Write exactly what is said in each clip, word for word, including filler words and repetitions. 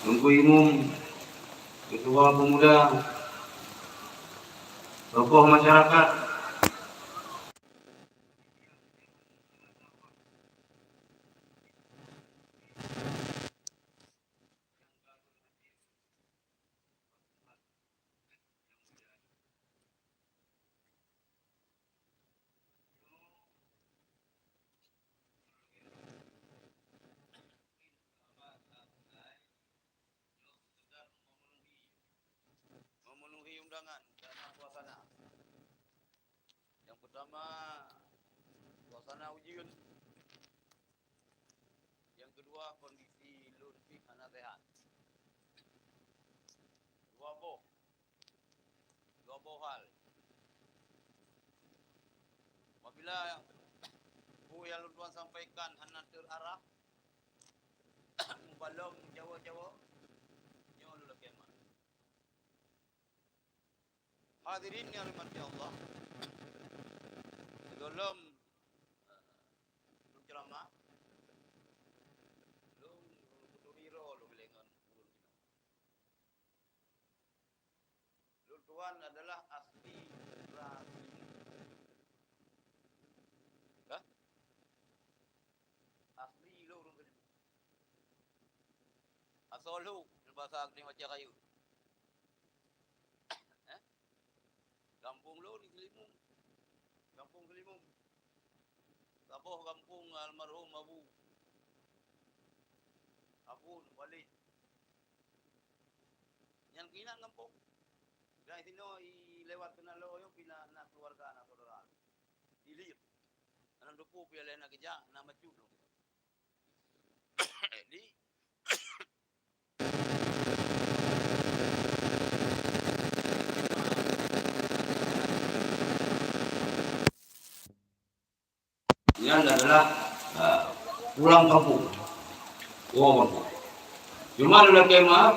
Teungku Imum, Ketua Pemuda, tokoh masyarakat. Memenuhi undangan karena suasana. Yang pertama, suasana ujeuen. Yang kedua, kondisi lôn pih hana sehat. Dua boh. Dua boh hal. Apabila peue nyang lôn tuan sampaikan hana terarah, mubalom jawa-jawa, nyoe lôn lakée meu'ah. Hadirin yang dirahmati Allah, sigohlom, eh, lôn ceuramah, lôn, lôn peuturi droe lôn lé ngon ureueng jinoe. Lôn tuan adalah asli Rabi. Hah? Asli lôn ureueng Keulimong. Asoe lôn, basa keuneuk baca kayeuh. Eh? Gampông lôn di Keulimong. Gampông Keulimong. Saboh gampông almarhum Abu. Abu Walid. Nyan keuinan gampông. Dan sinoe i lewat keunan lôn nyoe pih na, na keuluwarga, na syedara. Di Liek. Aneuk teupeu pih lé na geujak, na bacut lôn. Jadi, nyan adalah, ah, pulang kampung. Pulang kampung. Cuma lôn lakée meu'ah,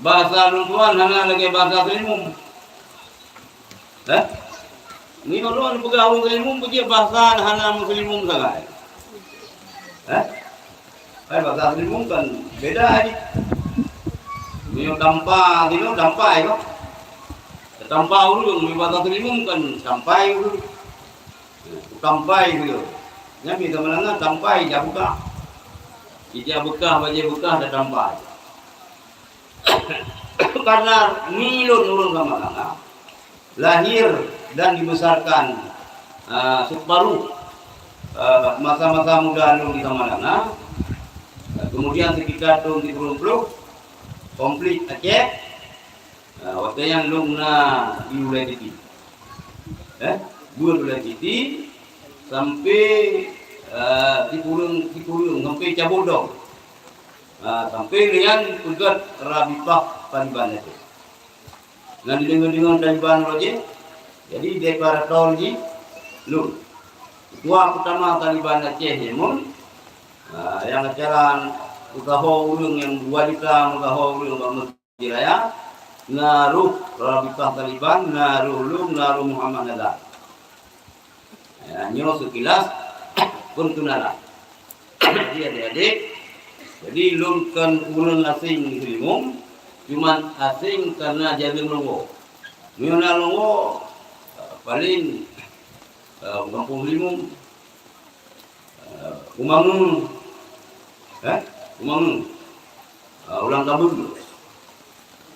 bahasa lôn tuan hana lagée bahasa Keulimong. Eh? Nyoe lôn peugah ureueng Keulimong, peue jeuet bahasa hana meukeulimong sagai. Eh? Hai, bahasa Keulimong kan beda jih. Meunyoe tampa, sinoe tampai kok. Tampa ureueng, meunyoe bahasa Keulimong kan tampai ureueng. Tampai sigoe. Nyan mita meulangan tampai ija beukah. Ija beukah, bajée beukah dan tampai. Karena nilon ureueng Samalanga lahir dan dibesarkan, ah, separuh, ah, masa-masa muda lôn di Samalanga. Ah, kemudian sekitar tahun tiga puluh, konflik Aceh, ah, watée nyan lôn na di Ulée Titi. Eh, buet Ulée Titi sampai, eh, Sikureueng, Sikureueng sampai Cabot Dong. Ah, sampai lé nyan peugét Rabitah Taliban Aceh. Na dideungoe-deungoe Taliban roh jih, jadi deklarator jih lôn. Ketua pertama Taliban Aceh nyan, ah, nyang acara meusaho ureueng nyang dua juta meusaho ureueng bak Mesjid Raya, na roh Rabitah Taliban, na roh lôn, na roh Muhammad Nazar. Ya, nyoe seukilas perkenalan. Jadi, adik-adik, jadi lôn kon ureueng asing di Keulimong, cuman asing karena jalan lôn woe. Meunyoe na lôn woe, eh, paling, eh, gampông Keulimong, eh, Umangeue. Eh? Umangeue. Ah, ulang tahun.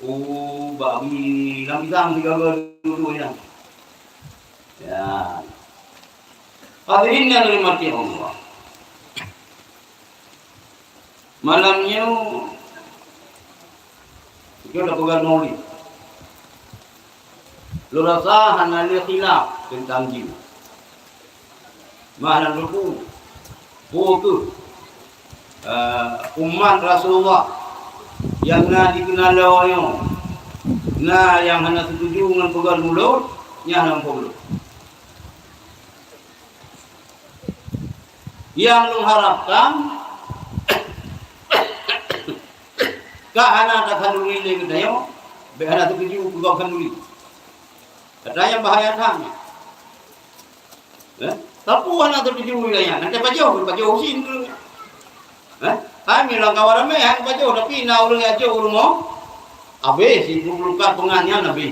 Oh, bak bi lam pisang sigaga dua-dua nyan. Ya. Hadirin yang dirahmati Allah. Malam nyoe, kita dah pegang Maulid. Lôn rasa hana lé khilaf teuntang jih. Mah lam buku, buku, eh, umat Rasulullah nyang na dikeunalô nyoe, na nyang hana setuju ngon peugah mulod, nyan lam mulod. Nyang lôn harapkan, ka hana takhanduri lé geutanyoe, bék hana teukeujut keu gob khanduri. Gata nyang bahaya that nyan. Eh? Tapi hana teukeujut lé nyan, nanti pajoh, pajoh usin tu. Eh? Hai, mi lam kawan ramé, hai pajoh, tapi na ureuëng jak jok u rumoh, habéh, si peungkat peungan nyan habéh.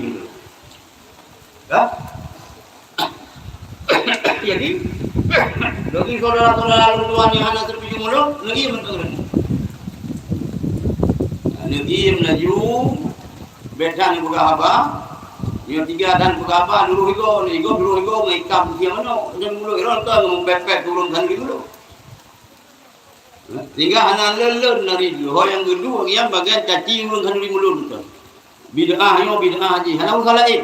Ya? Jadi, bagi saudara-saudara lôn tuan nyang hana setuju mulod, neugiem meuteun. Neugiem laju, bèk that neupeugah haba, nyoe tiga that neupeugah haba, lurus igoe, igoe lurus igoe ngon ikam kusia manok, dan mulod iron ka ngon pèt-pèt turun khanduri mulod. Sehingga hana lôn-lôn nari leuhô nyang geudua ngieng bagian caci ureuëng khanduri mulod tu. Bid'ah nyoe bid'ah jih, hana urusan laén.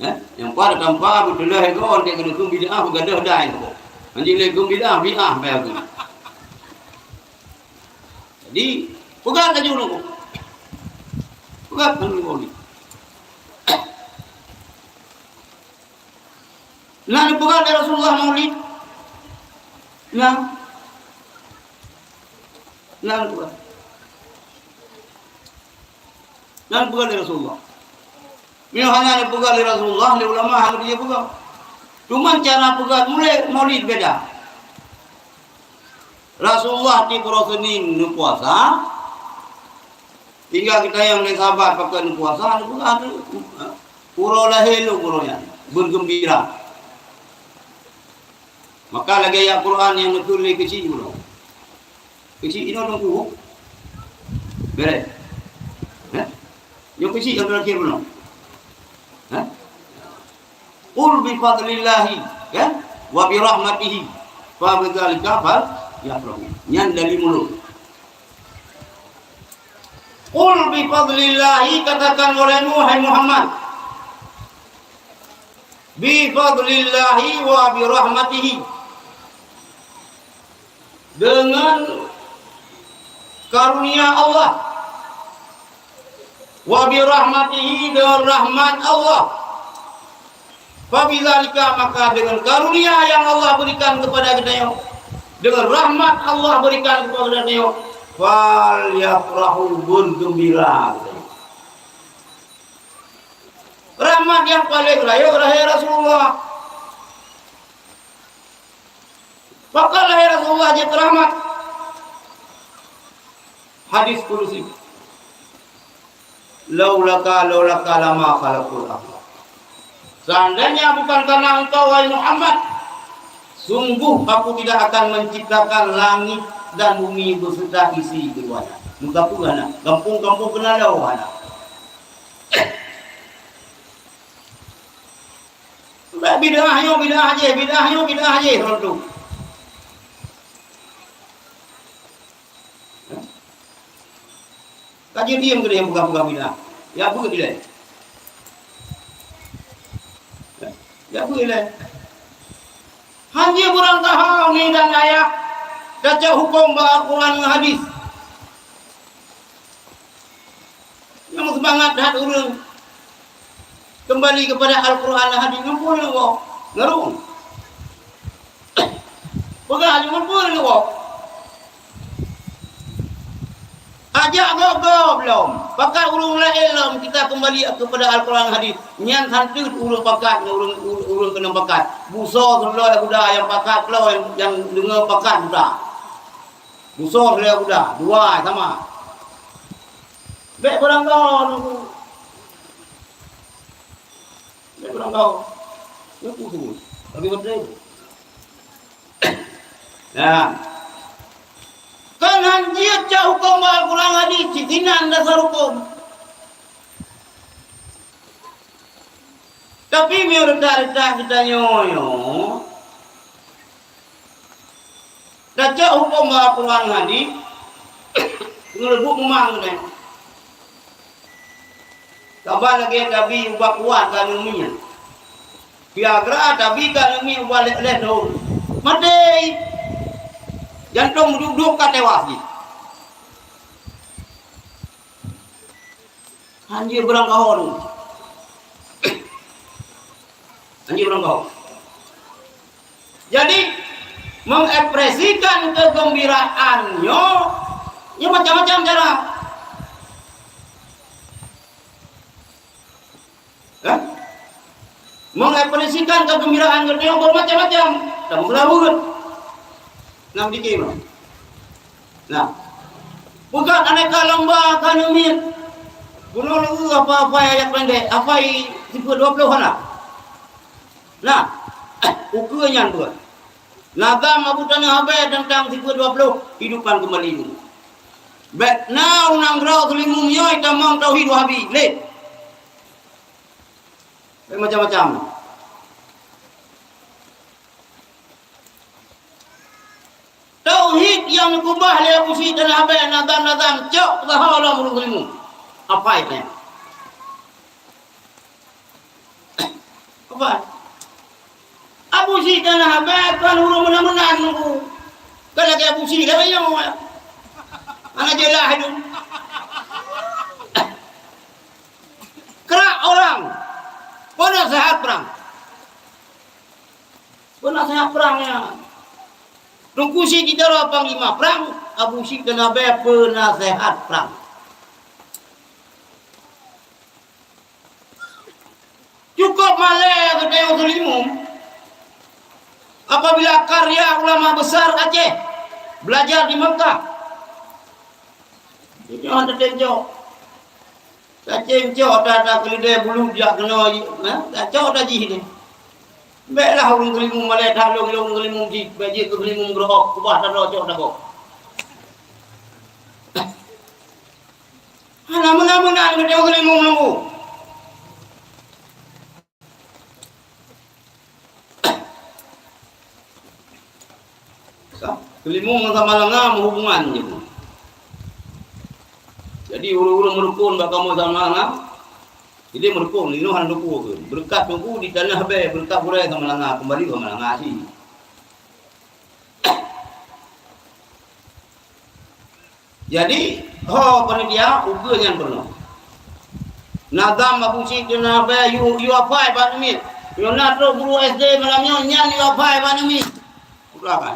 Eh, nyang pat tampa beuteulah igoe, dia keuneuk kheun bid'ah, beugadôh dai tu. Hanjeuet lé kheun bid'ah, bid'ah bèk tu. Jadi, peugah laju nunggu. Peugah laju nunggu. Na neupeugah lé Rasulullah Maulid? Na. Na neupeugah. Na neupeugah lé Rasulullah. Meunyoe hana neupeugah lé Rasulullah, lé ulama hana jeuet peugah. Cuman cara peugah mulai Maulid beda. Rasulullah tiep uroe Senin neupuasa, tinggai geutanyong lé sahabat pakon neupuasa, neupeugah uroe lahé lôn uroe nyan, beugeumbira. Maka lagèe ayat Quran nyang neukheun lé keuchik uroe. Keuchik inoe teungku. Beres. Eh? Nyoe keuchik nyang terakhir bunoe. Eh? Qul bi fadlillahi, ya, wa bi rahmatihi, fa bidzalika falyafrahu. Nyan dari mulut. Qul bi fadlillahi, katakan olehmu, hai Muhammad, bi fadlillahi wa bi rahmatihi. Dengan karunia Allah. Wa bi rahmatihi, dengan rahmat Allah. Fa bidzalika, maka dengan karunia yang Allah berikan kepada geutanyoe, dengan rahmat Allah berikan kepada geutanyoe, falyafrahu, beugeumbira. Rahmat nyang paleng rayeuk lahé Rasulullah. Pakon lahé Rasulullah jeuet rahmat? Hadis kudusi. Laulaka, laulaka lama khalaqtul ardh. Seandainya bukan karena engkau, wahai Muhammad, sungguh aku tidak akan menciptakan langit dan bumi beserta isi keduanya. Muka pun hana, kampung-kampung keunan lawa hana. Bid'ah nyoe bid'ah jih, bid'ah nyoe bid'ah jih, lôn tu. Ka jeuet diem keu dia peugah-peugah bid'ah. Ya beuet ilèe. Ya beuet ilèe. Hana beurangkaho ni dan ayah tacok huköm bak Al-Quran ngon hadis. Nyang seumangat that ureuëng keumbali keupada Al-Quran dan Hadis, ngon peue leuwah ngeurung. Peugah laju ngon peue leuwah. Ajak gob-gob lom, pakat ureuëng laén lom kita keumbali keupada Al-Quran dan Hadis. Nyan santeuet ureuëng pakat ngon ureuëng, ureuëng keunong pakat. Busoe keudroe guda nyang pakat keudroe nyang deungoe pakat guda. Busoe lé guda, dua sama. Bèk beurangkaho nunggu. Bèk beurangkaho. Nunggu tu. Tapi beutôi. Nah. Kan han jeuet cok huköm Al-Quran hadis, cit inan dasar huköm. Tapi meunyoe reutah-reutah geutanyoe nyoe, tacok huköm bak Al-Quran hadis, ngeuleubuet mumang geutanyoe. Saban lagèe tabi ubat kuat ka neumi nyan. Viagra tabi ka neumi ubat lhèe-lhèe thôn. Maté! Jantông meuduek-duek ka teuwas jih. Hanjeuet beurangkaho tu. Hanjeuet beurangkaho. Jadi, mengekspresikan kegembiraan nyoe, nyoe macam-macam cara. Kan? Mengekspresikan kegembiraan geutanyoe bermacam-macam. Tameureuet. Nam dikir. Nah. Bukan aneka lomba ka neumiet. Bunoe lôn hafai-hafai ayat pendek, hafai sifeuet dua ploh hana. Nah, ukeue nyan buet. Nazam Abu Tanah Abee teuntang sifeuet dua ploh, hidupan keumbali. Bèk na ureueng nanggroe teulimu meunyoe tamong tauhid Wahabi, lé. Bèk macam-macam. Tauhid nyang geukeubah lé Abu Syik Tanah Abee, nazam-nazam cok saho lom ureueng teulimu. Apai nyan. Apai. Abu Syik Tanah Abee kon ureueng meunan-meunan nunggu. Kon lagèe Abu Syik lagèe nyoe. Hana jeulaih tu. Krak orang. Peunaseuhat prang. Peunaseuhat prang nyan. Teungku Syik Jitara panglima prang, Abu Syik Tanah Abee peunaseuhat prang. Cukup malèe geutanyoe teulimu apabila karya ulama besar Aceh belajar di Mekah. Nyoe hana teucok. Tacok-cok ata-ata keuleudèe bulu jak keunoe, ha? Tacok ata jih nyoe. Bèklah ureueng teulimu malèe that lôn, lôn teulimu jih, bèk jeuet keu teulimu meureuok, keubah tadroe cok tagoe. Hana meunan-meunan geutanyoe teulimu meulunggu. Ka, teulimu ngon Samalanga meuhubungan jih. Jadi ureueng-ureueng meurukon bak kamoe Samalanga, jadi meurukon, inoe hana teupeu keu. Beureukat Teungku di Tanah Abee, beureukat gurèe Samalanga, keumbali Samalanga cit. Jadi, ho panitia, ukeue nyan peunoh. Nazam Abu Syik Tanah Abee, yue, yue hafai bak neumiet. Nyoe na trok guru S D malam nyoe, nyan yue hafai bak neumiet. Putra kan?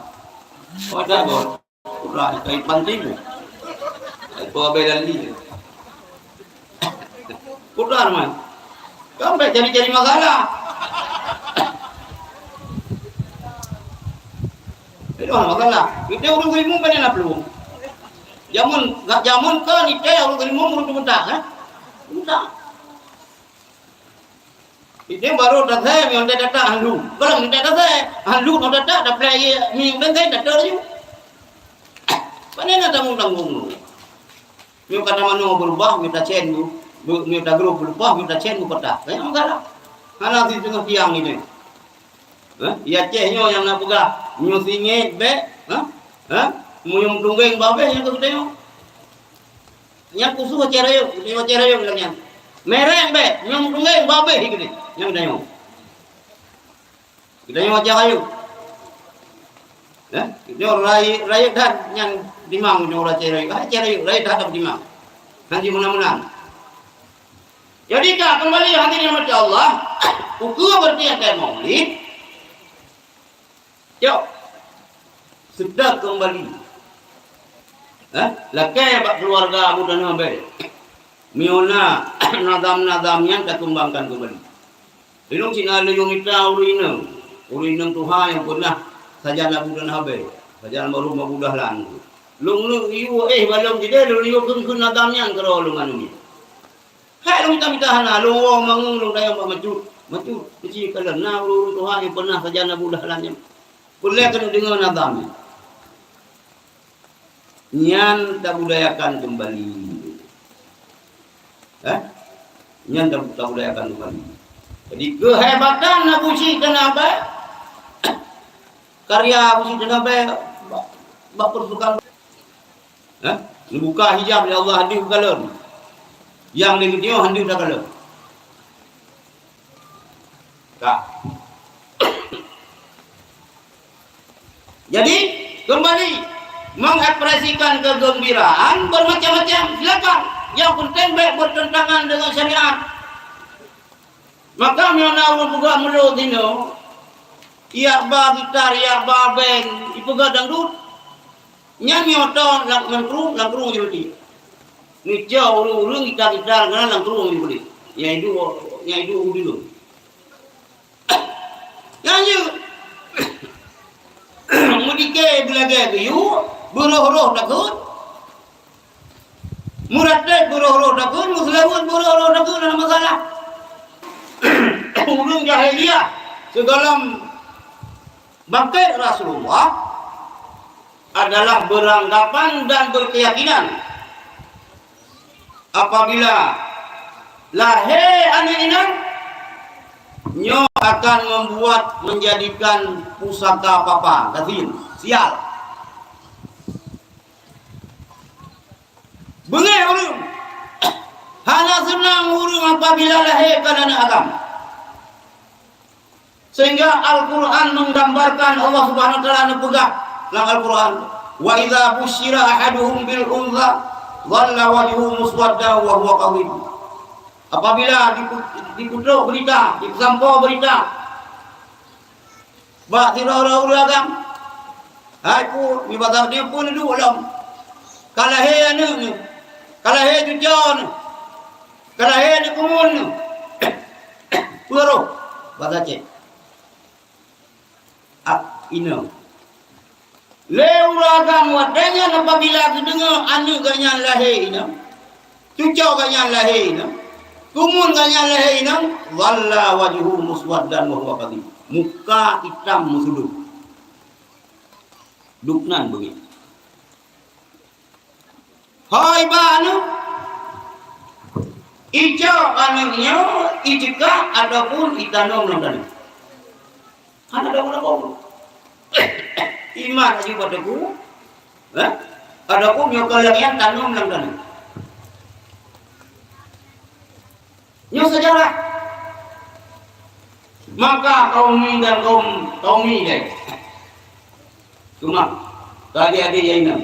Oh, ada, Bos. Putra, kai panti bu. Kai peuabee dan li. Putra, man. Sampai jadi-jadi masalah. Itu masalah. Kita ureueng ilmu kan nak peluang. Jameun, gak jameun kan kita ureueng ilmu ureueng tu mentah, eh? Mentah. Ini baru tasai, yang dah datang handu. Kalau minta tasai, handu mau datang, dah pelai ye, minum bengkai, dah tahu. Mana nak tanggung-tanggung lu? Nyoe ka tamanoe beurubah, nyoe tacen bu, bu, nyoe tagrob beurubah, nyoe tacen bu patah. Banyak masalah. Hana siteungoh tiang ini. Hah? Di Aceh nyoe nyang na peugah, nyoe singét bèk, hah? Hah? Meunyoe meutunggang babeh nyang keu geutanyoe. Nyang khusos Aceh Rayeuk, geutanyoe Aceh Rayeuk lagèe nyan. Mereng bèk, nyoe meutunggang babeh geutanyoe. Nyang geutanyoe. Geutanyoe Aceh Rayeuk. Eh? Nyoe rayeuk, rayeuk that nyang timang nyoe ureueng Aceh Rayeuk. Aceh Rayeuk, rayeuk that timang. Hana jimeunan-meunan. Jadi ka keumbali hadirin rahmati Allah, ukeue beureuti akai Maulid. Yok. Seudeh keumbali. Eh? Lakèe bak keuluwarga Abu Tanah Abee. Meunyoe na nazam-nazam nyan takeumbangkan keumbali. Lôn cit na lôn yue mita ureueng inong, ureueng inong tuha nyang peunah sajan Abu Tanah Abee, sajan almarhum Abu Dahlan. Lôn neuk yue éh balong sideh, lôn yue kheun-kheun nazam nyan keudroe lôn ngon nyan. Hai lôn mita-mita hana, lôn woe mangang lôn tanyong bak macut. Macut, keuci kalon na ureueng tuha nyang peunah sajan Abu Dahlan nyan. Peureulèe keuneuk deungoe nazam nyan. Nyan tabudayakan keumbali. Eh? Nyan ta-, tabudayakan keumbali. Jadi, keuhebatan Abu Syik Tanah Abee, karya Abu Syik Tanah Abee bak, bak peutukan. Eh? Neubuka hijab lé Allah, han deuh takalon. Nyang lé geutanyoe han deuh takalon. Ka. Jadi, keumbali, mengekspresikan kegembiraan bermacam-macam, silakan. Yang penting bèk bertentangan dengan syariat. Maka, meunyoe na ureueng peugah meulô dinoe, yak ba gitar, yak ba band, ipeugah dangdut, nyan nyoe tô lam, lam krueng, lam krueng jeuet. Neucok ureueng-ureueng gitar-gitar ngon lam krueng jeuet. Nyang iduek, nyang iduek u dinoe. Nyan jeuet. Meudike beulagée geuyue, beurôh-rôh takheun. Meuratéb beurôh-rôh takheun, meuseulaweuet beurôh-rôh takheun, hana masalah. Ureuëng jahiliyah sigohlom bangkét Rasulullah adalah beranggapan dan berkeyakinan apabila lahé aneuëk inong, nyoe akan membuat, menjadikan pusaka papa, gazin, sial. Beungéh ureuëng. Hana seunang ureuëng apabila lahé kon aneuëk agam. Sehingga Al-Quran menggambarkan, Allah Subhanahu wa Taala neupeugah lam Al-Quran, "Wa idza busyira ahaduhum bil untha dhalla wajhuhu muswaddan wa huwa kadhib." Apabila dipu-, dipeutrok beurita, dipeusampoe beurita bak sidroe-droe ureuëng agam, hai pu, nibak saboh nyoe peue neuduek lom? Ka lahé aneuëk nyoe, ka lahé cuco nyoe, ka lahé aneuëk keumun nyoe. Peue roh? Basa Aceh. Ak inong. Lé ureuëng agam watée nyan apabila geudeungoe aneuëk geuh nyan lahé inong, cuco geuh nyan lahé inong, keumun geuh nyan lahé inong, dhalla wajhuhu muswaddan wa huwa kadhib. Muka itam meusudôh. Duek nan beungéh. Hai ba aneuëk, icok aneuëk nyoe, iceukak ataupun itanom lam taneuk. Hana dawa-dawa. Iman aju bak teungku, eh? Ataupun nyoe ka lagée nyan tanom lam taneuk. Nyoe seujarah. Maka kaum Mi dan kaum, kaum Mi deh. Cuma tadi adik yang ingat.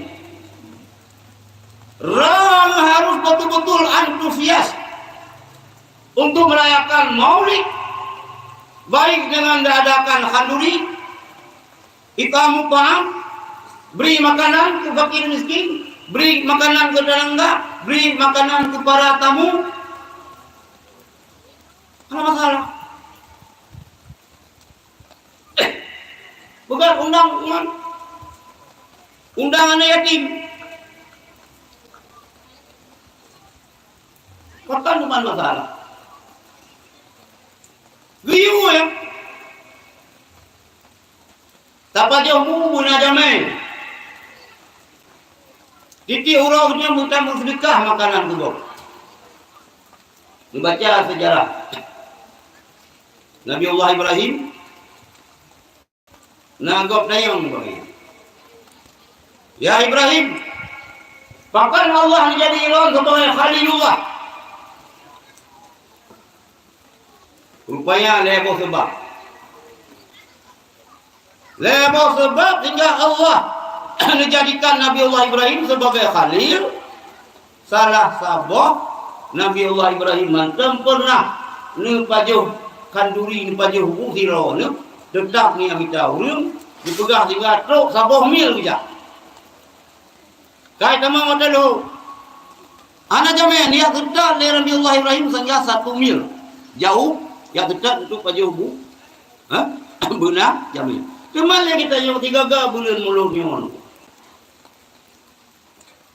Orang harus betul-betul antusias untuk merayakan Maulid, baik dengan diadakan khanduri, it'amu ta'am, bri makanan keu fakir miskin, bri makanan keu tetangga, bri makanan keu para tamu. Hana masalah. Peugah undang ngon undang aneuk yatim. Pakon teuma masalah? Geuyue, ya. Tapajoh bu beuna jamé. Tieb-tieb uroe nyoe meutamong seudeukah makanan keu gob. Neubaca seujarah Nabi Allah Ibrahim, na gob tanyong bak gobnyan, "Ya Ibrahim, pakon Allah neujadi ulôn sibagoe Khalilullah?" Rupanya lhée boh seubab. Lhée boh seubab sehingga Allah neujadikan Nabi Allah Ibrahim sibagoe Khalil. Salah saboh Nabi Allah Ibrahim mantong pernah neupajoh khanduri, neupajoh bu sidroe nyoe, teutap ngieng mita ureuëng, geupeugah sehingga trok saboh mil geujak. Kai tamong watée lheueh. Hana jamé, jak teutat lé Nabi Allah Ibrahim sehingga satu mil. Jauh, jak teutat untuk pajoh bu. Ha? Beuna jamé. Teuma lé geutanyoe sigaga buleuen mulod nyoe.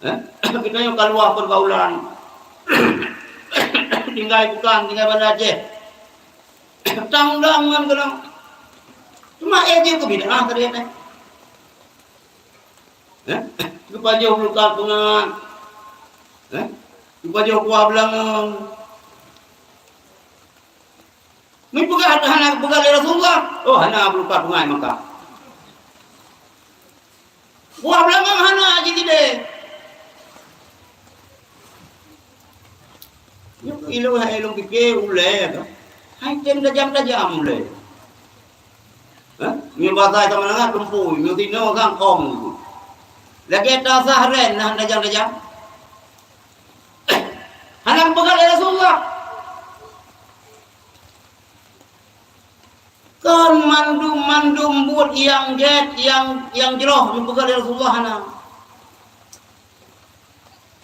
Ha? Geutanyoe kaluwa peugaulan. Tinggai bukan, tinggai Banda Aceh. Tang dang ngon keunoe. Cuma eh jeuet keu bid'ah tadi nyan. Eh? Geupajoh bulukat peungat. Eh? Geupajoh kuah beulangong. Meupeugah hana geupeugah lé Rasulullah. Oh, hana bulukat peungat maka. Kuah beulangong hana jitidée. Nyoe ilôn hai ilôn pike ulée ka. Hai tem tajam-tajam ulée. Hah? Nyoe basa ka meunangah tumpui, nyoe tinoe kangkong. Lagée tasah ren nah tajam-tajam. Hana geupeugah lé Rasulullah. Kon mandum-mandum buet nyang gét, nyang, nyang jroh neupeugah lé Rasulullah hana.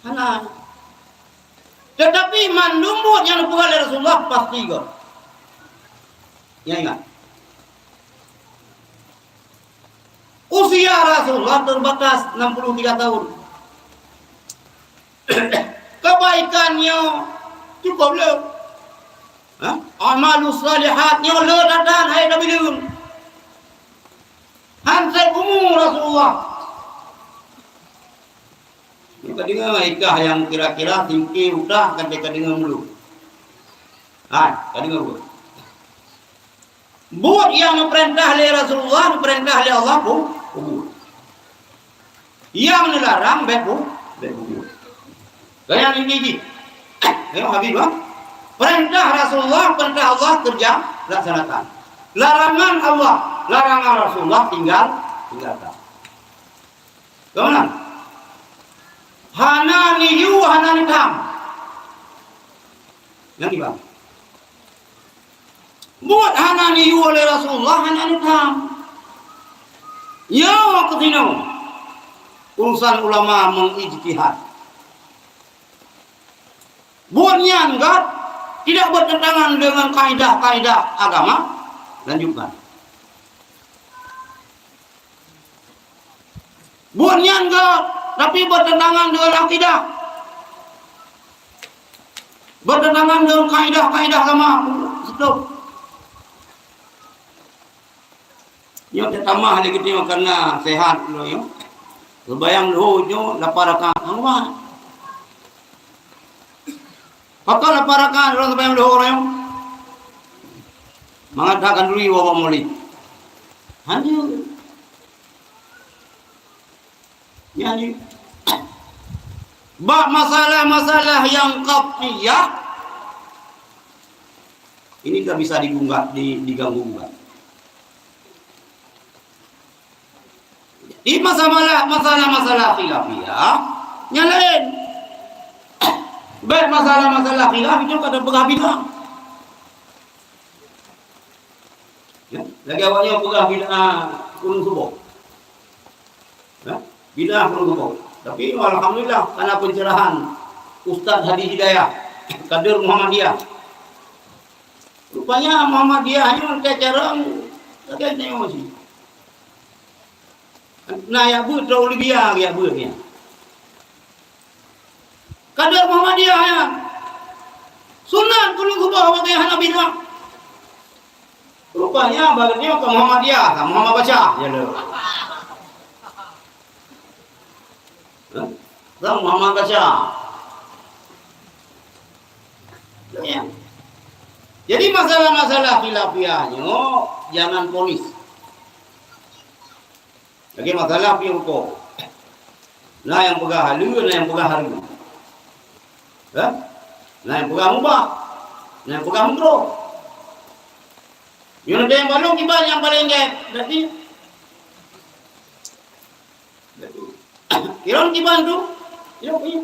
Hana. Teutapi mandum buet nyang neupeugah lé Rasulullah pasti gét. Nyan ingat. Usia Rasulullah terbatas enam puluh tiga tahun. Kebaikan nyoe cukup le. Ha? Amalus salihat nyoe le that-that hai Nabi lôn. Han sép umu Rasulullah. Ka deungoe hikah nyang kira-kira singke udah kan ka deungoe meulu. Hai, ka deungoe buet. Buet nyang neupeurintah lé Rasulullah, neupeurintah lé Allah pun, peubuet. Nyang neularang bèk pu-, bèk peubuet. Kaya ini jih. Ayo habis bah. Peurintah Rasulullah, peurintah Allah kerja laksanakan. Larangan Allah, larangan Rasulullah tinggal, tinggalkan. Keunan. Hana neuyue, hana neutham. Nyan kiban. Buet hana neuyue lé Rasulullah, hana neutham. Nyoe keuh sinoe urusan ulama mengijtihad. Buet nyan göt tidak bertentangan dengan kaidah-kaidah agama, lanjutkan. Buet nyan göt, tapi bertentangan dengan akidah. Bertentangan dengan kaidah-kaidah agama. Stop. Nyoe teutamah lé geutanyoe karena sehat lôn nyoe. Seumayang leuhô nyoe lapan rakaat. Hana kuat. Pakon lapan rakaat lôn seumayang leuhô nyoe? Mangat that khanduri woe bak Maulid. Hana. Nyan jih. Bak masalah-masalah nyang qat'iyah, ini tak bisa digunggat, di-, diganggu gugat. Di masalah, masalah-masalah khilafiyah, nyan laén. Bèk masalah-masalah khilaf itu kada peugah bid'ah. Ya, lagèe awak nyoe peugah bid'ah kurung suboh. Ya, bid'ah kurung suboh. Tapi alhamdulillah, karena pencerahan Ustaz Hadi Hidayah, kader Muhammadiyah. Rupanya Muhammadiyah nyoe teucarông lagèe nyoe cit. Na jak beuet, trok u Libya jak beuet nyan. Kader Muhammadiyah nyan. Sunat kurung suboh bagi hana bid'ah. Rupanya bagi nyoe ka Muhammadiyah, ka Muhammad Basyar, ya le. Hah? Ka Muhammad Basyar. Ya. Jadi masalah-masalah khilafiyah nyoe jangan ponis. Lagèe masalah piôh rukok. Na nyang peugah haleue, na nyang peugah hareuem. Kan? Na nyang peugah mubah, na nyang peugah makruh. Nyoe na nyang balong kiban nyang paleng gèt, berarti. Berarti. Kiron kiban tu, ya, iya.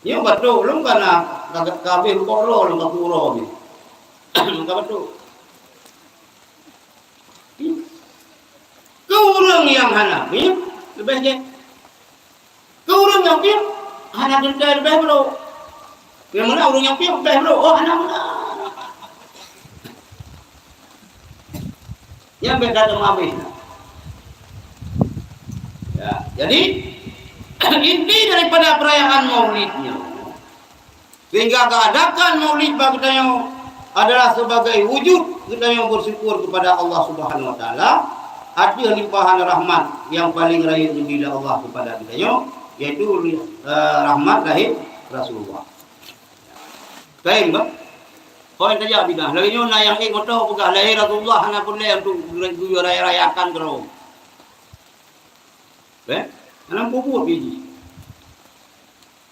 Nyoe batuk lom kana ka, ka habéh rukok droe lom ka kuro nyoe. Ka batuk. Keu ureueng nyang hana piep, leubeh jeuet. Keu ureueng nyang piep, hana teuntèe leubeh brôk. Nyang meunan ureueng nyang piep leubeh brôk. Oh, hana meunan. Nyan beda teuma habéh. Ya, jadi, inti daripada perayaan Maulid nyoe, sehingga keadakan Maulid bak geutanyoe adalah sebagai wujud geutanyoe bersyukur kepada Allah Subhanahu Wa Taala ateueh limpahan rahmat yang paling rayeuk nyang dibri Allah kepada geutanyoe, yaitu, eh, rahmat lahé Rasulullah. Laén bah. Kon tajak bidah. Lagèe nyoe na nyang ék moto peugah lahé Rasulullah hana peureulèe untuk geuyue raya-rayakan keudroe. Eh? Hana peubuet lé jih.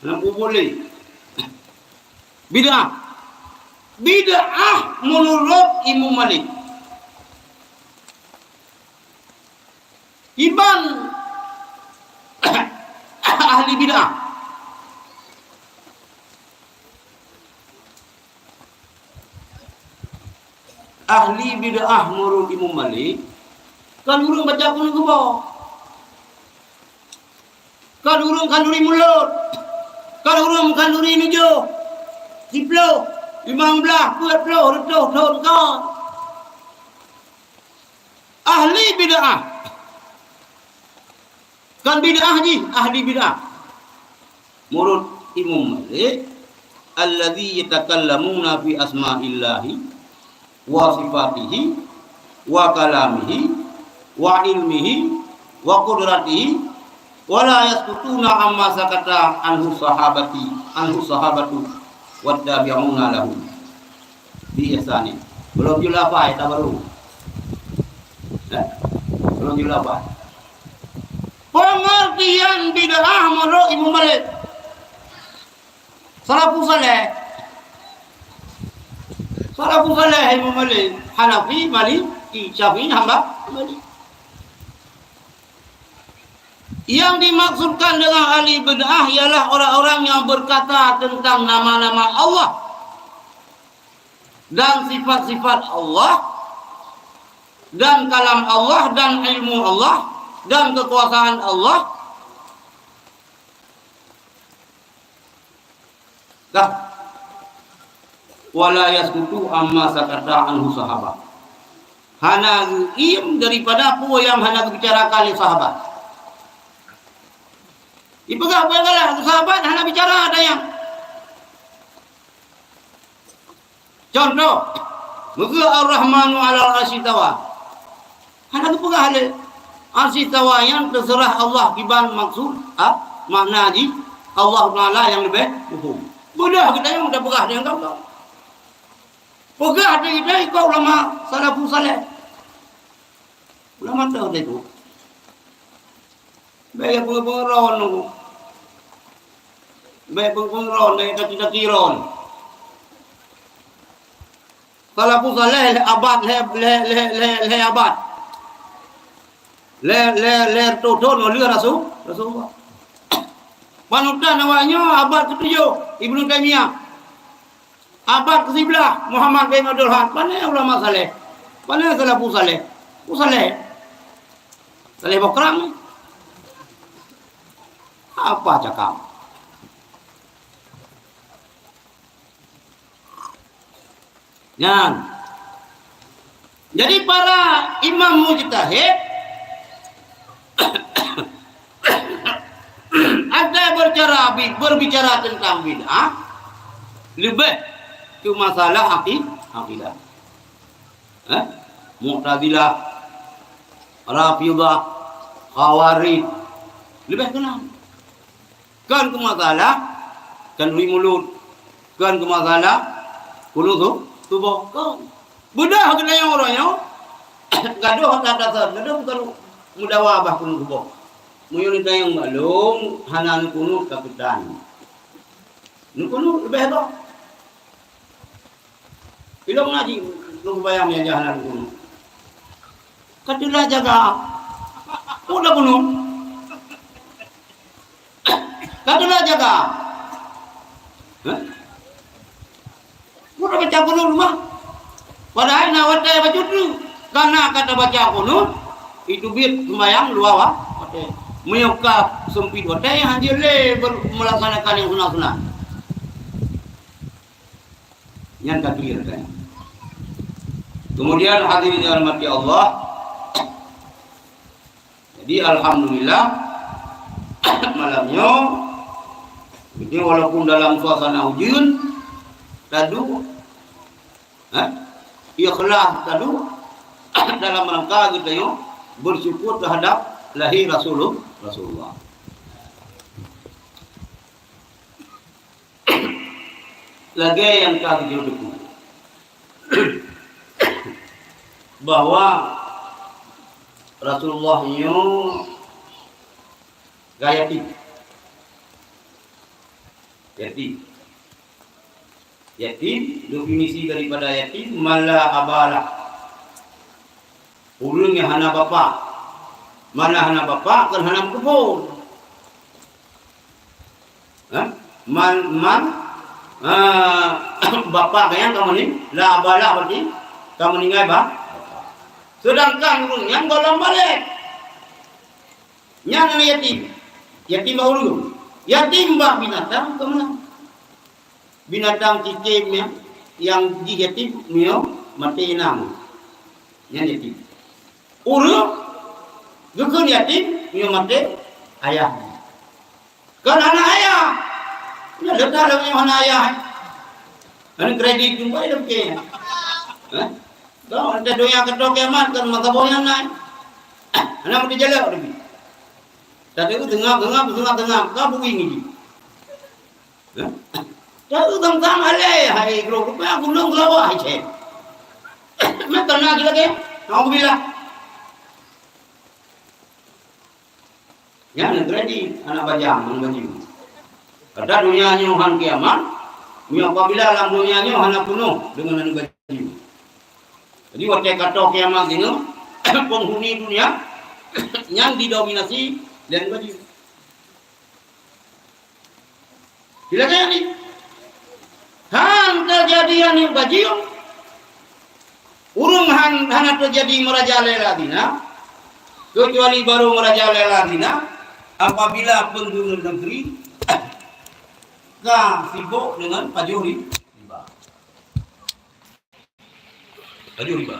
Hana peubuet lé. Bidah. Bidah menurut Imam Malik. Iban ahli bid'ah. Ahli bid'ah menurut Imam Malik, kan ureueng baca Qul Huwallah. Kan ureueng khanduri mulod. Kan ureueng khanduri nujoh. Siploh, limong blaih, peuet ploh, reutôh thon kan. Ahli bid'ah. Kon bid'ah jih, ahli bid'ah. Menurut Imam Malik, "Allazi yatakallamuna fi asma'illahi wa sifatihi wa kalamihi wa ilmihi wa qudratihi wa la yaskutuna amma sakata anhu sahabati, anhu sahabatu wa tabi'una lahum bi ihsanin." Belum julafai, tak baru. Eh? Belum julafai. Pengertian bid'ah menurut Imam Malik. Salafus saleh. Salafus saleh Imam Malik, Hanafi, Maliki, Syafi'i, Hamba-, Hambali. Yang dimaksudkan dengan ahli bid'ah ialah orang-orang yang berkata tentang nama-nama Allah dan sifat-sifat Allah dan kalam Allah dan ilmu Allah dan kekuasaan Allah. Dah. "Wa la yaskutu amma sakata anhu sahabat." Hana geuiem daripada peue nyang hana geubicarakan lé sahabat. Ipeugah peue galak sahabat hana bicara ada nyang. Contoh, meugeuh Ar-Rahmanu 'alal 'arsy istawa. Hana geupeugah lé. 'Arsy istawa nyan teuseurah Allah kiban maksud, ha, makna jih Allah Taala nyang leubeh muphom. Beudôh geutanyoe tapeugah deungon gamblang. Peugah deungon ulama salafus saleh. Ulama teuh teuh. Bèk ya peungeurôn nunggu. Bèk peungeurôn, bèk taki-taki ron. Salafus saleh lhèe abad, lhèe, lhèe, lhèe, lhèe, lhèe abad. Lhèe, lhèe, lhèe reutôh thôn lheueh Rasul, Rasulullah. Panutan awak nyoe abad keutujôh, Ibnu Taimiyah. Abad keusiblaih, Muhammad bin Abdul Wahhab. Pane ulama saleh? Pane salafus saleh? Ku saleh? Saleh Bokrang ni. Apa cakap? Nyan. Jadi, para imam mujtahid, ada berbicara, berbicara tentang bid'ah, leubeh keu masalah aki-, akidah. Eh? Mu'tazilah, Rafidhah, Khawarij, leubeh keunan. Kon keu masalah khanduri mulod, kon keu masalah kunut su-, suboh, kon. Beudôh geutanyoe uroe nyoe, gadôh that dasar, gadôh bukan meudawa bah kunut suboh. Meunyoe neutanyong maklum, hana neukunut ka keutan. Neukunut leubeh bah. Ilong ngaji, lôn bayang ya jahan lôn. Ka teulat jaga. Peue dah bunoe? Ka teulat jaga. Hah? Peue dah baca kunut mah? Padahai na watèe bacut tu. Kana ka tabaca kunut, itu biet sembayang luwa wa-, watèe. Meunyoe ka seumpit watèe, hanjeuet lé ber-, meulaksanakan nyang sunat-sunat. Nyan ka clear kan. Kemudian hadirin yang dirahmati Allah, jadi alhamdulillah malam nyoe, jadi walaupun dalam suasana ujeuen, taduek, ha? Ikhlas taduek dalam rangka geutanyoe bersyukur terhadap lahir Rasulul-, Rasulullah. Lagèe nyang ka geujeuet teupeu bahwa Rasulullah nyoe ka yatim. Yatim. Yatim, definisi daripada yatim, man la abalah. Ureueng nyang hana bapak. Man la hana bapak, kon hana meukeubon. Ha? Man, man, ah, bapak nyan ka meuning-, la abalah berarti ka meuninggai ba-, bapak. Sedangkan ureueng nyan gohlom balek. Nyan namanya yatim. Yatim bak ureueng. Yatim bak binatang ka meunan. Binatang cicém nyan, nyang jih yatim, meunyoe maté inong. Nyan yatim. Ureuëng geukheun yatim, nyoe maté ayah. Kon hana ayah. Nyoe leuka lom nyoe hana ayah. Hana kredit jumpa lom ke. Hah? Kau ada donya ketok kiamat kan mata boh yang naik. Hana meuti jalan lagi. Tapi itu tengah-tengah, tengah-tengah. Kau bui ni. Hah? Tahu tentang alai hai bro, rupanya gunung gelawah hai cek. Mak kena lagi lagi. Alhamdulillah. Nyan neutradi anak bajang ngon bajeueng. Kata dunia nyoe han kiamat, nyoe apabila lam dunia nyoe hana peunoh deungon aneuk bajeueng. Jadi watée kato kiamat jinoe, penghuni dunia nyan didominasi lé aneuk bajeueng. Bila kaya ni, han teujadi aneuk bajeueng, ureuëng han, hana teujadi meurajalela zina, keucuali barô meurajalela zina apabila peunggeut negeri ka sibok deungon pajoh ri-, riba. Pajoh riba.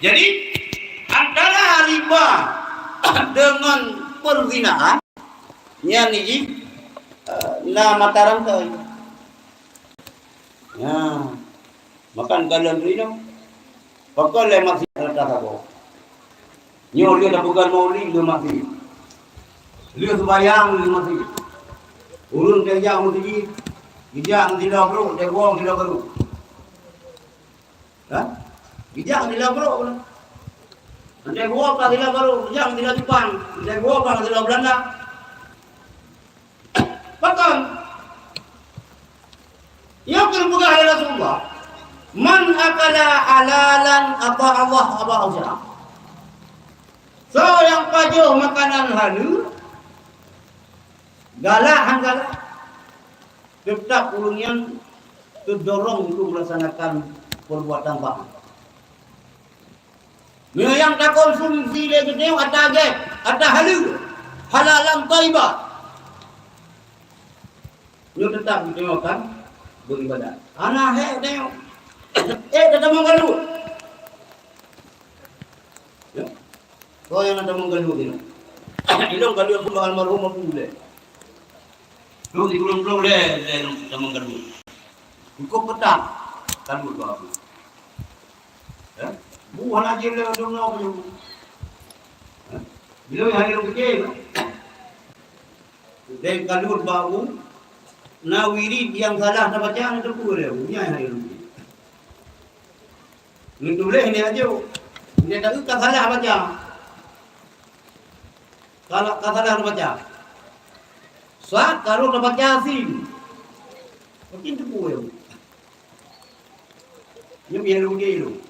Jadi, antara riba deungon perzinaan, nyan jih, eh, na mata rantai. Nah, makan kalon rino, pakon lé maksiat rata sagoe. Nyoe lheueh tapeugah maulid lheueh maté. Lheueh seumayang lheueh maté. Ureuëng tajak meuseujid, geujak ngon sidroe brok, tajak ngon sidroe brok. Ha? Geujak ngon sidroe brok. Tajak ngon sidroe brok, geujak ngon sidroe Jepang, tajak ngon sidroe Belanda. Pakon? Nyang geupeugah lé Rasulullah, "Man akala halalan ata Allah aba usra." Soe nyang pajoh makanan haleue, galak han galak, teutap ureuëng nyan teudorong untuk melaksanakan perbuatan baik. Meunyoe nyang takonsumsi lé geutanyoe ata gét, ata haleue, halalan thaiba, nyoe teutap geutanyoe akan beribadat. Hana hék tanyoe. Eh, tatamong galuk. Ya. Kau nyang na tamong galuk ni. Ilong galuk aku almarhum Abu Ulai. Lu di gulung-gulung lé, lé tamong galuk. Cukup petang. Galuk tu aku. Ya? Bu hana jeuet lé dum nyoe. Ya? Bila hari lu kecil, dan kalon bak u, na wirid nyang salah tabaca, na teupeue lé u, nyan hai rugi. Neutuléh ni ajo. Dia tahu ka salah baca. Kalau ka salah baca. Saat kalau tabaca sin. Mungkin teupeue lé u. Nyoe biar rugi lu.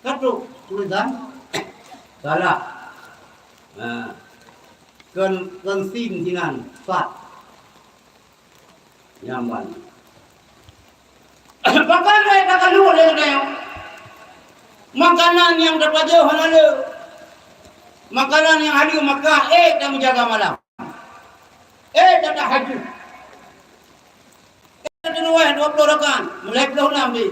Katrok tulisan salah. Ha. Kon, kon sin sinan, fat. Nyaman. Bahkan saya tak kalu oleh saya. Makanan yang terpajoh hana le. Makanan yang haleue maka, eh, tak menjaga malam. Eh, tak tahajud. Eh, tak tenuwah dua puluh rakaat, mulai puluh enam di.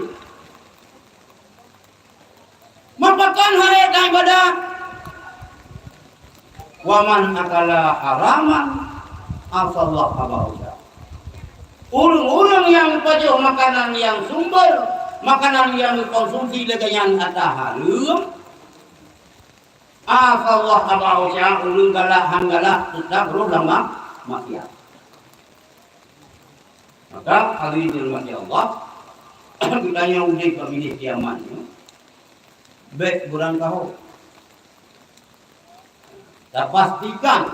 Merupakan hari yang ibadah. Wa man akala haraman, asallah abauda. Ureuëng-ureuëng nyang pajoh makanan nyang sumber, makanan nyang dikonsumsi lagée nyan ata hareuem, asallah abauda, ureuëng galak han galak, teutap roh lam ma-, maksiat. Maka, hadirin yang dirahmati Allah, geutanyoe udeb bak binéh kiamat nyoe, bék beurangkaho. Tapastikan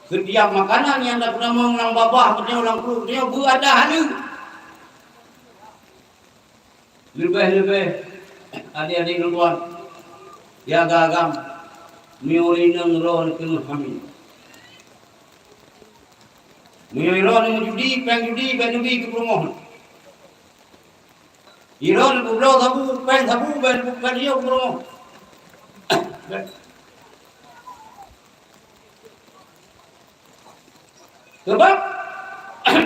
setiap makanan nyang tapeutamong lam babah geutanyoe, lam pruet geutanyoe, beu ata haleue. Leubeh-leubeh adik-adik lôn tuan, ya agam-agam, meunyoe inong droe keuneuk hamé. Meunyoe droe meujudi, péng judi, péng judi keu peurumoh. Droe peubloe sabu, péng sabu, péng, péng judi keu peurumoh. Sebab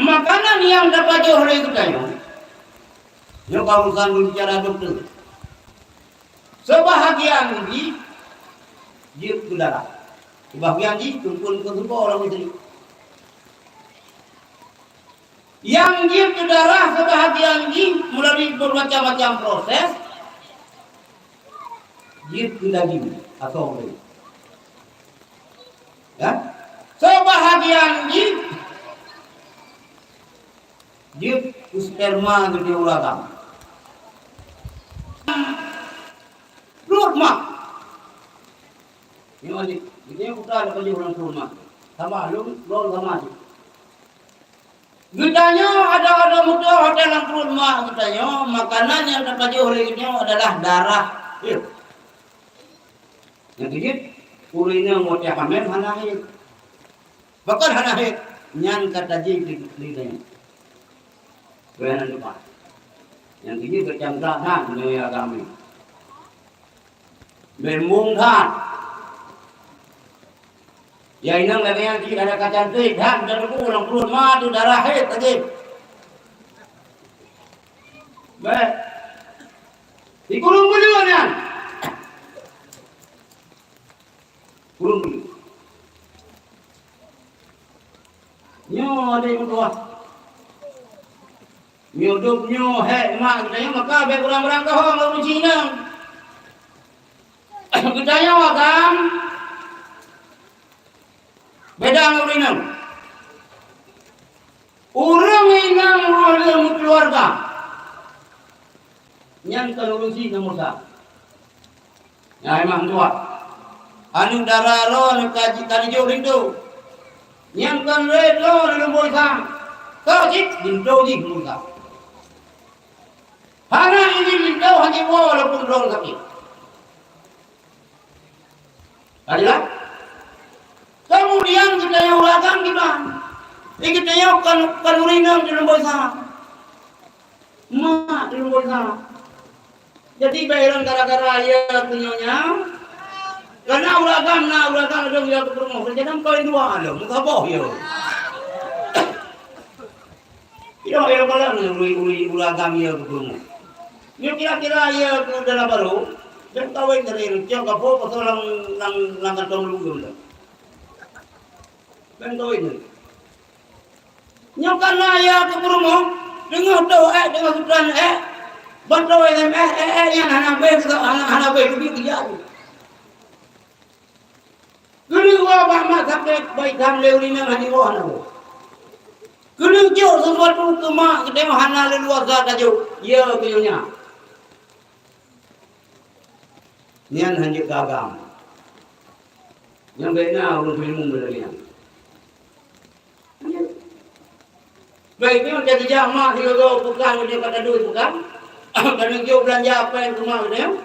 makanan nyang tapajoh lé geutanyoe, nyoe ka urusan berbicara doktor. Seubahagian jih jeuet keu darah. Seubahagian jih teumpon keu seuko lam istri. Nyang jeuet keu darah seubahagian jih meulalu beumacam-macam proses, jeuet keu daging asoe ureuëng. Ya? Seubahagian jih jeuet keu sperma geutanyoe ureuëng agam. Pluet mak. Nyoe adik, geutanyoe buta ada pajoh lam pluet mak. Sama lôn, lôn sama adik. Geutanyoe ada-ada muda hotel lam pluet mak geutanyoe, makanan nyang tapajoh lé geutanyoe adalah darah. Nyang keujeuet, ureuëng inong watée hamil hana hét. Pakon hana hét, nyan ka tajih di, di, di. Keuheunan teuma. Nyang keujeuet geucangka that meunyoe agam nyoe. Beumbong that. Ya inong lagée nyan cit ada ka cantik that, dan teupeu ureuëng peuruet ma tu darah hét lagée. Beh. Di kurung bulu nyan. Kurung bulu. Nyoe ada yang tuah. Nyoe dok nyoe hek mak kita nyoe maka bek urang-urang kahong urang Cina. Kita nyoe agam beda ngon urang inong. Ureuëng inong roh leueh meukeuluwarga, nyan kon ureuëng syiek nomor sa. Nyang imam tuha, aneuëk dara roh nyoe ka ji-, ka neujok linto. Nyan kon rét roh leumboi sa. Ka cit linto jih nomor sa. Hana izin linto hana jiwoe walaupun droe sakét. Ka jelas? Kemudian geutanyoe ureuëng agam kiban. Di geutanyoe kon, kon ureuëng inong di leumboi sa. Mak di leumboi sa. Jadi, bèk heran gara-gara ya keu nyoe nyan. Karena ureuëng agam na ureuëng agam lôn ya keu peurumoh. Saja nang kawin dua lom, muka boh ya. Iya, iya, bala ni uri, uri, uri agam iya keu peurumoh. Nyoe kira-kira iya keu dara barô, dan kawin dari cok gapo pasal lang, lang, lang kantong lu tu. Dan kawin ni. Nyoe kana iya keu peurumoh, deungoh toh eh, deungoh sutran eh, bantu S M S eh, eh, nyan hana beh, hana, hana beh, duit dia tu. Keuneuk woe bak mak sakét, bak itam lé ureuëng inong hana woe hana woe. Keuneuk jok sesuatu keu mak geutanyoe hana leuluasa tajok, ya keu nyoe nyan. Nyan hanjeuet keu agam. Nyang bèk na ureuëng teurimong lagée nyan. Baik nyoe, jadi jak mak sigoe peugah nyoe ka tadui peugah. Ka neujok beulanja péng keu mak nyoe.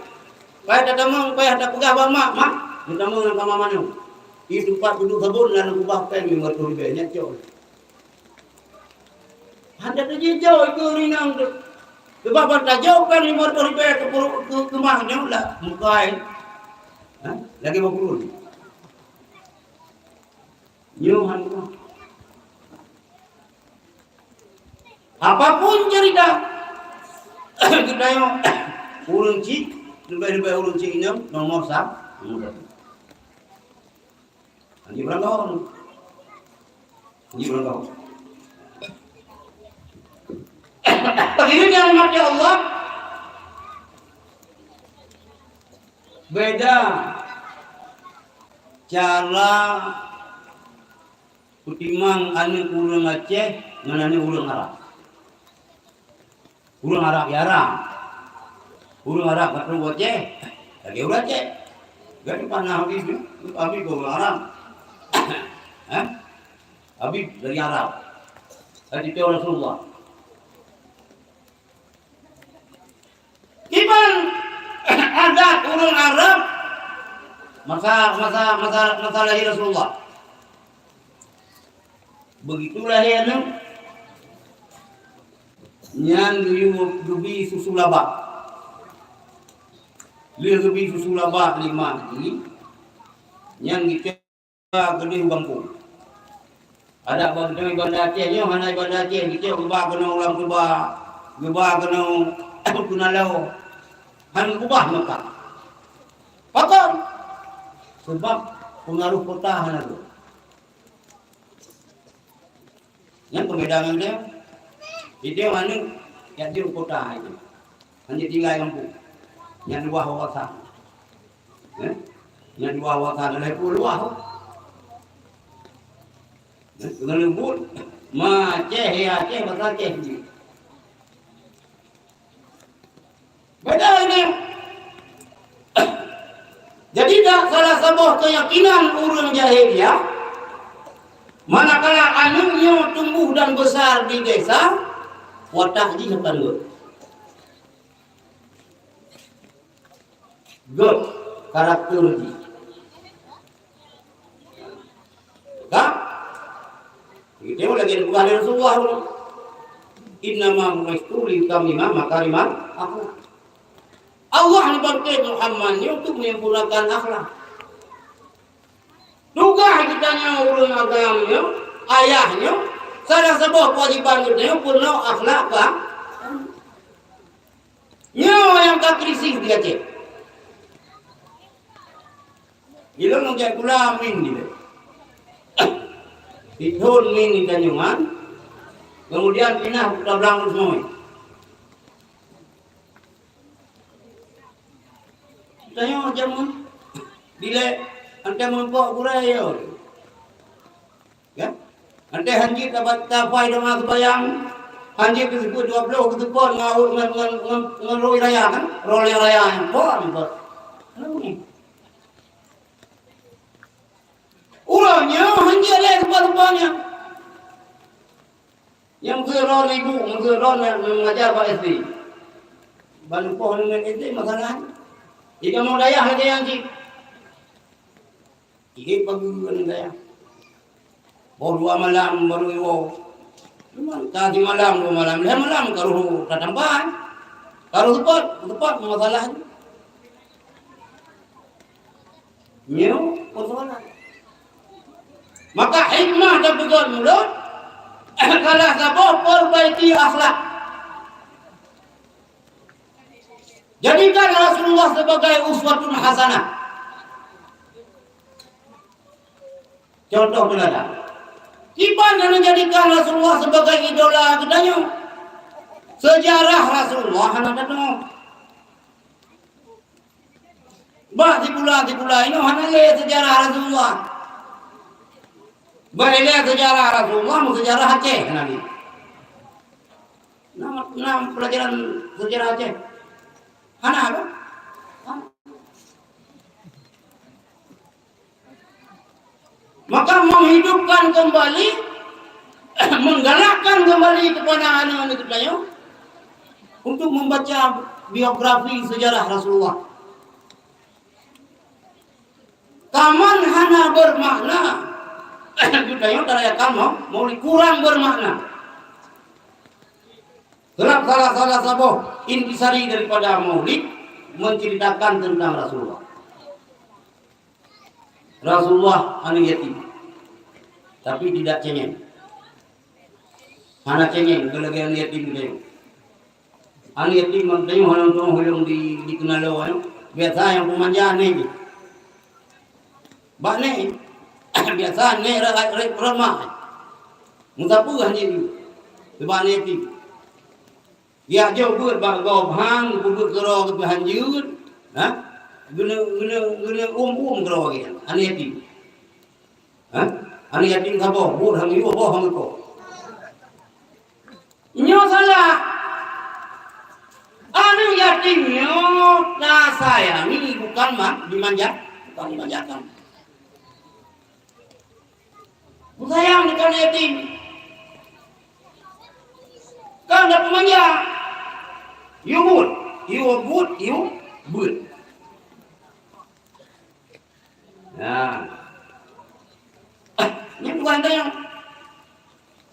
Payah tatamong, payah tapeugah bak mak, "Mak, meutamong lam kama manok." Di teumpat duduek sabon lalu ubah péng lima ratus ribèe nyan cok. Hana teujijok itu rinang tu. Sebab ban tajok péng lima ratus ribèe keu peuruet keu, keu mak nyoe lah mukai. Ha? Lagi bak pulun. Nyoe han. Apapun cerita, geutanyoe ureuëng cit, leubeh-leubeh ureuëng cit inong nomor sa-, nomor satu. Hanjeuet beurangkaho. Hanjeuet beurangkaho. Hadirin yang dirahmati Allah, beda cara peutimang aneuëk ureuëng Aceh ngon aneuëk ureuëng Arab. Ureuëng Arab ya Arab. Ureuëng Arab ka trok u Aceh, lagée ureuëng Aceh. Jadi panah habéh tu, habéh keu ureuëng Arab. Hah? Habéh dari Arab. Jadi tu Rasulullah. Kiban adat ureuëng Arab masa, masa, masa, masa lahé Rasulullah. Begitu lahé aneuëk, nyan geuyue geubi susu labak. Lheueh geubi susu labak lé mak jih, nyan geucok keudeh u gampông. Adak bak geutanyoe i Banda Aceh nyoe hana i Banda Aceh, geucok geuba keunoe u Lam Tuba, geuba keunoe u Tunalo. Han geubah meukat. Pakon? Sabab peungaroh kota hana lom. Nyan peubeda ngon dia. Di dia mana yak jeuet kota itu. Hanya tinggai gampông. Nyan luah wawasan. Eh? Nyan luah wawasan, lhèe ploh luah. Eh? Ngon leumbut, ma Aceh, ya Aceh, bahasa Aceh. Beda ini. Jadi, dak salah saboh keuyakinan ureueng jahiliyah, manakala aneuk nyoe tumbuh dan besar di desa, watak jih akan gèt. Gèt karakter jih. Ka? Begitu lagi dipeugah lé Rasulullah, "Innama bu'istu liutammima makarimal akhlak." Allah neubangkét Muhammad nyoe untuk menyempurnakan akhlak. Tugaih geutanyoe ureueng agam nyoe, ayah nyoe, salah saboh keuwajéban geutanyoe peurunoe akhlak ba-, nyoe nyang ka krisis di Aceh. Ilôn lôn jak sikula min dilèe. Sithôn min di Tanjungan, kemudian pinah u Kuta Blang u Seumawé. Tanyoe jameun dilèe, antai meurumpok gurèe yo. Ya? Antai hanjeuet tabat tapai doa seumayang, hanjeuet keuseupôt dua ploh keuseupôt ngon, ngon, ngon, ngon, ngon roi raya kan? Roi raya nyan. Kon, kon. Uroe nyoe hanjeuet lé rupa-rupa nyan. Nyang keu droe ibu, nyang keu droe na, na mengajar bak S D. Ban poh ngon S D masalah. Di kamoe dayah lagèe nyan cit. Idéh pagi ngon dayah. Boh dua malam baru iwoe. Cuma ka simalam dua malam, lhèe malam ka roh tatampan. Ka roh seupôt, seupôt masalah. Nyoe persoalan. Maka hikmah dan peugah mulut salah saboh perbaiki akhlak. Jadikan Rasulullah sebagai uswatun hasanah. Contoh teladan. Kiban hana jadikan Rasulullah sebagai idola geutanyoe. Sejarah Rasulullah hana tatu'oh. Bak sikula-sikula inoe hana lé sejarah Rasulullah. Bak ilèe sejarah Rasulullah, meusejarah Aceh hana lé. Na, na pelajaran sejarah Aceh? Hana, kan? Hana. Maka menghidupkan kembali, menggalakkan kembali kepada aneuk-aneuk geutanyoe untuk membaca biografi sejarah Rasulullah. Kaman hana bermakna, geutanyoe tarayakan mau, maulid kurang bermakna. Sebab salah, salah saboh intisari daripada maulid menceritakan tentang Rasulullah. Rasulullah aneuk yatim, tapi tidak cengeng. Hana cengeng keu lagèe aneuk yatim teuh. Aneuk yatim teuh hana teuh ulôn di, dikeunaloe nyoe. Biasa nyang peumanja nèk jih. Bak nèk, biasa nèk rot, rot, rot mak. Meusapeue hanjeuet jih. Sebab aneuk yatim. Yak jok beuet bak gob han, geupeubuet keudroe geupeuhanjeuet, ha? Geune-, geune-, geune-um-um keudroe lagèe nyan, aneuk yatim. Ha? Aneuk yatim saboh, buet han geuyue, boh han geuko. Nyoe salah. Aneuk yatim nyoe tasayangi bukan ma-, dimanja, bukan dimanjakan. Beusayang di kawan yatim. Kan dak peumanja. Yue buet, yue buet, yue buet. Nah. Nyan bukan tanya.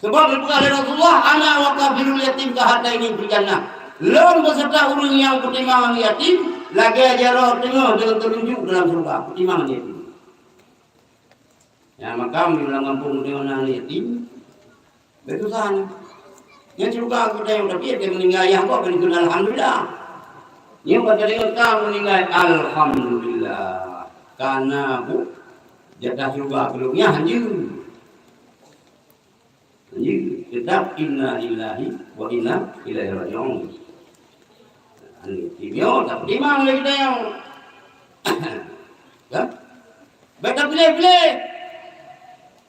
Sebab dipeugah lé Rasulullah, "Ana wa kafilul yatim kahataini fil jannah." Lôn beuseureuta ureueng nyang peutimang yatim lagèe jaroe teungoh deungon teulunjuk dalam syeuruga. Peutimang yatim. Nyang makam di lam gampông teuh na aneuk yatim, bèk susah nyan. Nyan syeuruga geutanyoe, tapi watèe meuninggai ayah gob, kheun alhamdulillah. Nyoe ban teudeungoe ka meuninggai, alhamdulillah. Kana bu jadah syurga keu lôn nyan hanjeuet. Hanjeuet. Teutap inna lillahi wa inna ilaihi raji'un. Hanjeuet. Tapi nyoe tak peutimang lé kita nyoe. Kan? Bèk tapiléh-piléh.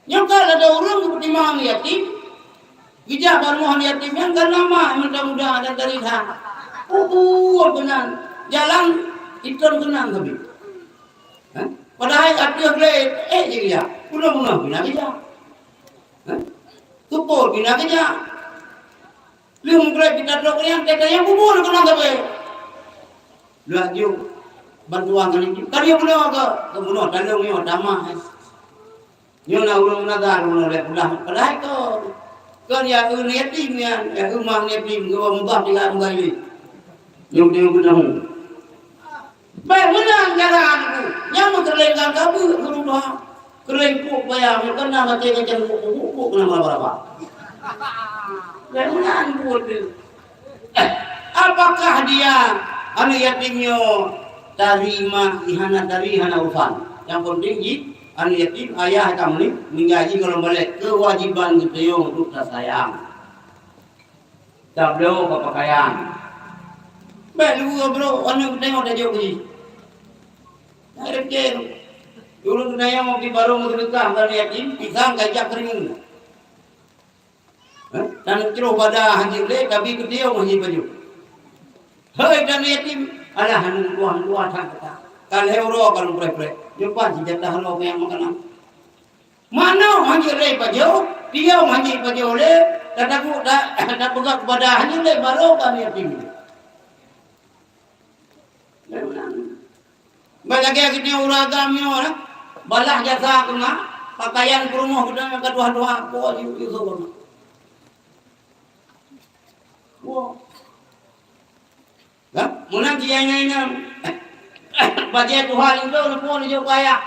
Nyoe ka lagèe ureueng geupeutimang yatim, geujak bak rumoh yatim nyan ka lama meuda-muda dan dari that. Ubur keunan, jalan iton keunan sabe. Hah? Padahai ateueh glé, eh, jih geujak. Bunoe-bunoe pih na geujak. Hah? Syukur pih na geujak. Lheueh meugreb kita trok riang, teuka nyang bubur keunan sabe. Lheueh jok bantuan kali jok. Ka dia bunoe ke, ke bunoe talong nyoe tamah, eh. Nyoe na ureueng meunazar, ureueng lhèe pulah, padahai kon. Kon ya eu yatim nyan, ya eu mah yatim, geuba mubah tiga mubah ilé. Nyoe dia geunahu. Bèk meunan cara Teungku. Nyang meukeureueng ngon kabeuk geurudoh. Keureueng puk payah, meukeuna maté keucang puk-puk, puk keuna raba-raba. Bèk meunan buet teuh. Apakah dia aneuk yatim nyoe tari ma, hana tari, hana urusan? Nyang penting jih aneuk yatim, ayah ka meuni-, meuninggai, jih gohlom balek, keuwajiban geutanyoe untuk tasayang. Tabloe bak pakaian. Bèk lubôh brôk aneuk geutanyoe tajok keu jih. Hai reuncen. Dulu geutanyoe pih barô meuseudeukah bak aneuk yatim, pisang ka jak keuringu. Hah? Taneuk cloh bada hanjeuet lé, tapi keudiong hanjeuet pajoh. Hei aneuk yatim, alah aneuk luwah-luwah that gata. Ka lhèe uroe ka lôn preh-preh. Nyoe pat sijatah lom nyang makanan. Manok hanjeuet lé pajoh, tiong hanjeuet pajoh lé, tataguek ta-, tapeugah keupada hanjeuet lé barô ka aneuk yatim. Bèk lagèe geutanyoe ureueng agam nyoe, balah jasa keu mak, pakaian peurumoh geutanyoe ka tuha-tuha, po jih, jih soe mak. Wah. Kan? Meunan jih inong-inong. Bajèe tuha linto, neupue neujok keu ayah.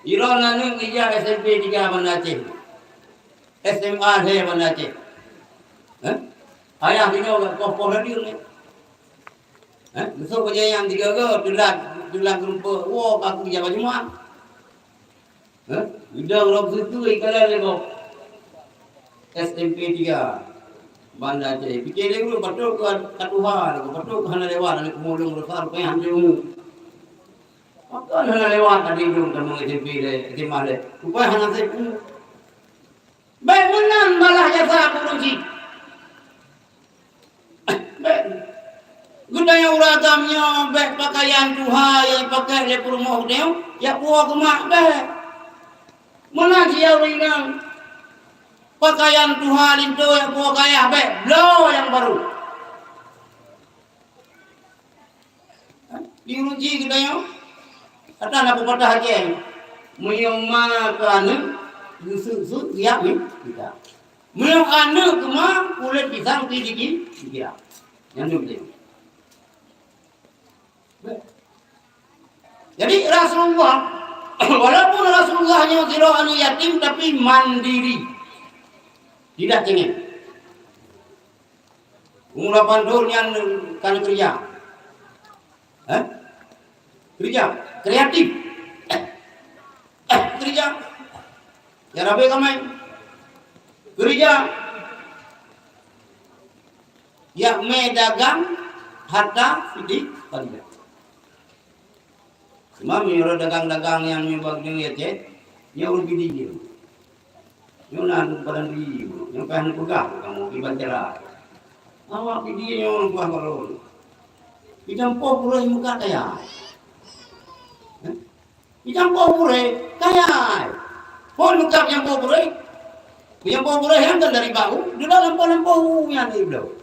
Droeneuh aneuk ijak S M P tiga Banda Aceh. S M A lhèe Banda Aceh. Hah? Ayah geutanyoe ka poh-poh radeung nyan. Hah? Meusoe bajèe nyang tiga-tiga, teulat, teulat geurumpok, woe ka kujak bak Jumat. Hah? Geudong rot sutui ikalon lé gob. S M P tiga, Banda Aceh. Pike lé ureueng, patôt ka tuha lé gob, patôt ka hana lewat, aneuk pemulung besar, rupanya hana umu. Pakon hana lewat tadi lôn tamong S M P lé, S M A lé. Rupanya hana sép umu. Bèk meunan balah jasa keu ureueng chik. Bèk. Geutanyoe ureueng agam nyoe bèk pakaian tuha nyang jipakék lé peurumoh geutanyoe, jak puwoe keu mak, bèk. Meunan cit ureueng inong, pakaian tuha linto jak puwoe keu ayah, bèk. Bloe nyang barô. Di uji geutanyoe, ata na peupatah Aceh, meunyoe ma keu aneuk, geusut-sut riak mi-, mita. Meunyoe aneuk keu ma, kulét pisang pi jiji, mita. Nyan tu geutanyoe. Jadi Rasulullah, walaupun Rasulullah nyoe sidroe aneuk yatim, tapi mandiri. Tidak cengeng. Umur lapan thôn nyan ka neukeureuja. Hah? Keureuja. Kreatif. Keureuja. Ya Rabbi kamai. Keureuja. Yak mé dagang harta sidéh paliak. Cuma meunyoe dagang-dagang nyang nyoe bak nyoe ya cit, nyoe ureueng Pidie nyoe. Nyoe na ureueng Padang Pidie nyoe, nyoe payah neupeugah kamoe kiban cara. Awak Pidie nyoe ureueng peugah barô. Itam poh purée muka kaya. Hah? Itam poh purée kaya. Phon muka nyang poh purée. Nyang poh purée nyan kan dari bak u, dudoe lam poh-lam poh u nyan di bloe.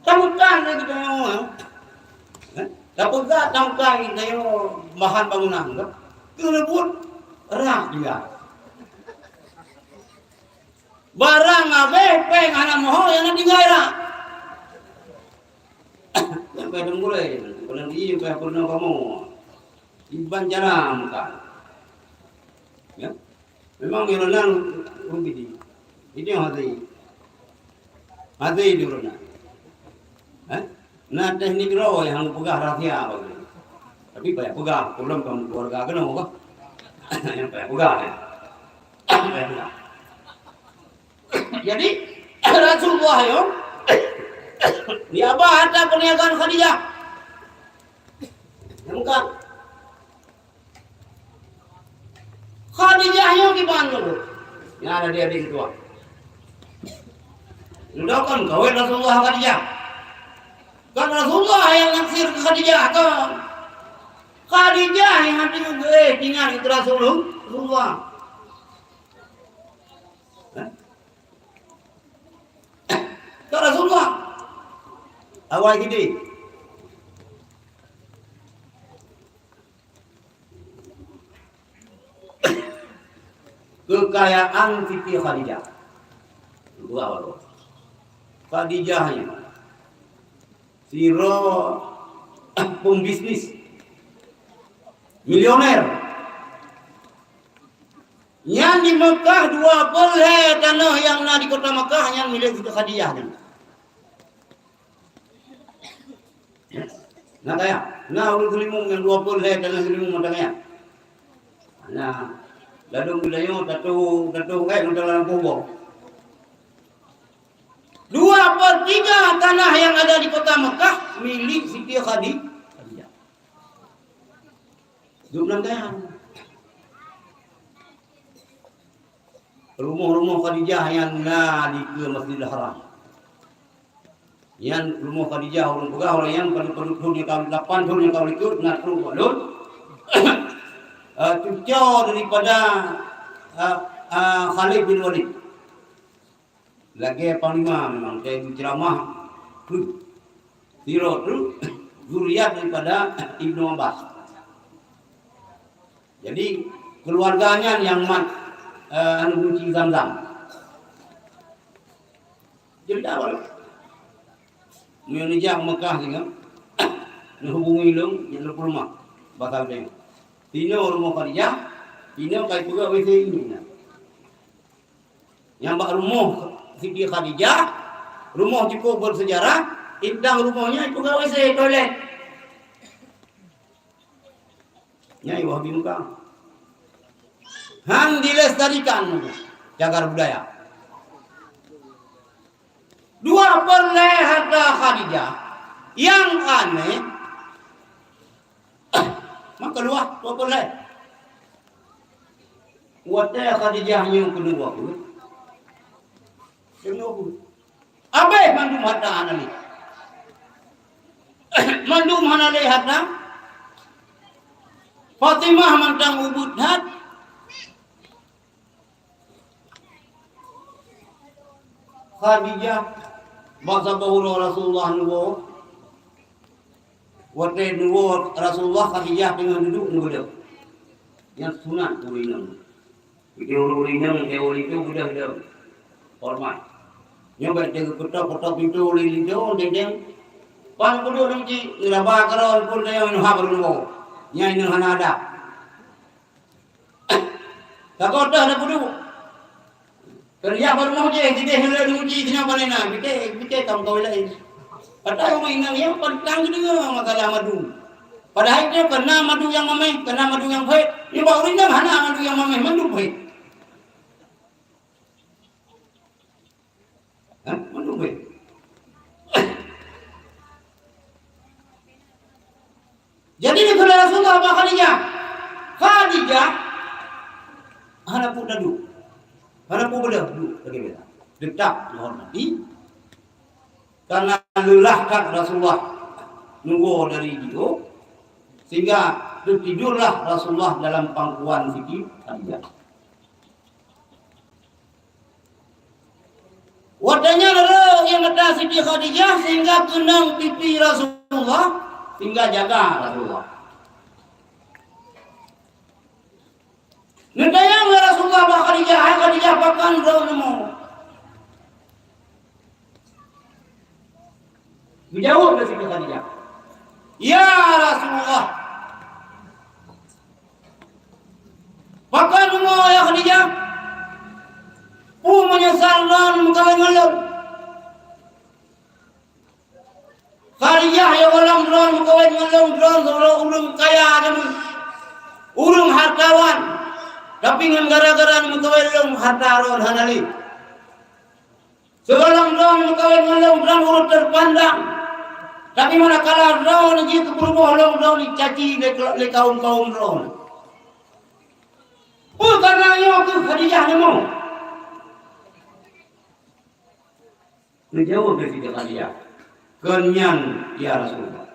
Tamutan lé geutanyoe, eh? Tapeugah tamutan geutanyoe bahan bangunan tu. Keuneubut rak juga. Barang habéh, péng hana meuho, nyang na tinggai rak. Sampai dong gulai, pernah di, sampai pernah kamu. Iban cara makan. Ya. Memang ureueng nan ureueng Pidie. Ini hati. Hati di ureueng nan. Eh? Na teknik droe nyang peugah rahsia bagi. Tapi payah peugah, ulôn kon keuluwarga keunoe bah. Nyang payah peugah nyan. Payah peugah. Jadi, Rasulullah nyoe, di aba harta perniagaan Khadijah. Nyang ka Khadijah nyoe kiban dulu. Nyan ada di adik ketua. Udah kan kawin Rasulullah Khadijah. Kan Rasulullah yang naksir ke Khadijah kan. Khadijah yang hati eh tinggal ke Rasulullah. Hah? Ke Rasulullah. Awai gede. Kekayaan Siti Khadijah. Dua baru. Khadijah ni sidroe pembisnis, milioner. Nyan di Mekah dua peuet lhée tanoh nyang na di kota Mekah nyan milék Siti Khadijah nyan. Na kaya, na ureuëng Seulimeum nyang dua peuet lhée tanoh Seulimeum mantong kaya. Na ladôm geutanyoe tatoh tatoh kai mantong lam kuboh. Dua per tiga tanah yang ada di kota Mekah milik Siti Khadi-, Khadijah. Dum lam kaya. Rumoh-rumoh Khadijah nyang na di keue Masjidil Haram. Nyan rumoh Khadijah ureuëng peugah ureuëng nyang padub-padub thon nyang ka lapan thon nyang ka likot na trok bak lôn. Eh, cuco daripada, eh, eh, Khalid bin Walid. Lagée panglima memang, lagée geuceuramah. Sidroe tu zuriat daripada Ibnu Abbas. Jadi, keuluwarga nyan nyang mat, eh, anu guci Zamzam. Jadi, awai. Meunyoe neujak Mekah singoh, neuhubungi lôn, nyan lôn peurumoh. Pasal nyan. Sinoe rumoh Khadijah, sinoe ka ipeugah W C ini. Nyang bak rumoh Siti Khadijah, rumoh cukôp bersejarah, intang rumoh nyan ipeugah W C, toilet. Nyan i Wahabi Mekah. Han dilestarikan cagar budaya. Dua peureulée harta Khadijah nyang aneh, maka luwah dua peureulée. Watée Khadijah nyoe keuneuk wafeuet, keuneuk wafeuet. Abéh mandum harta hana lé. Mandum hana lé harta. Fatimah mantong ubit that. Khadijah bak saboh uroe Rasulullah neuwoe. Watée neuwoe Rasulullah, Khadijah teungoh dudoe neubeudôh. Nyan sunat ureuëng inong. Di ureuëng inong, di ureuëng itu beudôh-beudôh. Hormat. Nyoe bak teupeutôk-peutôk pintoe lé linto, deng-deng. Pan peuduek nang cit, ngeuraba keudroe pun tayong inong haba runoe. Nyan inong hana adab. Sagoe teuh na peuduek. Keurija baru mau jeh, jideh ngeuleu nang cit, sinoe pane na. Pike, pike kam kawai laén. Padahai ureuëng inong nyang pantang geudeungoe masalah madu. Padahai nyoe kana madu nyang mameh, kana madu nyang phet. Nyoe bak ureuëng inong hana madu nyang mameh, mandum phet. Hah? Mandum phet. Jadi, dikheun lé Rasulullah bak Khadijah, Khadijah, hana peue taduek, hana peue beudôh duek lagée biasa. Teutap meuhormati, karena leulah that Rasulullah neuwoe dari jiôh, sehingga teutidurlah Rasulullah dalam pangkuan Siti Khadijah. Watée nyan rhot ie mata Siti Khadijah sehingga keunong pipi Rasulullah, sehingga jaga Rasulullah. Neutanyong lé Rasulullah bak Khadijah, "Hai Khadijah, pakon droeneuh rumoh?" Geujaweueb lé Siti Khadijah, "Ya Rasulullah, pakon rumoh ya Khadijah? Peue meunyeusal lôn meukawen ngon lôn?" Khadijah Ngon lôn droe sidroe ureuëng kaya teuma, ureuëng hartawan, tapi ngon gara-gara neumeukawen lôn harta droe hana lé. Sigohlom droe neumeukawen ngon lôn droe ureuëng teupandang, tapi manakala droe jih keu peurumoh lôn droe jicaci lé, lé kawöm-kawöm droe. Peue kana nyoe keuh Khadijah neumoe? Geujaweueb lé Siti Khadijah, "Kon nyan, ya Rasulullah.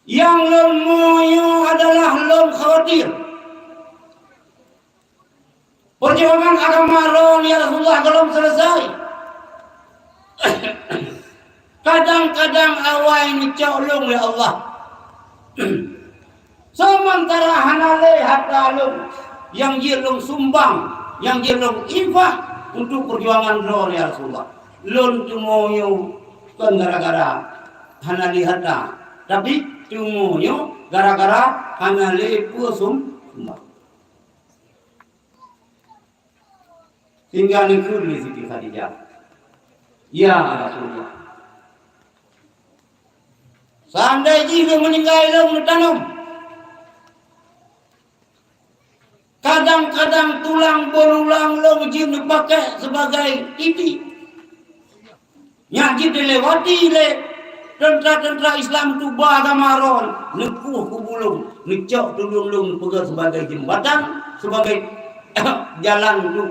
Nyang lôn moe nyoe adalah lôn khawatir peujuangan agama droen, ya Rasulullah, gohlom seuleusoe. Kadang-kadang awai neucok lôn lé Allah. Seumeuntara hana lé harta lôn nyang jeuet lôn sumbang, nyang jeuet lôn infak untuk peujuangan droen, ya Rasulullah. Lôn tumoe nyoe kon gara-gara hana lé harta, tapi tumoe nyoe gara-gara hana lé peue sum-, sumbang." Sehingga neukheun lé Siti Khadijah, "Ya Rasulullah, seandai jih lôn meuninggai lôn neutanom, kadang-kadang tulang beululang lôn jeuet neupakèk sibagai tipi. Nyan jeuet dilewati lé teuntra-teuntra Islam tuba agama droen, neukueh kubu lôn, neucok tuleueng lôn peugah sibagai jeumbatan, sibagai jalan untuk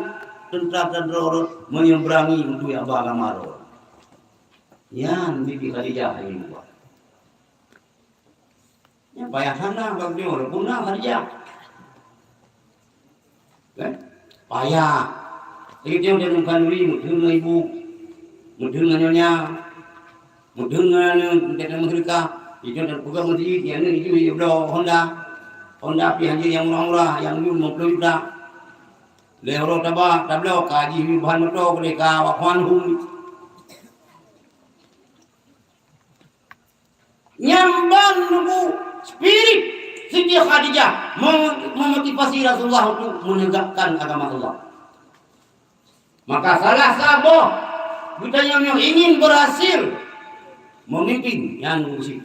teuntra-teuntra droen meunyeubrangi untuk agama droen." Nyan Siti Khadijah nyang buet. Nyan payah hana bak nyoe, walaupun na Khadijah. Kan? Payah. Jadi, dia udah nungkan duri, meutheun ngon ibu, meutheun ngon nyonya, meutheun ngon aneuk, minta teurimong seudeukah. Itu dan peugah meuseujid, ya, aneuk itu, ya, bloe Honda. Honda pih hanjeuet nyang murah-murah, nyang jeuet lima puluh juta. Lheuh uroe taba, tabloe, ka jih bahan moto, keudeh ka awak keuan hum. Nyan ban neubu spirit Siti Khadijah mem-, memotivasi Rasulullah untuk menegakkan agama Allah. Maka salah saboh geutanyoe nyoe ingin berhasil memimpin nyan usi.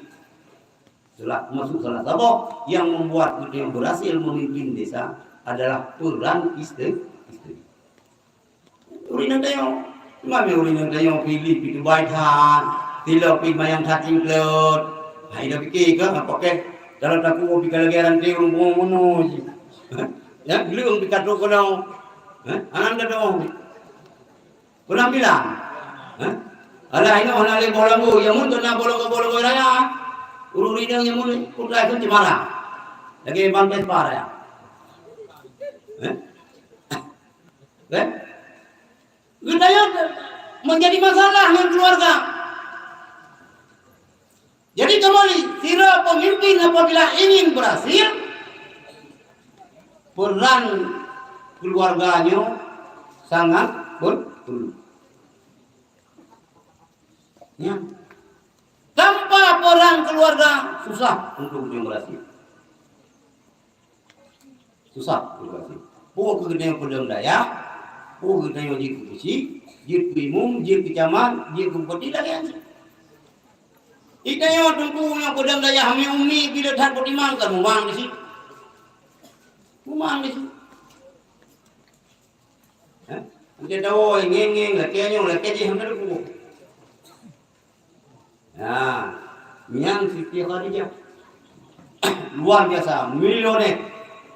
Salah, maksud salah saboh yang membuat geutanyoe berhasil memimpin desa adalah peran isteri, isteri. Ureueng inong tanyoe. Teuma ureueng inong tanyoe pih lé pih tubai that, tilo pih mayang that cingklot. Hai dah pikir ke apa keh? Dalam taku pih ka lagèe ranté ureueng pungo mono jih. Ya, gleueng pih ka trok keunoe. Ha? Hana tadoe. Penampilan. Ha? Alah, inoe hana lé boh lambô. Ya, mun na boh lambô, boh lambô raya. Ureueng inong nyang mun putra itu cemara. Lagèe ban Vespa raya. Ha? Kan? Geutanyoe menjadi masalah ngon keluarga. Jadi kembali, sidroe pemimpin apabila ingin berhasil, peran keluarga nyoe sangat perlu. Ya. Tanpa peran keluarga, susah untuk berhasil. Susah, susah. Peue keu geutanyoe peudong dayah, peue geutanyoe jeuet keu pusi, jeuet keu imum, jeuet keu camat, jeuet keu bupati, lagèe nyan cit. Geutanyoe teungku nyang peudong dayah, umi-umi, bila that peutimang, kan mumang di sit. Mumang di sit. Hah? Anté tawoe, ngeng-ngeng, lakèe nyoe, lakèe jih, hana teupeue. Nah, nyan Siti Khadijah. Luar biasa, milioner.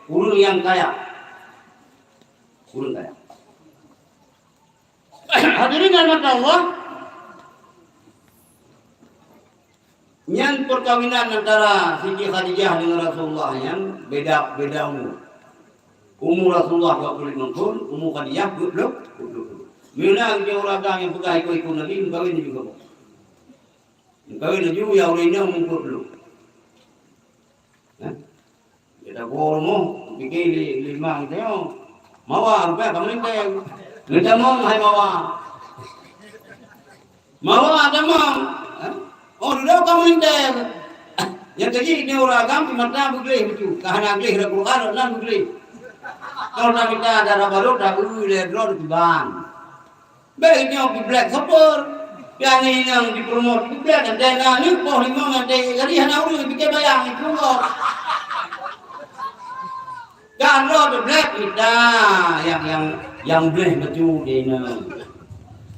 Ureueng nyang kaya. Ureueng kaya. Hadirin rahmat Allah, nyan perkawinan antara Siti Khadijah dengan Rasulullah nyan beda, beda umur. Umur Rasulullah dua puluh lima thon, umur Khadijah dua puluh, dua puluh thon. Meunyoe na ureueng agam nyang peugah iko-iko Nabi, meukawen juga. Meukawen laju, ya ureueng inong meukeue dulu. Hah? Geutanyoe rumoh, pike lé, lé ma geutanyoe. Mawa, rupanya kamoe lintèe. Geutanyoe hai mawa. Mawa tamong. Hah? Oh, dudoe kamoe lintèe. Nyang keujih ni ureueng agam, di mata beugleh bacut. Ka hana gleh lam Quran, nan beugleh. Kalau na mita dara barô, dak ui lé droe di ban. Bèk nyoe pih black super. Pian inong dipeurumot, geublah dan dai na aneuk boh limong nyang dai, jadi hana ureueng pike bayang itu kok. Kan roh teubleh mita nyang, nyang, nyang bleh meutu di inong.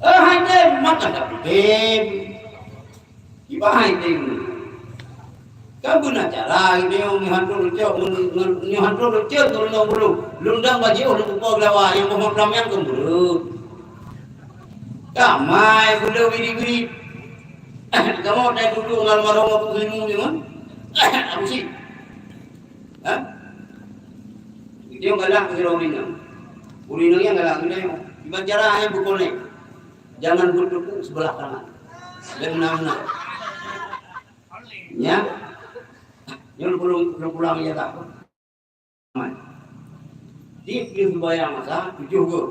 Eh, hai tem, maka tak pike. Kiban hai tem. Ka beuna cara nyoe, nyoe han trok lucok, nyoe han trok lucok ngon lôn bulu. Lôn dang bajeuh lôn kupo geulawa nyang boh mamplam nyan keu beureuet. Ka mai bulu biri-biri. Kamoe tai dudu ngon marong aku seulimu nyoe. Aku si. Ha? Dia galak keu ureueng inong. Ureueng inong nyang galak keu nyoe. Kiban cara nyang beukonek. Jangan bertepuk sebelah tangan. Lé meunan-meunan. Nya, nyoe lôn pulang, lôn pulang ya tak? Di, di sembahyang masa tujuh go.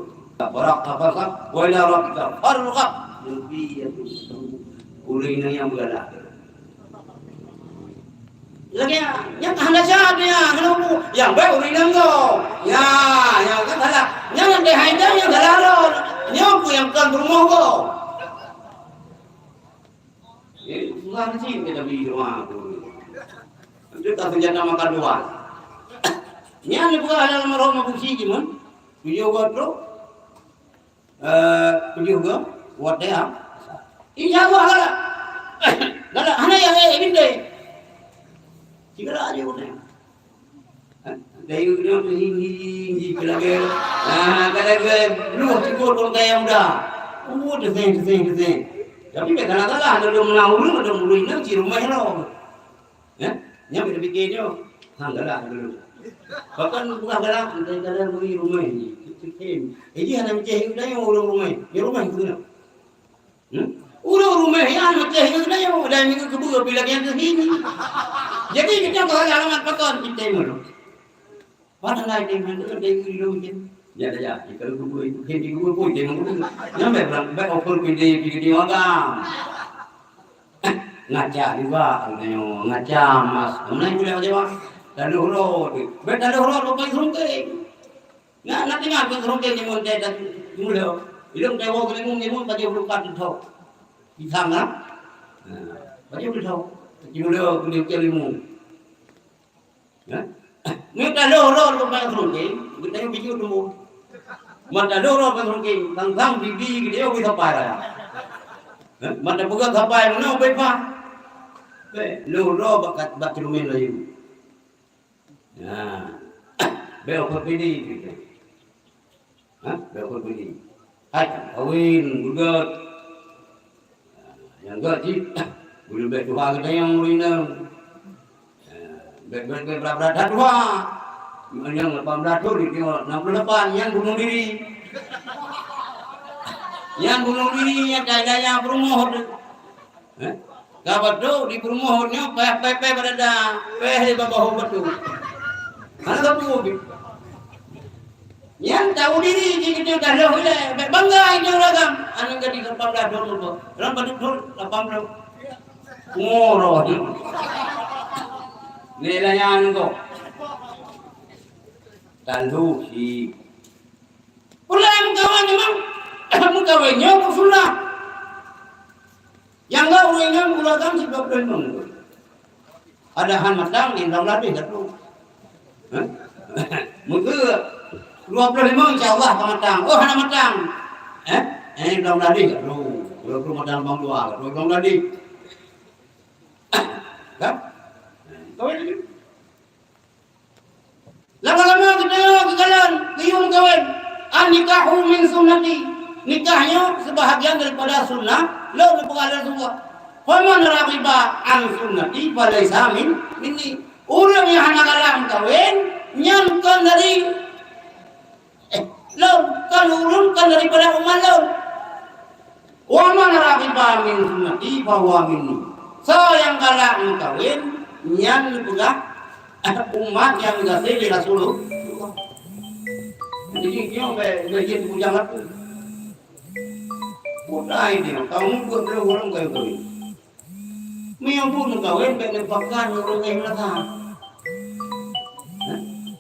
Tabarak, tabarak, wa ila rabbika farghab. Nabi ya tu. Ureueng inong nyang beugalak. Lagèe nyan, nyan hana syarat nyan, hana huköm. Nyang baik ureueng inong go. Ya, nyang kan salah. Nyan nyang deuh hai nyan nyang salah lom. Nyoe peue nyang kon peurumoh go. Eh, susah nasi kita beli rumah tu. Itu tak senjata makan dua. Nyan ni bukan hal almarhum Abu Syi'ib, man. Tujuh go trok. Eh, tujuh go. Buat dia. Insya Allah galak. Galak. Hana ya, eh, binte. Tiga lah aja udah. Dayeuh nyoe teuhing-hing jih keu lagèe, ah, keu lagèe blueh cukôp ureueng kaya muda. Oh, teuhing, teuhing, teuhing. Tapi bèk salah-salah, lôn meunang ureueng, lôn ureueng inong cit rumoh lom. Ya? Nyan bèk tapike nyoe. Hang galak lôn. Pakon peugah galak, entah galak beri rumoh jih. Teuhing. Eh, jih hana meucéh ureueng inong ureueng rumoh. Nyoe rumoh keu inong. Hmm? Ureueng rumoh nyan meucéh nyoe, dan nyoe keubeue pih lagèe nyan keuh nyoe. Jadi, kita keu alamat pakon kita meulom. Padahai dia nyan tu, dia dulu je. Ya, ya, ya. Kita keubeue, kita keubeue pun dia meulom. Nyan baik, baik offer pih dia, pih dia magang. Ngaca juga, katanya, ngaca emas. Mana yang boleh macam mana? Taloh rot. Baik taloh rot, bapak yang suntik. Nyan, nyan teungoh keu seurongkeng nyoe teuh, teuh, teuh, teuh. Ilong teuh woe keu limong, limong pajoh ploh pat teuh. Pisang, ha? Nah, pajoh ploh teuh. Teuh keu limong. Ya? Nyoe taloh rot keu seurongkeng, geutanyoe bijéh tumbôh. Mata taloh rot keu seurongkeng, sang-sang bibi geutanyoe bri sapai raya. Ha? Mata peugah sapai meunoe bri pah. Bèk, loh rot bak, bak ceureumen layeue. Nah, bèk ukeue pini gitu. Ha? Bèk ukeue pini. Hai, kawin, beugöt. Nyang göt cit, beuleubèh tuha geutanyoe ureueng inong. Bèk, bèk, bèk brat-brat that tuha. Nyang lapan blah thôn, enam puluh lapan, nyan bunuh diri. Nyan bunuh diri, nyan daya peurumoh. Eh? Ka batuk di peurumoh nyoe, payah pèh-pèh bak dada, pèh di bak bahu batuk. Hana sapeue pih. Nyan tahu diri jih keu taloh ilèe, bèk bangga inong ureueng agam. Aneuk gadih lapan blah thôn muto. Lam batuk thôn lapan ploh. Ngoro. Nilai nyan kok. Taloh si. Ulèe meukawen memang meukawen nyoe keu sunnah. Nyang geuh ureueng inong ureueng agam sidua ploh limong. Padahai matang, eh, lam ladeh ka troh. Hah? Meukeue dua ploh limong insya Allah ka matang. Oh, hana matang. Eh? Eh, lam ladeh ka troh. Dua ploh matang bang dua, ka troh lam ladeh. Kan? Kawen lagi. Lama-lama geutanyoe geukalon, geuyue meukawen. An-nikahu min sunnati. Nikah nyoe seubahagian daripada sunnah lôn, neupeugah lé Rasulullah. Faman raghiba an sunnati falaisa min, minni. Ureueng nyang hana galak meukawen, nyan kon dari, eh, lôn, kon ureueng, kon daripada umat lôn. Wa man raghiba min sunnati fahuwa minni. Soe nyang galak meukawen, nyan neupeugah umat nyang geugaséh lé Rasulullah. Jadi, nyoe bèk, bèk jeuet bujang laju. Putrai dia, kaum buet lé ureueng kaya kawin. Meunyoe buet meukawen, bèk neupakat ureueng éh meunasah.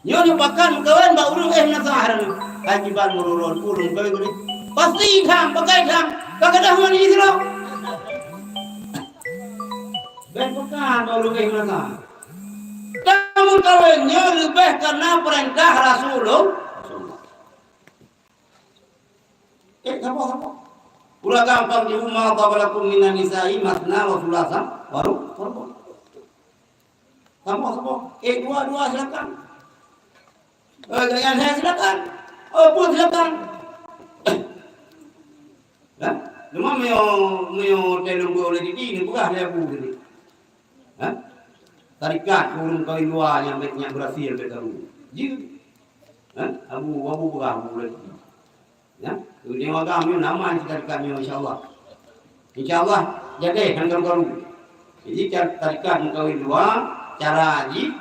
Nyoe neupakat meukawen bak ureueng éh meunasah, hai kiban meururôn ureueng kawin keu nyoe. Pasti tham, pakai tham, ka gadôh ngon jih sidroe. Laén peugah bak ureueng éh meunasah. Tameukawen nyoe leubeh kareuna peurintah Rasulullah. Eh, saboh, saboh. Ulah gampang di rumah, "Taba lakum minan nisa'i masna wa sulasa wa ru-, wa ruba'." Saboh, saboh. Eh, dua, dua silakan. Eh, gaya saya silakan. Oh, pun silakan. Dah? Cuma meunyoe, meunyoe teuh lôn beuet lé gigi, neupeugah lé Abu tadi. Ha? Tarikat ureueng kawin dua nyang bèk, nyang beurhasil bèk karu. Jeuet. Ha? Abu, Abu peugah Abu lé gigi. Ya, ureueng agam nyoe nama cita-cita nyoe, insya Allah. Insya Allah, jadi hana karu-karu. Jadi, ca-, tarikat meukawen dua, cara jih,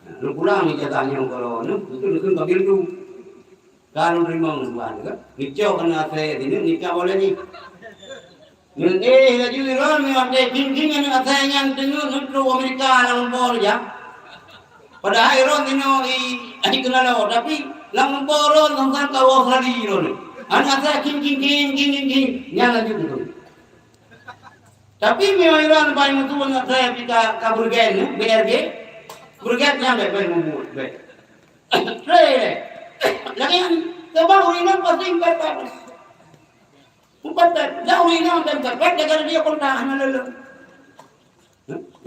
nah, lôn pulang ijazah nyoe kalau nyoe, itu neukheun kabil tu. Ka lôn teurimong buah tu kan. Ngicok aneuk asèe sineuk nikah boleh jih. Ngon éh laju droe ngon watèe jing-jing aneuk asèe nyan teungeut neutrok Amerika lam lumpur jak. Padahai droe tinoe i, i keunaloe, tapi lam lumpur droe teuntang ka Australia droe. Aneuk asèe jing-jing-jing, jing-jing-jing, nyan laju turun. Tapi meunyoe droe paléng meutuwö aneuk asèe pih ka, ka beureugen, B R G, beureugen nyan bèk, bèk mubuet, bèk. Lé, lé. Lagèe nyan, keubah ureueng inong pasti bèk, bèk. Mupat that, jauh inong dan that, that, that, dia kontak hana leuleum.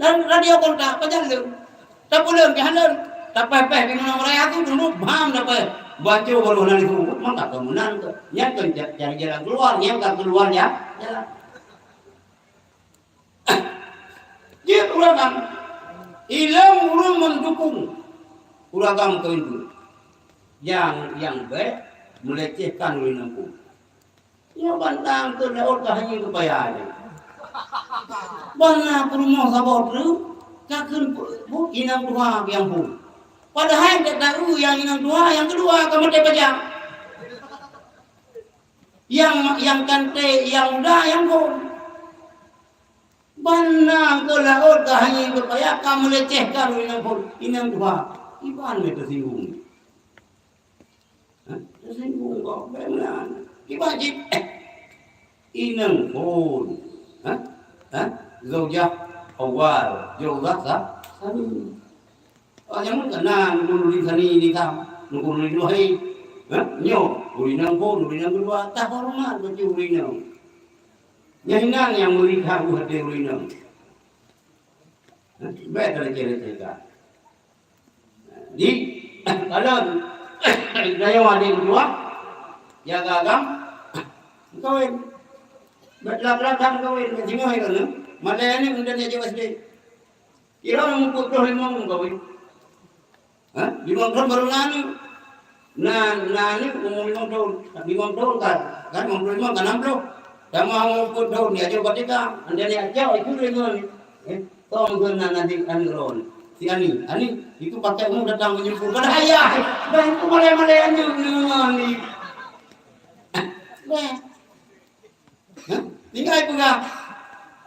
Dan radio kontak, pajan leuem. Tapeuleum, pih hana leuem. Tapèh-pèh, di mana raya tu, dulu, bam, tapèh. Baco baru hana disebut, maka kemenang tu. Nyan kan ca-, cari jalan keluar, nyan kan keluar, ya, jalan. Jeuet ureueng agam, ilôn ureueng mendukung ureueng agam kawin dua. Nyang, nyang bèk melecehkan ureueng inong phôn. Nyoe bantang keu laôt ka hanyeu geupaya lé. Bana peurumoh saboh treuk ka kheun bu-, bu-, inong tuha nyang phôn. Padahai gata taeu nyang inong tuha nyang keudua ka maté pajan. Nyang, nyang kanté, nyang muda, nyang phôn. Bana keu laôt ka hanyeu geupaya ka meulecehkan inong phôn, inong tuha. Iban lé teusinggung. Hah? Teusinggung kok, bèk meunan. Kiban cit, eh, inong phôn. Hah? Hah? Zaujah awal, zaujah sa-, sani. Oh, nyang meukeuna nurul sani ni tam, nurul hai. Hah? Nyoe, ureueng inong phôn, ureueng inong keudua, tahoreumat bacut ureueng inong. Nyan nyang meuri that u até ureueng inong. Bèk taleceh-lecehkan. Jadi, kalau gayong adék dua, jaga agam, kawin. Bèk telat-telat kawin, singoh keuneuk. Malèe aneuk muda jak S D. Kira mumpuk ploh limong kawin. Ha? Limong thôn baru na aneuk. Na, na aneuk umur limong thôn. Limong thôn kan, kan limong ploh limong kan nam ploh. Sama umur peuet thôn, diajoh bak T K. Andai diajoh, itu dia ngon. Eh, tong keu na aneuk, aneuk lôn. Si Ani. Ani, itu pakai umur datang menyumpul. Pada ayah. Dah itu malèe-malèe aneuk ngon ni. Dah. Hah? Tinggai peugah,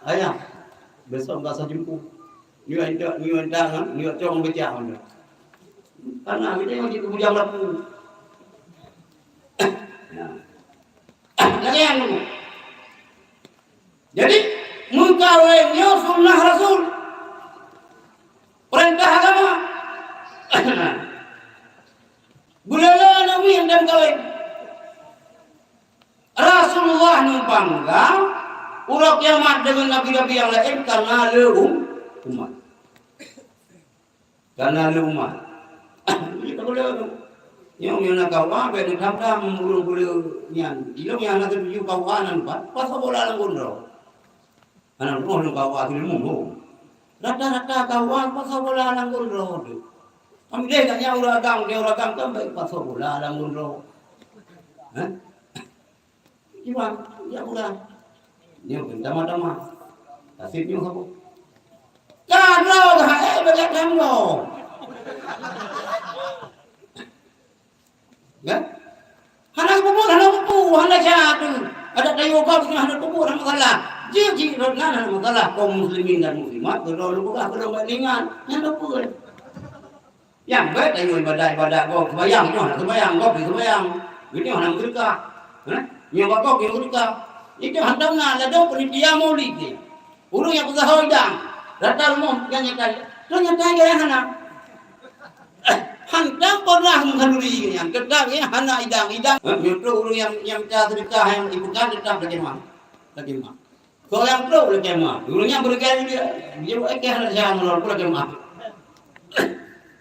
"Ayah, besok enggak usah jemput. Nyoe intat, nyoe intat, ha? Nyoe cong becak." Karena kita yang di bujang lapu. Nah. Lagèe nyan. Jadi, meukawen nyoe sunnah Rasul. Peurintah agama. Beulala Nabi nyang dan kawen. Rasulullah neubangga uroe kiamat deungon nabi-nabi nyang laén kareuna le um-, umat. Kareuna le umat. Nyoe, nyoe na kawa, bèk neutham-tham ureueng peue nyan. Ilôn nyang hana teutuju kawa nan pat, pasoe bola lam gon droe. Hana rumoh lôn kawa sileumong ho. Rata-rata kawa pasoe bola lam gon droe teuh. Amdeh gata nyan ureueng agam, ureueng agam kan bèk pasoe bola lam gon droe. Hah? Kiban, jak peugah. Nyoe pun tama-tama. Naseb nyoe saboh. Ka droe dah, eh, bèk jak tham droe. Kan? Hana peubuet, hana peubuet, hana satu. Ada tayo kau hana peubuet, hana masalah. Jih, jih, hana masalah. Kaum muslimin dan muslimat, keudroe lôn peugah, keudroe bak lingan. Nyan peubuet. Nyang bèk tanyoe ibadat-ibadat gob, seumayang nyoe hana seumayang, gob di seumayang. Geutanyoe hana meuseudeukah. Hah? Nyoe bak gob di meuseudeukah. Itu hantom na ladôm panitia maulid nyoe. Ureueng nyang peusaho idang, Rata rumoh nyang nyatai, tu nyatai gaya hana. Hantom pernah mengkhanduri nyan, tetap ya hana idang-idang. Nyoe ureuëng nyang, nyang minta sedekah nyang ibukan tetap lagèe mah. Lagèe mah. Kok nyang trok lagèe mah. Ureuëng nyang beureugai dia, dia buat keh hana jam lom lagèe mah.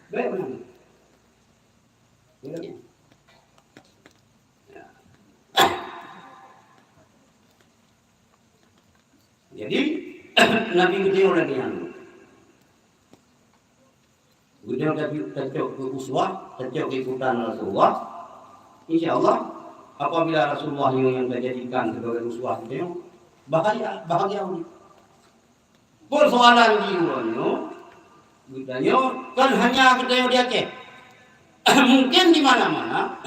Baik benar. Jadi, Nabi geutanyoe lagèe nyan. Geutanyoe tapi tacok keu uswah, tacok keu ikutan Rasulullah. Insya Allah, apabila Rasulullah nyoe nyang tajadikan sibagai uswah geutanyoe, bahagia, bahagia ureuëng. Persoalan di uroe nyoe, geutanyoe kon hanya geutanyoe di Aceh. Mungkin di mana-mana,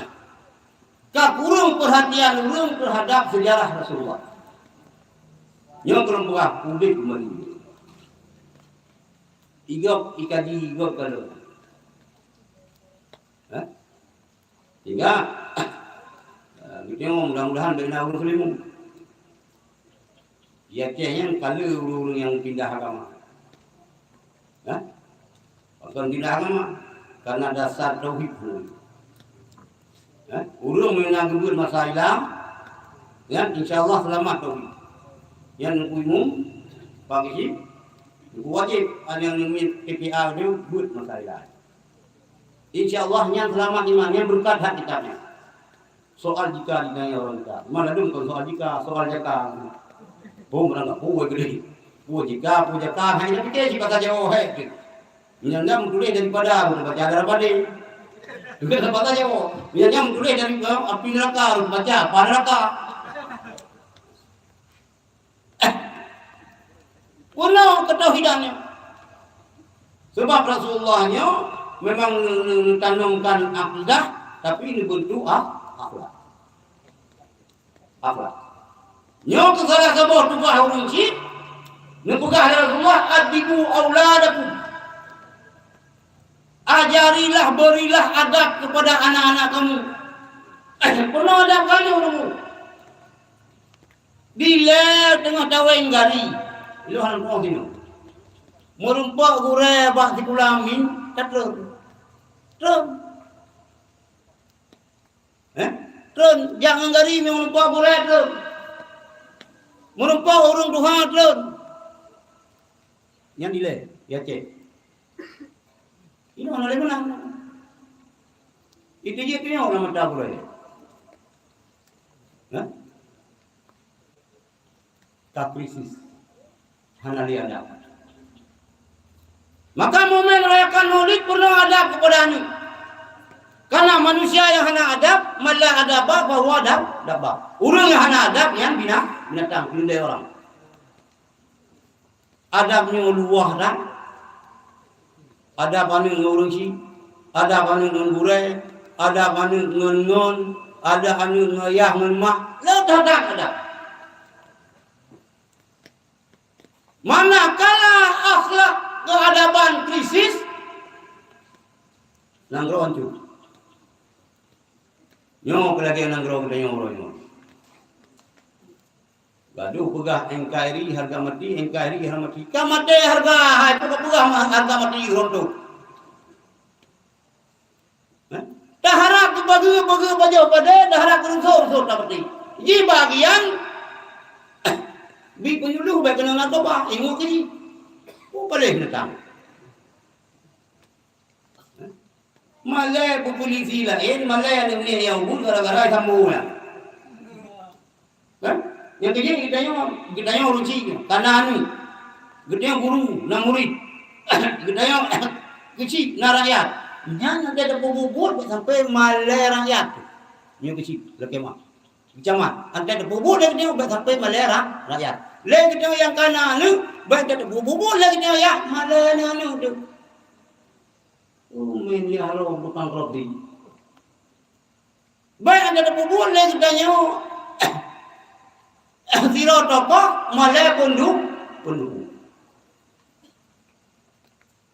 ka kureueng perhatian ureuëng terhadap sejarah Rasulullah. Nyoe keureumpeugah udeb keumbali. Igop ikaji igop galon. Hah? Sehingga, eh, geutanyoe mudah-mudahan bèk na ureuëng seulimu. Di Aceh nyan ka le ureuëng-ureuëng nyang pindah agama. Hah? Pakon pindah agama? Karena dasar tauhid. Hah? Ureuëng nyang na geubeuet masa ilam, nyan insya Allah seulamat tauhid. Nyan Teungku Imum, Pak Geuchik, Teungku Wajéb, nyang neumiet T P A tu beuet masa ilam. Insya Allah nyan seulamat iman, nyan beureukat that kitab nyan. Soal jika ditanya orang kita. Mana dong kon soal jika, soal jaka. Pun orang tak pun gede. Pun jika, pun jaka, hanya fikir si bahasa Jawa hai. Meunyoe nyan meutuléh daripada, meubaca daripada. Juga bahasa Jawa. Meunyoe nyan meutuléh dari, eh, api neraka, meubaca apa neraka. Peunoh keutauhidan nyoe. Sebab Rasulullah nyoe memang ne-, ne-, neutanamkan akidah, tapi neubeuntuk ak-, akhlak. Akhlak. Nyoe keuh salah saboh tugaih ureuëng chik, neupeugah lé Rasulullah, "Addibu auladakum." Ajarilah, berilah adab kepada anak-anak kamu. Peunoh adab kamu, kamu. Dilèe teungoh taweng gari, ilôn hana tu'oh jinoe. Meurumpok gurèe bak sikula min, ka trôn. Trôn. Eh? Trôn, jak ngon gari meurumpok gurèe trôn. Meurumpok ureueng tuha trôn. Nyan dilèe, ya cék. Inoe hana lé meunang. Itu jih piôh lam mata gurèe. Hah? Ka krisis. Hana lé adab. Maka momen rayakan Maulid peunoh adab keupada aneuk. Karena manusia nyang hana adab, man la adaba fahuwa dab-, dabba. Ureueng nyang hana adab nyan bina-, binatang, keudéh ureueng. Adab nyoe luwah that. Adab aneuk ngon ureueng chik, adab aneuk ngon gurèe, adab aneuk ngon, ngon, adab aneuk ngon yah ngon mak, le that adab. Manakala akhlak keuadaban krisis, nanggroe hanco. Nyoe keuh lagèe nanggroe geutanyoe uroe nyoe. Gadoh peugah N K R I hareuga maté, N K R I hareuga maté. Ka maté hareuga, hai peugah, peugah hareuga maté rontok. Hah? Taharap keu bageue-bageue pajoh padé, taharap keu rusoh-rusoh tapeutih. Ji bagian, bi peunyeuluh bèk keunong narkoba, ingat keu jih. Oh, paléh neutang. Hah? Malèe beupolisi laén, malèe aneuk miet nyang ubit gara-gara sambo nyan. Kan? Nyang keujeuet geutanyoe, geutanyoe ureueng chik nyoe, ka na aneuk. Geutanyoe guru, na murit. Geutanyoe keuchik, na rakyat. Nyan até tapeubuet-buet bèk sampai malèe rakyat. Nyoe keuchik, lakèe mak. Geucamat, até tapeubuet lé geutanyoe bèk sampai malèe ra-, rakyat. Lé geutanyoe nyang ka na aneuk, bèk tapeubuet lé geutanyoe jak malèe aneuk-aneuk teuh. Oh, men ya Allah, bukan Rabbi. Bèk hana tapeubuet lé geutanyoe sidroe tokoh malèe peundu-, peundukung.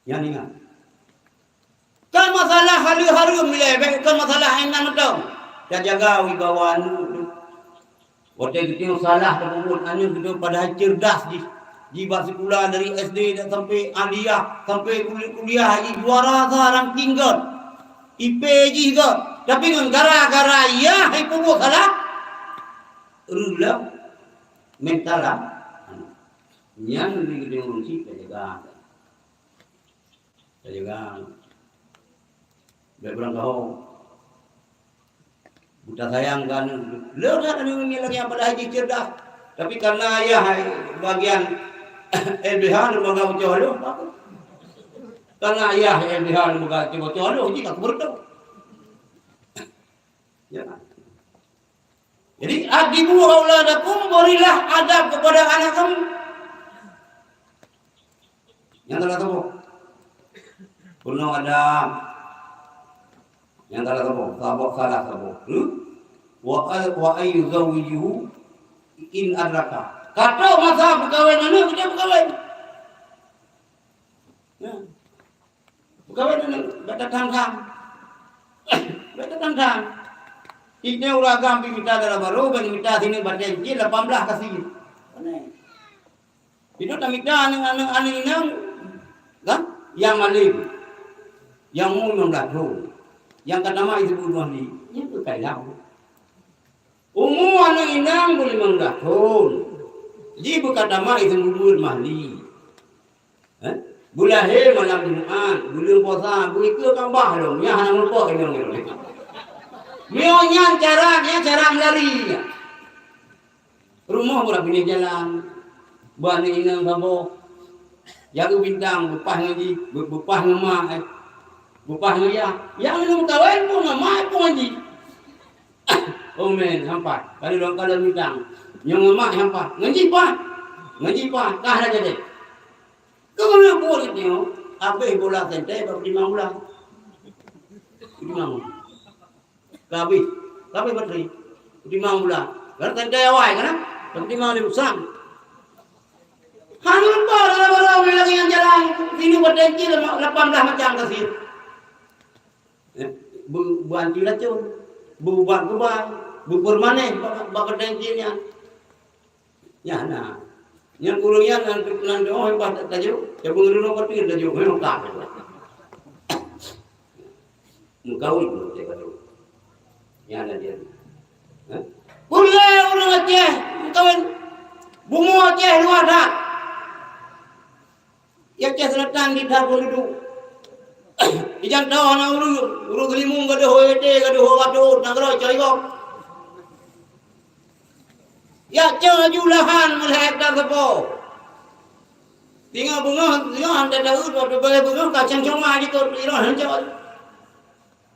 Nyan ingat. Kan masalah haleue hareuem ilèe, bèk kan masalah inan mantong. Tajaga wibawa aneuk teuh. Watèe geutanyoe salah tapeubuet aneuk geutanyoe padahai ceurdas jih. Ji bak sikula dari S D dan sampai aliyah, sampai kuliah, kuliah, ji juara sa ranking göt. I P jih göt. Tapi ngon gara-gara yah ipeubuet salah, reuloh mental lah. Nyan lé ureueng chik tajaga. Tajaga. Bèk beurangkaho. Buta sayang keu aneuk. Le that aneuk nyan lagèe nyan, padahai jih cerdas. Tapi karena ayah bagian L B H, lembaga bocah lôn, bagus. Karena ayah L B H, lembaga bocah lôn, jih ka keubeureutoh. Ya kan? Jadi, "Addibu auladakum," berilah adab kepada anak kamu. Nyang salah saboh. Peunoh adab. Nyang salah saboh. Saboh salah saboh. Hmm? Wa al-, wa ayyuzawwijuhu in adraka. Ka trôk masa peukawen aneuk, kita peukawen. Ya. Peukawen aneuk, bèk tatang-tang. Bèk tatang-tang. Inoe ureueng agam pih mita dara barô, ban mita sineuk batèe cit, lapan blah kasih. Aneh. Itu tamita aneuk-aneuk, aneuk inong, kan? Nyang malém. Nyang umu limong blah thôn. Nyang ka tamat S M A dua belas, nyan peukai lam. Umu aneuk inong beu limong blah thôn. Jih beu ka tamat S M A dua belas. Eh? Beulahé malam Jumat, buleuen puasa, beukeue Ka'bah lom, nyan hana meurumpok inong nyoe. Nyoe nyan cara, nyan cara meulari nyan. Rumoh uroe binéh jalan, bak aneuk inong saboh. Jaroe bintang, beupah ngon jih, be-, beupah ngon mak, eh. Beupah ngon yah. Yah ngon meukawen pun ngon mak pun ngon jih. Oh, men, hampa. Kalau, kalau bintang. Nyoe ngon mak hampa. Ngon jih pah. Ngon jih pah. Kah dah jadi. Keuneuk buet nyoe, habéh bola sentée bak peutimang bola. Peutimang bola. Ka habéh. Ka habéh baterai. Peutimang bola. Kan sentée awai kan? Bak peutimang lé usang. Hana lupa dalam orang lagi nyang jalan. Sini baterai cil lapan belas macam kasih. Eh, beu-, beu anti racun, beu ubat keubai, beu permanen bak, bak baterai cil nyan. Nyan na. Nyang ureueng nyan nan, nan doh bah tajok, ya beungeureunoe batin tajok, memang ka. Meukawen tu cek tu. Nyan na dia. Ha? Pun lé ureueng Aceh meukawen. Bumoe Aceh luwah that. Di Aceh Selatan di Darul Dudu. Ijan tahu anak ureueng, ureueng Gelimung gadoh O E T, gadoh O Wato, nanggroe coi gop. Ya, cok laju lahan meulhèe hektar sapo. Singoh beungoh, singoh han teudaun, watèe beulheueh beungoh ka ceng coma jikôt, iroh han cok.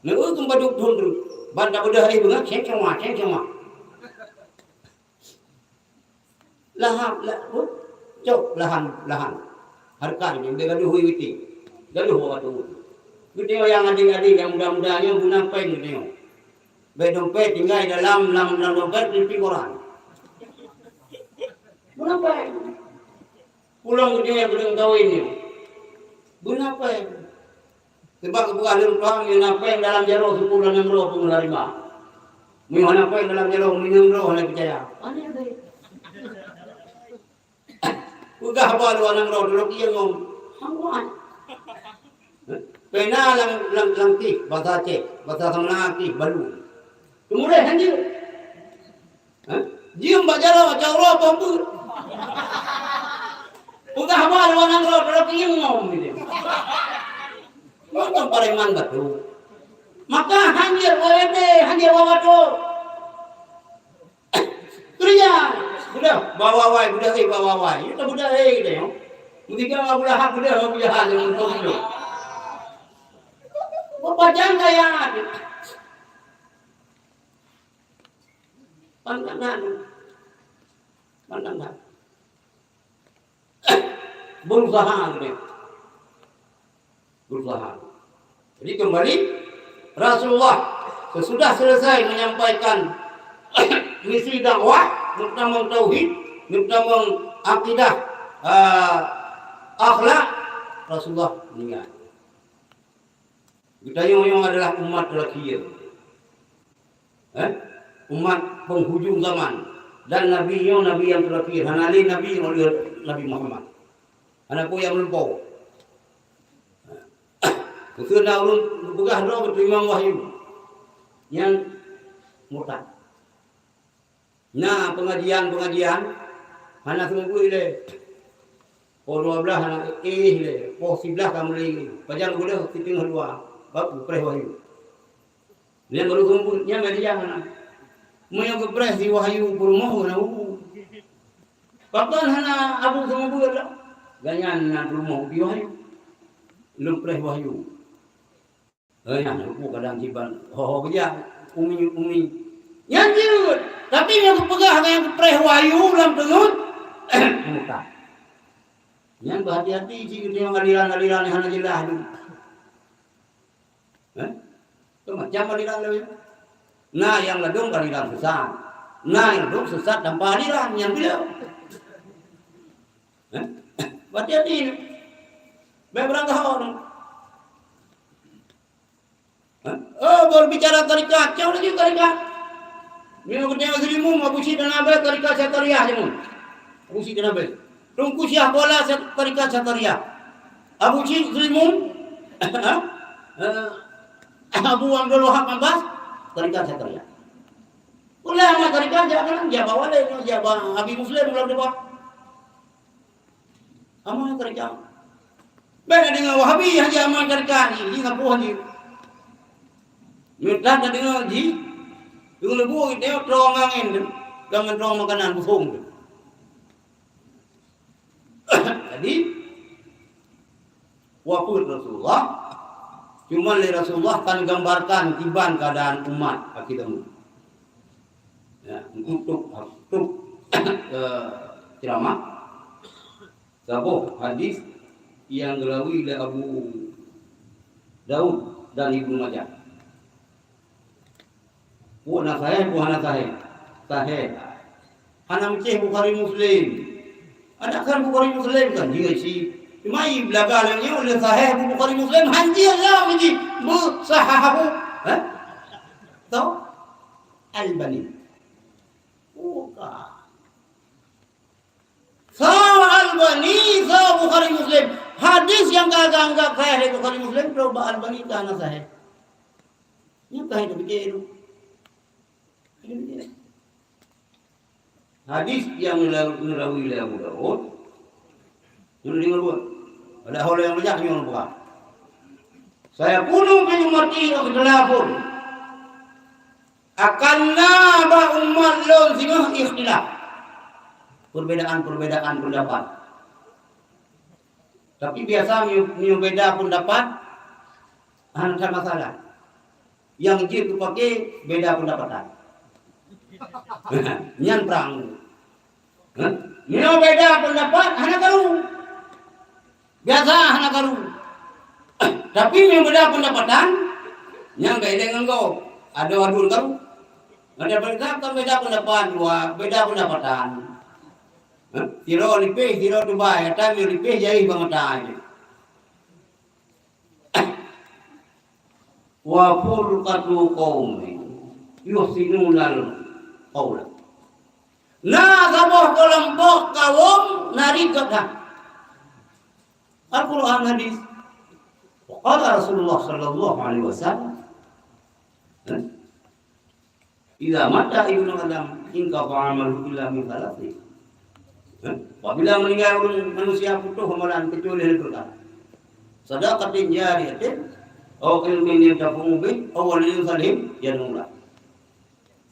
Neueu keupadub thon treuk. Ban tabeudôh hé beungoh, ceng coma, ceng coma. Lahab, la-, cok lahan, lahan. Hareukat nyan, bèk gadoh hui witi. Gadoh bak watèe. Geutanyoe nyang adék-adék, nyang muda-muda nyoe guna péng geutanyoe. Bèk dompet tinggai dalam, lam, lam dompet, tipi koran. Guna péng. Pulang geutanyoe nyang keuneuk kawen nyoe. Guna péng. Sabab geupeugah lé ureueng tuha, meunyoe na péng dalam jaroe, siploh lam nanggroe peue meularima. Meunyoe hana péng dalam jaroe, meunyoe nanggroe hana peucaya. Aneh deh. Peugah haba luwa nanggroe, droe kiyong ngon. Hana. Péng na lam, lam, lam kih, basa Aceh, basa Samalanga kih, balu. Teumulai hanjeuet. Ha? Jeuem bak jaroe, cak uroe bak beuet. Peugah haba luwa nanggroe, droe kiyong ngon, gitu. Ngon pareman bacut. Maka hanjeuet O E T, hanjeuet wawato. Keureuja. Beudôh, ba wawai, beudôh, eh, ba wawai. Nyoe ka beudôh, eh, gitu, nyoe. Meusigoe Abu Lahab beudôh, Abu Jahal, nyoe, nyoe, nyoe. Beupajan kaya. Pandang that. Pandang that. Berusaha lebih. Berusaha. Jadi kembali, Rasulullah sesudah selesai menyampaikan misi dakwah, neuk tamong tauhid, neuk tamong akidah, ah, akhlak, Rasulullah meninggal. Geutanyoe nyoe adalah umat terakhir. Eh? Umat penghujung zaman. Dan nabi nyoe nabi nyang teurakhir, hana lé nabi nyang lheueh Nabi Muhammad. Hana peue nyang meulumpoe. Meuseu na ureuëng geupeugah droe geuteurimong wahyu, nyan murtad. Na peungajian-peungajian hana seumeubeuet lé. Poh dua blaih hana éh lé, poh siblaih ka mulai. Pajan geupeugah siteungoh dua, baru geupreh wahyu. Nyan baru seumeubeuet, nyan beda jangan. Meunyoe geupreh si wahyu peurumoh na hu. Pakon hana abu seumeubeuet lah? Ganyan na peurumoh di wahyu. Lôn preh wahyu. Eh, nyan ruku kadang jiban ho-ho geujak, umi-umi. Nyan jeuet. Tapi meunyoe geupeugah nyang geupreh wahyu lam teungeut, murtad. Nyan beuhati-hati cit geutanyoe aliran-aliran nyang hana jeulaih tu. Eh? Tu macam aliran laén. Na nyang ladôm aliran sesat. Na nyang ladôm sesat tanpa aliran, nyan bila. Eh? Beuhati-hati. Baik barangkaho tu. Eh? Oh, berbicara tarekat, cok laju tarekat. Nyoe geutanyoe Zulimum, Abu Syik dan Abel, tarekat Syatariah jameun. Abu Syik dan Abel. Teungku Syah Kuala, Syat-, tarekat Syatariah. Abu Syik Zulimum, eh, Abu Abdul Wahab Abbas, tarekat Syatariah. Ulama tarekat jak kan, jak ba Walid, jak ba Habib Muslim, ulang dua. Amoe tarekat. Bèk na deungoe Wahabi haji amoe tarekat, ji ngaku haji. Meutan na deungoe ji, deungoe leubeh gitu, trong angin tu, jangan trong makanan busong tu. Jadi, wafeuet Rasulullah, cuma lé Rasulullah kan gambarkan kiban keadaan umat akhir zaman. Ya, untuk, untuk, eh, ceramah, saboh hadis nyang geulawi lé Abu Daud dan Ibnu Majah. Peue na sahih, peue hana sahih? Sahih. Hana meucéh Bukhari Muslim. Adakah Bukhari Muslim kan jeuet cit. Cuma i belaga lagèe nyoe lé sahih Bukhari Muslim han jeuet lom jih. Beusahahu. Hah? Tau? Albani. Bukan. Soe Albani, soe Bukhari Muslim. Hadis nyang ka geuanggap sahih lé Bukhari Muslim, coba Albani ka hana sahih. Nyan ka hana pike tu. Hadis nyang neula-, neulawi lé Abu Daud, nyoe deungoe buet. Padahai nyang leucah nyoe bukan. Sayakunu fi ummati ikhtilafun. Akan na bak umat lôn singoh ikhtilaf, perbedaan-perbedaan pendapat. Tapi biasa meunyoe, meunyoe beda pendapat, hana masalah. Nyang jeuet teupake beda pendapatan. Nyan prang. Hah? Meunyoe beda pendapat, hana karu. Biasa hana karu. Tapi meunyoe beda pendapatan, nyan beda ngon gob. Adoe aduen karu. Ada beda kan beda pendapat dua, beda pendapatan. Hah? Sidroe lipéh, sidroe tubai, ata meunyoe lipéh jari bak mata jih. Wa furqatu qaumin yuhsinunal qaula. Na saboh keulompok kawöm na rikot that. Al-Quran, hadis. Wa qala Rasulullah sallallahu alaihi wasallam, eh? Idza mata ibnu Adam, inqata amaluhu illa min tsalatsin. Eh? Apabila meninggal ureuëng manusia, putôh amalan kecuali dari perkara. Sadaqatin jariyatin, au ilmin yuntafa'u bih, au waladin shalihin yad'u lah.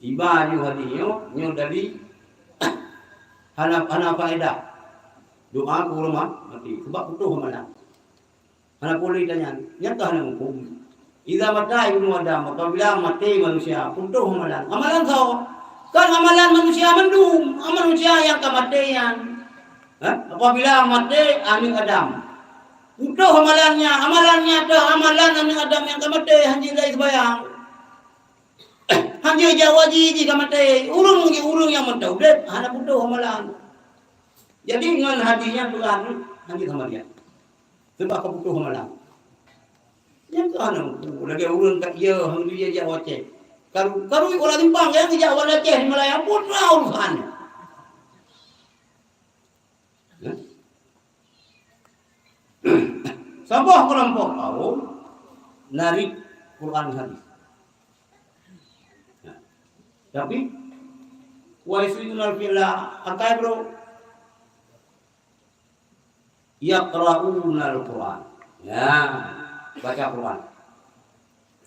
Iba nyoe hadis nyoe, nyoe dari hana, hana faedah. Doa keu ureuëng mati, sebab putôh amalan. Hana boleh tanya, nyata hana hukum. Idza mata ibnu Adam, apabila mati manusia, putôh amalan. Amalan soe? Kan amalan manusia mandum, amalan manusia nyang ka maté nyan. Ha? Apabila maté aneuk Adam, putôh amalannya, amalannya teuh amalan aneuk Adam nyang ka maté, hanjeuet lagi sembahyang. Hanjeuet jak haji jih ka maté. Ureuëng, ureuëng nyang mantong udeb, hana putôh amalan. Jadi ngon hadis nyan peugah hanjeuet sama dia. Sebab ka putôh amalan. Nyang keu hana mampu, lagèe ureuëng ka, ya, hana dia jak u Aceh. Karu, karu ikola timpang, nyang jak u Aceh di Malaya, putra urusan. Saboh keulompok kaum narit Quran hadis. Nah, tapi, wa yusridunal fi'la, akai bro. Yaqra'unal Quran. Ya, baca Quran.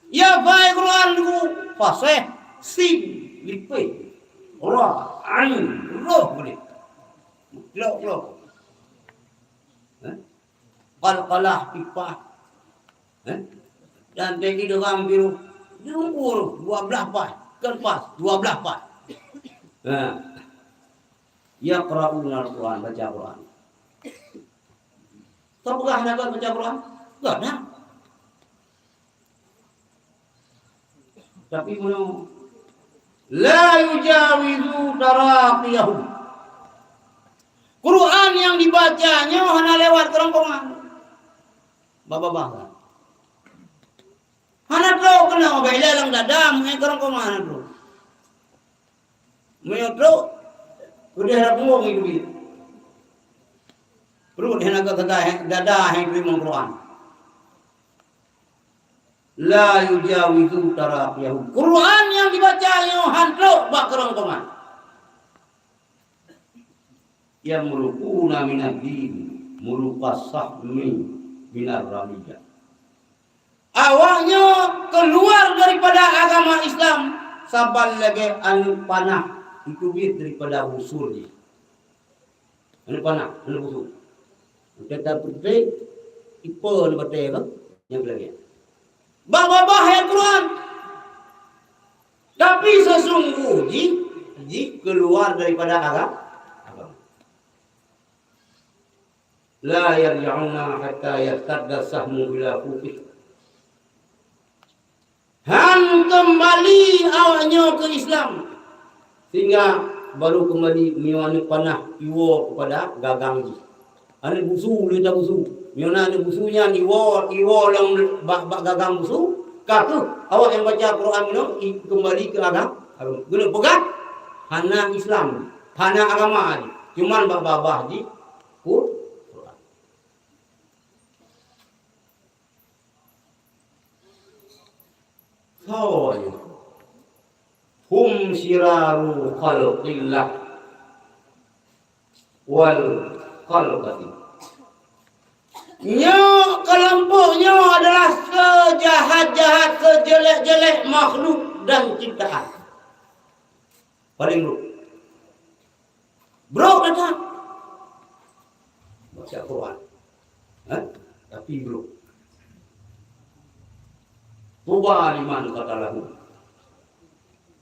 Ya, baca Quran tu fasih, sin, lipeh, ra, ain, roh boleh. Lok, lok. Eh? Qalqalah, pipah. Eh? Dan tegi dengan biru. Jumhur, dua belas pas. Kan pas, dua belas pas. Ha. Yaqra'unal Quran, baca Quran. Kau peugah hana göt baca Quran? Göt dah. Tapi meunoe, la yujawizu taraqiyahum. Quran nyang dibaca nyoe hana lewat keurongkongan. Babah-babah kan. Hana trok keunoe, bak ilée lam dada, meuhai keurongkongan hana trok. Meunyoe trok, udeh rap ngong itu dia. Perut hana göt sagai, dada hai teurimong Quran. La yujawizu taraqiyahum. Quran nyang dibaca nyoe han trok bak keurongkongan. Yamruquna minad din, muruqas sahmi minar ramiyah. Awaknyoe keuluar daripada agama Islam saban lagée aneuk panah iteubiet daripada busur jih. Aneuk panah, aneuk busur. Teutab peutrek, ipe aneuk batée ka, nyang lagée. Bak babah ayat Quran. Tapi sesungguh jih, jih keuluar daripada aga-, agama. La yarji'una hatta yartadda sahmu ila khufih. Han keumbali awaknyoe keu Islam, sehingga baru keumbali meunyoe aneuk panah iwoe keupada gagang jih. Aneuk busu lé tabusu. Meunyoe na aneuk busu nyan iwoe, iwoe lam bak, bak gagang busu, ka kheueh awak nyang baca Quran nyoe i-, keumbali keu agam-, agama. Keuneuk peugah, hana Islam, hana agama jih. Cuman bak babah jih Qur-, Quran. Soe nyoe? Hum syiraru khalqillah wal khalqati. Nyoe, keulompok nyoe adalah seujahat-jahat, seujelek-jelek makhluk dan ciptaan. Paling buruk. Brok that. Baca Quran. Eh? Tapi brok. Tuba liman qatalahu.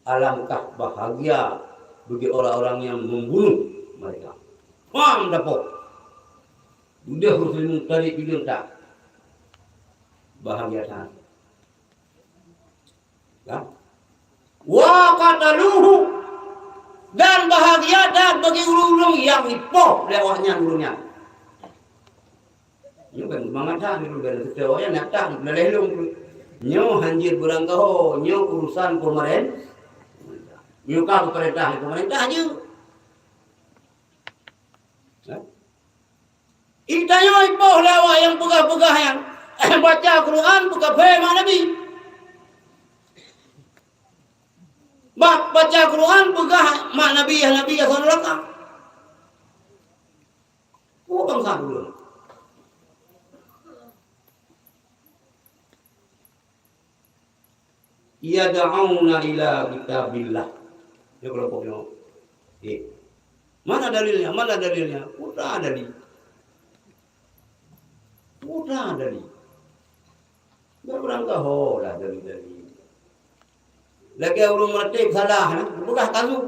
Alangkah bahagia bagi orang-orang yang membunuh mereka. Pam dapok. Udah Muslim tadi bilang tak. Bahagia sangat. Kan? Wa qataluhu, dan bahagia that bagi ureuëng-ureuëng nyang ipoh lé awaknyan ureuëng nyan. Nyoe kan mangat that ureuëng nyan, seuti awaknyan nyata lé lôn. Nyoe hanjeuet beurangkaho, nyoe urusan peumaren-, nyoe ka peumeurintah, peumeurinta jeuet. Kan? Itanyoe ipoh lé awak nyang peugah-peugah nyan, baca Quran peukafé mak Nabi. Ba-, baca Quran peugah mak Nabi, ya Nabi, ya saudara ka. Oh, bansa dulu. Yad'una ila kitabillah. Ya, kelompok nyoe. Eh. Mana dalilnya? Mana dalilnya? Udah dalil. Udah dalil. Nggak berangkaho lah dalil-dalil. Lagée ureuëng meuratéb salah, nah, peugah kazu.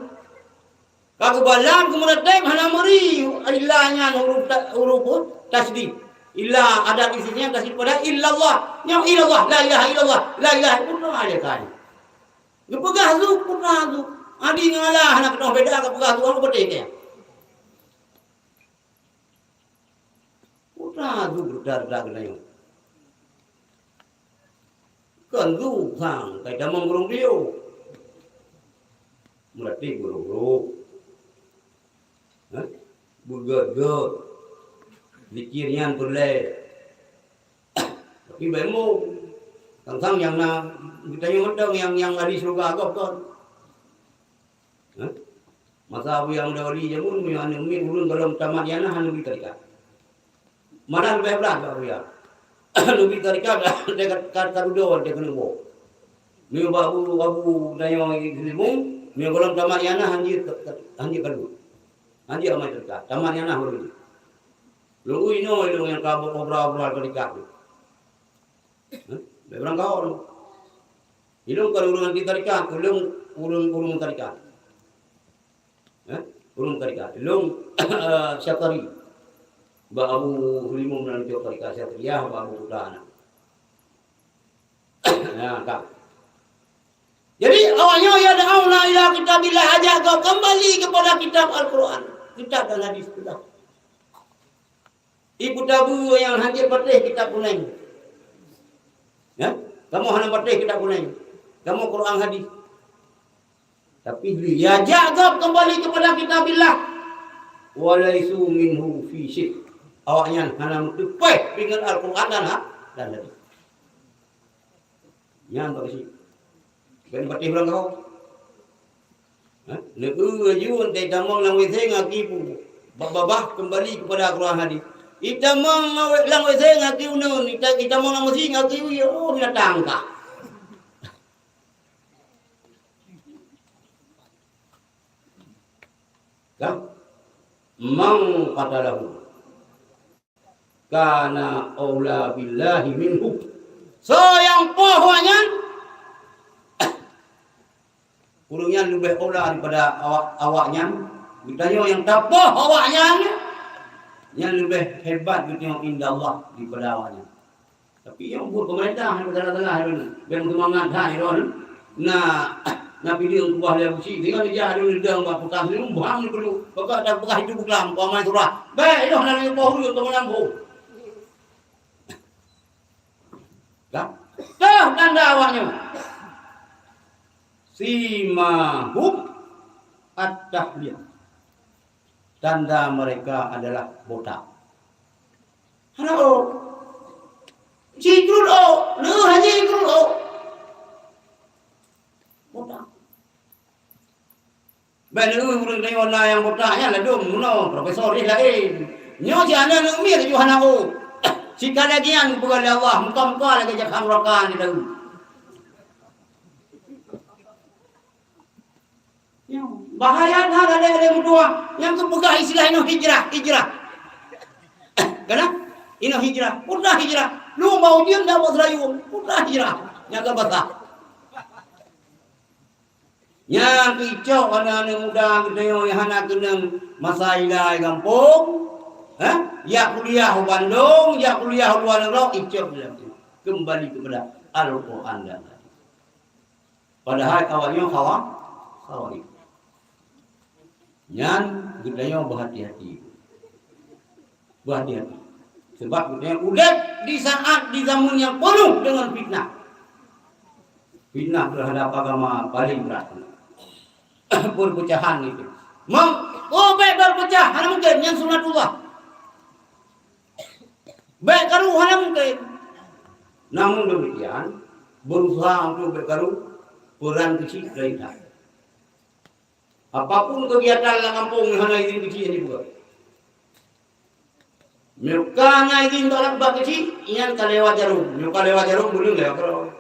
Ka geubalam keu meuratéb hana meuri illa nyan huruf ta-, huruf tasydid. Illa adat isinya tasydid pada illallah. Nyoe illallah, la ilaha illallah, la ilaha illallah. Geupeugah zuk, peugah zuk. Adi ngon Allah hana keudroe beda geupeugah zuk, hana beutôi keu. Peugah zuk, peugah zuk keu nyoe. Kon zuk sang, kai tamong ureuëng diyo. Meuratéb guru-guru. Hah? Beugét-gét. Zikir nyan peureulée. Ibai mo. Sang-sang nyang na, geutanyoe mantong nyang, nyang ahli syurga gob kon. Hah? Masa Abuya Muda Wali jameun, meunyoe aneuk miet ureueng gohlom tamat ijazah hana neubi tarekat. Malah leubeh brat bak Abuya. Neubi tarekat, ka, ka, ka dudoe, ka keuneuk boh. Meunyoe bak Abu, Abu tanyoe Heulimong, meunyoe gohlom tamat ijazah, hanjeuet, hanjeuet ka lheueh. Hanjeuet amai tarekat. Tamat ijazah baru jeuet. Lôn ui inoe ilôn nyang ka obral-obral tarekat tu. Hah? Bèk beurangkaho lôn. Ilôn kon ureueng anti tarekat, ilôn ureueng, ureueng tarekat. Eh, ureueng tarekat. Ilôn, eh, Syatari. Bak Abu Heulimong meunan cok tarekat Syatariyah, bak Abu Kuta na. Nah, ka. Jadi, awaknyoe yad'una ila kitabillah, ajak gob kembali kepada kitab Al-Quran, kitab dan hadis tu dah. Ibu tabu nyang hanjeuet patéh kitab kunéng. Ya? Kamoe hana patéh kitab kunéng. Kamoe Quran hadis. Tapi lheueh jak gob kembali kepada kitabillah. Walaisu minhu fi syai'. Awaknyan hana meuteupeh pingan Al-Quran dan ha-, dan hadis. Nyan bak keuchik. Bèk patéh ureueng kawöm. Hah? Neu-eu aju, entah itamong lam W C ngaki pu-, ba-, babah kembali kepada Al-Quran hadis. Itamong lam W-, lam W C ngaki uneun, ita-, itamong lam meuseujid ngaki, oh, binatang kah. Kan? Man qatalahu kana aula billahi minhu. Soe nyang poh awaknyan, ureueng nyan leubeh aula daripada awak, awaknyan. Geutanyoe nyang tapoh awaknyan, nyan leubeh hebat geutanyoe indallah daripada awaknyan. Tapi nyang buet pemerintah nyang salah-salah nyoe. Bèk seumangat that nyoe. Na, na pideueng keubah lé Abu Syik. Singoh neujak lôn neudong bak peukas lôn bang lôn peuluk. Pokok dak peukas itu buklam, kau amai surah. Bèk, idoh na lôn poh ureueng keu meunang boh. Dah? Toh tanda awaknyoe. Simahum at-tahliyah. Tanda mereka adalah botak. Hana ôk. Jikrut ôk, lheueh jikrut ôk. Botak. Bèk lheueh ureueng tanyoe na nyang botak nyan ladôm bunoe, profesor jih laén. Nyoe si aneuk miet laju hana ôk. Sikalai gian geupeugah lé Allah, muka-muka lagèe jak khamrakan di dalam. Nyoe, bahaya that adak-adak meutuah. Nyang geupeugah istilah inoe hijrah, hijrah. Kana? Inoe hijrah. Peue hijrah? Lu bak ujeuen dak bak seurayueng. Peue hijrah? Nyan ka basah. Nyang icok aneuk-aneuk muda geutanyoe nyang hana keunong masa ilai gampông, eh? Jak kuliah u Bandung, jak kuliah u luwa nanggroe, icok lé. Kembali kepada Al-Quran dan hadis. Padahai awaknyoe khawa-, khawarij. Nyan geutanyoe beuhati-hati. Beuhati-hati. Sebab geutanyoe udép di saát, di zaman nyang peunoh deungon fitnah. Fitnah terhadap agama paléng brat. Perpecahan itu. Mau, oh, bèk berpecah, hana mungken, nyan sunatullah. Bèk karu hana mungken. Namun demikian, berusaha untuk bèk karu, peran keuchik laén that. Apapun kegiatan lam gampông nyang hana izin keuchik nyan dibuka. Meunyoe ka na izin bak, bak keuchik, nyan ka lewat jaroe. Meunyoe ka lewat jaroe, meunyoe lewat keudroe.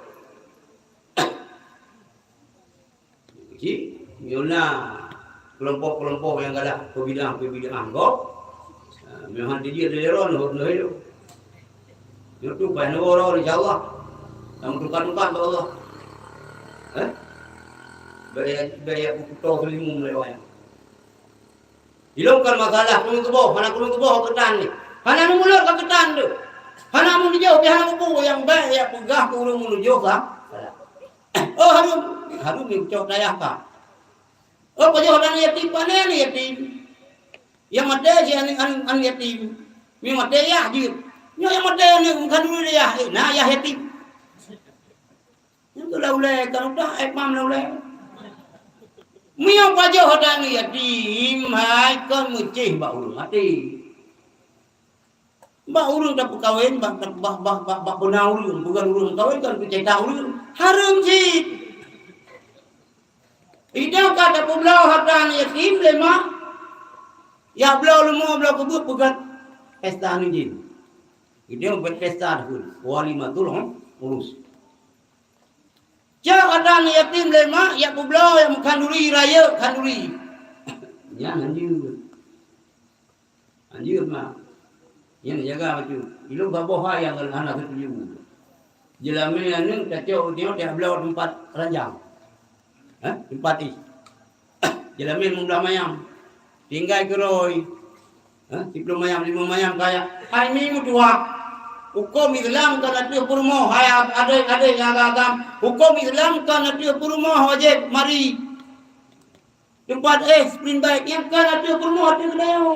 Jadi, meunyoe na keulompok-keulompok nyang galak peubid'ah-peubid'ah gob, ha, meunyoe han teujiet lé droeneuh, hot neuh ilôn. Nyoe tu paih neuroe, insya Allah. Nyang meutukat-tukat bak Allah. Eh? Bèk, bèk jak peukuto seulimu meulewat. Ilôn kon masalah keuneuk tuboh, hana keuneuk tuboh keu tan nyoe. Hana neumulot keu tan tu. Hana meunijôh, pih hana mupu nyang bèk jak peugah keu ureueng meunijôh ka. Oh, hareuem, hareuem nyang cok dayah ka. Oh, pajoh aneuk yatim, pane aneuk yatim. Nyang maté si aneuk, aneuk, aneuk yatim. Nyang maté yah jeuet. Nyoe nyang maté aneuk, bukan dulu yah, eh, na yah yatim. Nyan keuh lam ulèe, kan udah, eh, mam lam ulèe. Meunyoe pajoh aneuk yatim, hai kon meucéh bak ureueng maté. Bak ureuëng tapeukawen, bak, bak, bak, bak, bak beuna ureuëng, bukan ureuëng meukawen, kan peucéta ureuëng. Hareuem cit. Idang ka tapeubloe harta aneuk yatim lé mak, yak bloe leumo, bloe keubeuk, peugah pesta aneuk jih. Idang buet pesta takheun, walimatul urus. Cok harta aneuk yatim lé mak, yak peubloe, yak meukhanduri, rayeuk khanduri. Nyan hanjeuet. Hanjeuet mak. Nyan jaga bacut. Ilôn saboh hai nyang hana setuju. Jeulamé aneuk tacok u tiep-tiep bloe teumpat ranjang. Hah? Teumpat éh. Jeulamé meublah mayam. Tinggai keurôi. Hah? Siplôh mayam, limong mayam kaya. Hai mi meutuah. Hukôm Islam ka na teuh peurumoh, hai adék-adék nyang agam. Hukôm Islam ka na teuh peurumoh wajéb mari. Teumpat éh spring bike nyang ka na teuh peurumoh ateueh geutanyoe.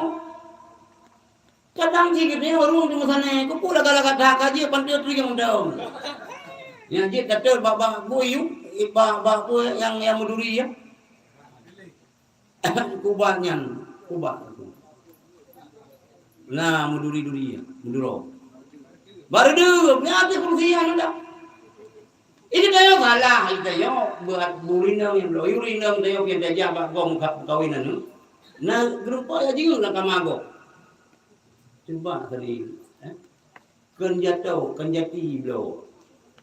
Kadang jih geutanyoe ureuëng teumeusané, keupeue lagak-lagak that ka jeuet panteue teurimong daun. Nyang jeuet tateut bak-bak bui, bak-bak bui nyang, nyang meuduri ya. Kubak nyan, kubak. Na meuduri-duri ya, meuduro. Baru deuh, nyan ateueh kursi nyan ada. Ini tanyoe salah, ini tanyoe buat burinong nyang bloe. Urinong tanyoe pian tajak bak gom ka-, kawinan tu. Na geurupa ya jeuet lam kama gom. Cuba tadi, eh. Kon jato, kon jati bloe.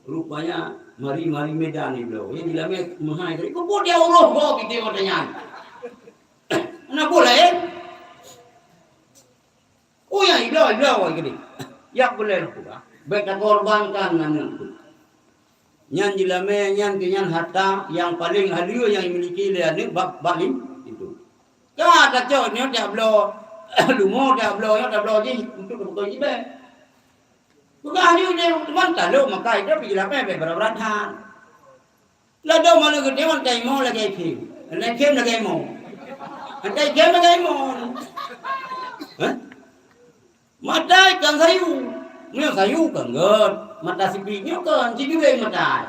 Rupanya mari-mari Medan ni bloe. Yang dilamé meuhai tadi. Keupeue dia uroh gom itu nyan. Na boleh, eh? Oh ya, ibloe, ibloe awai geude. Yak bulèe lôn peugah, bèk takorbankan aneuk tu. Nyan jeulamé nyan keu nyan harta nyang paleng haleue nyang jimiliki lé aneuk bak, bak lim-, linto. Ka tacok nyoe tiak bloe, leumo tiak bloe, nyoe tiak bloe jih untuk tapeugöt jibèe. Peugah laju nyoe, teuma talok makai droe pih jeulamé bèk brat-brat that. Ladôm aneuk geutanyoe wan tai mo lagèe phim. Lagèe phim lagèe mo. Wan tai phim lagèe mo. Hah? Matai kan sayu. Nyoe sayu kan gèt. Mata sipit nyoe kan, sijueng matai.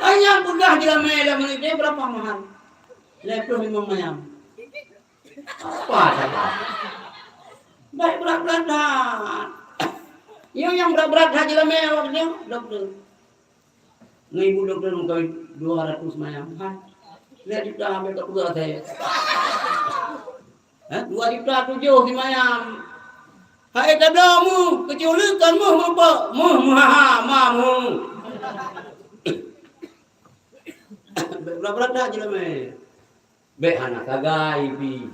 Hanya peugah jeulamé lam aneuk geutanyoe berapa mahar? Lhèe plôh limong mayam. Apa salah? Bèk brat-brat that. Nyoe nyang brat-brat that jeulamé awak nyoe, dokto. Ngon ibu dokto meukawen dua ratus mayam. Hai. Lhèe juta habéh ka peugah saya. Hah? Dua juta tujoh simayam. Hai tabloe meuh, keucuali kon meuh meupeuk, meuh meuhaha, ma meuh. Bèk brat-brat that jeulamé. Bèk hana sagai pih.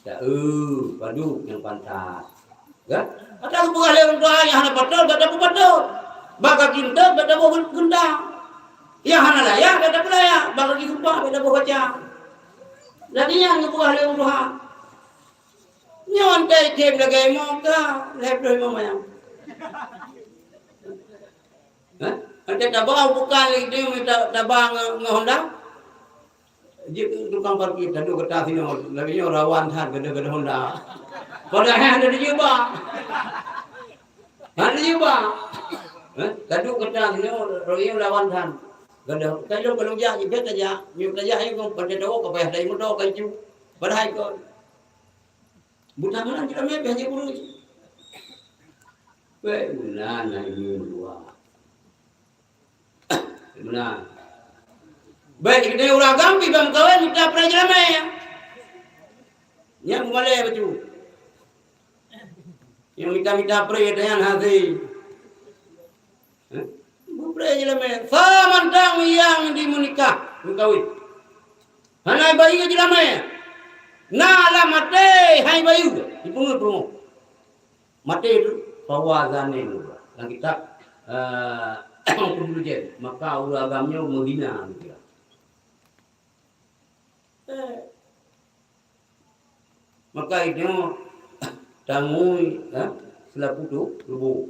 Taeu, padub nyang pantas. Kan? Ata geupeugah lé ureueng tuha nyang hana patot, bèk tapeupatot. Bak gaki eunteuk, bèk taboh geun-, geuntang. Nyang hana layak, bèk tapeulayak. Bak gaki sumpah, bèk taboh kaca. Jadi nyan geupeugah lé ureueng tuha. Nyoe wan tai phim lagèe mo ka, lhèe plôh limong mayam. Hah? Wan tai taba bukan lé, ta-, taba ngon, ngon Honda. Jeuet keu tukang parkir, taduek gata sinoe, lagèe nyoe rawan that gata, gata Honda. Padahai hana jijeuba. Hana jijeuba. Eh, taduek gata sinoe, lagèe nyoe rawan that. Gata, ka lôn, ka lôn jak, jipet tajak. Miyueb tajak, ayo, kon pada tawoe, ka payah tai moto, ka laju. Padahai kon. Buta meunan kita mepeh hanya guru. Baik, meunan, nah, ini dua. Meunan. Bèk, kita ureueng agam pih ban meukawen mita pré jeulamé. Nyan meumalèe bacut. Nyang mita-mita pré tanyan hasé. Hah? Meupré jeulamé. Sa mantong nyang dimeunikah, meukawen. Hana bayeue jeulamé. Na lam até hai bayeue. Dipeungeut peurumoh. Maté tu, fahuwa zanin. Lam kitab, eh, Ibnu Jauzi, maka ureueng agam nyoe meuhina, gitu. Eh. Maka inyoe tangui, eh, seulaku tu, tuboh.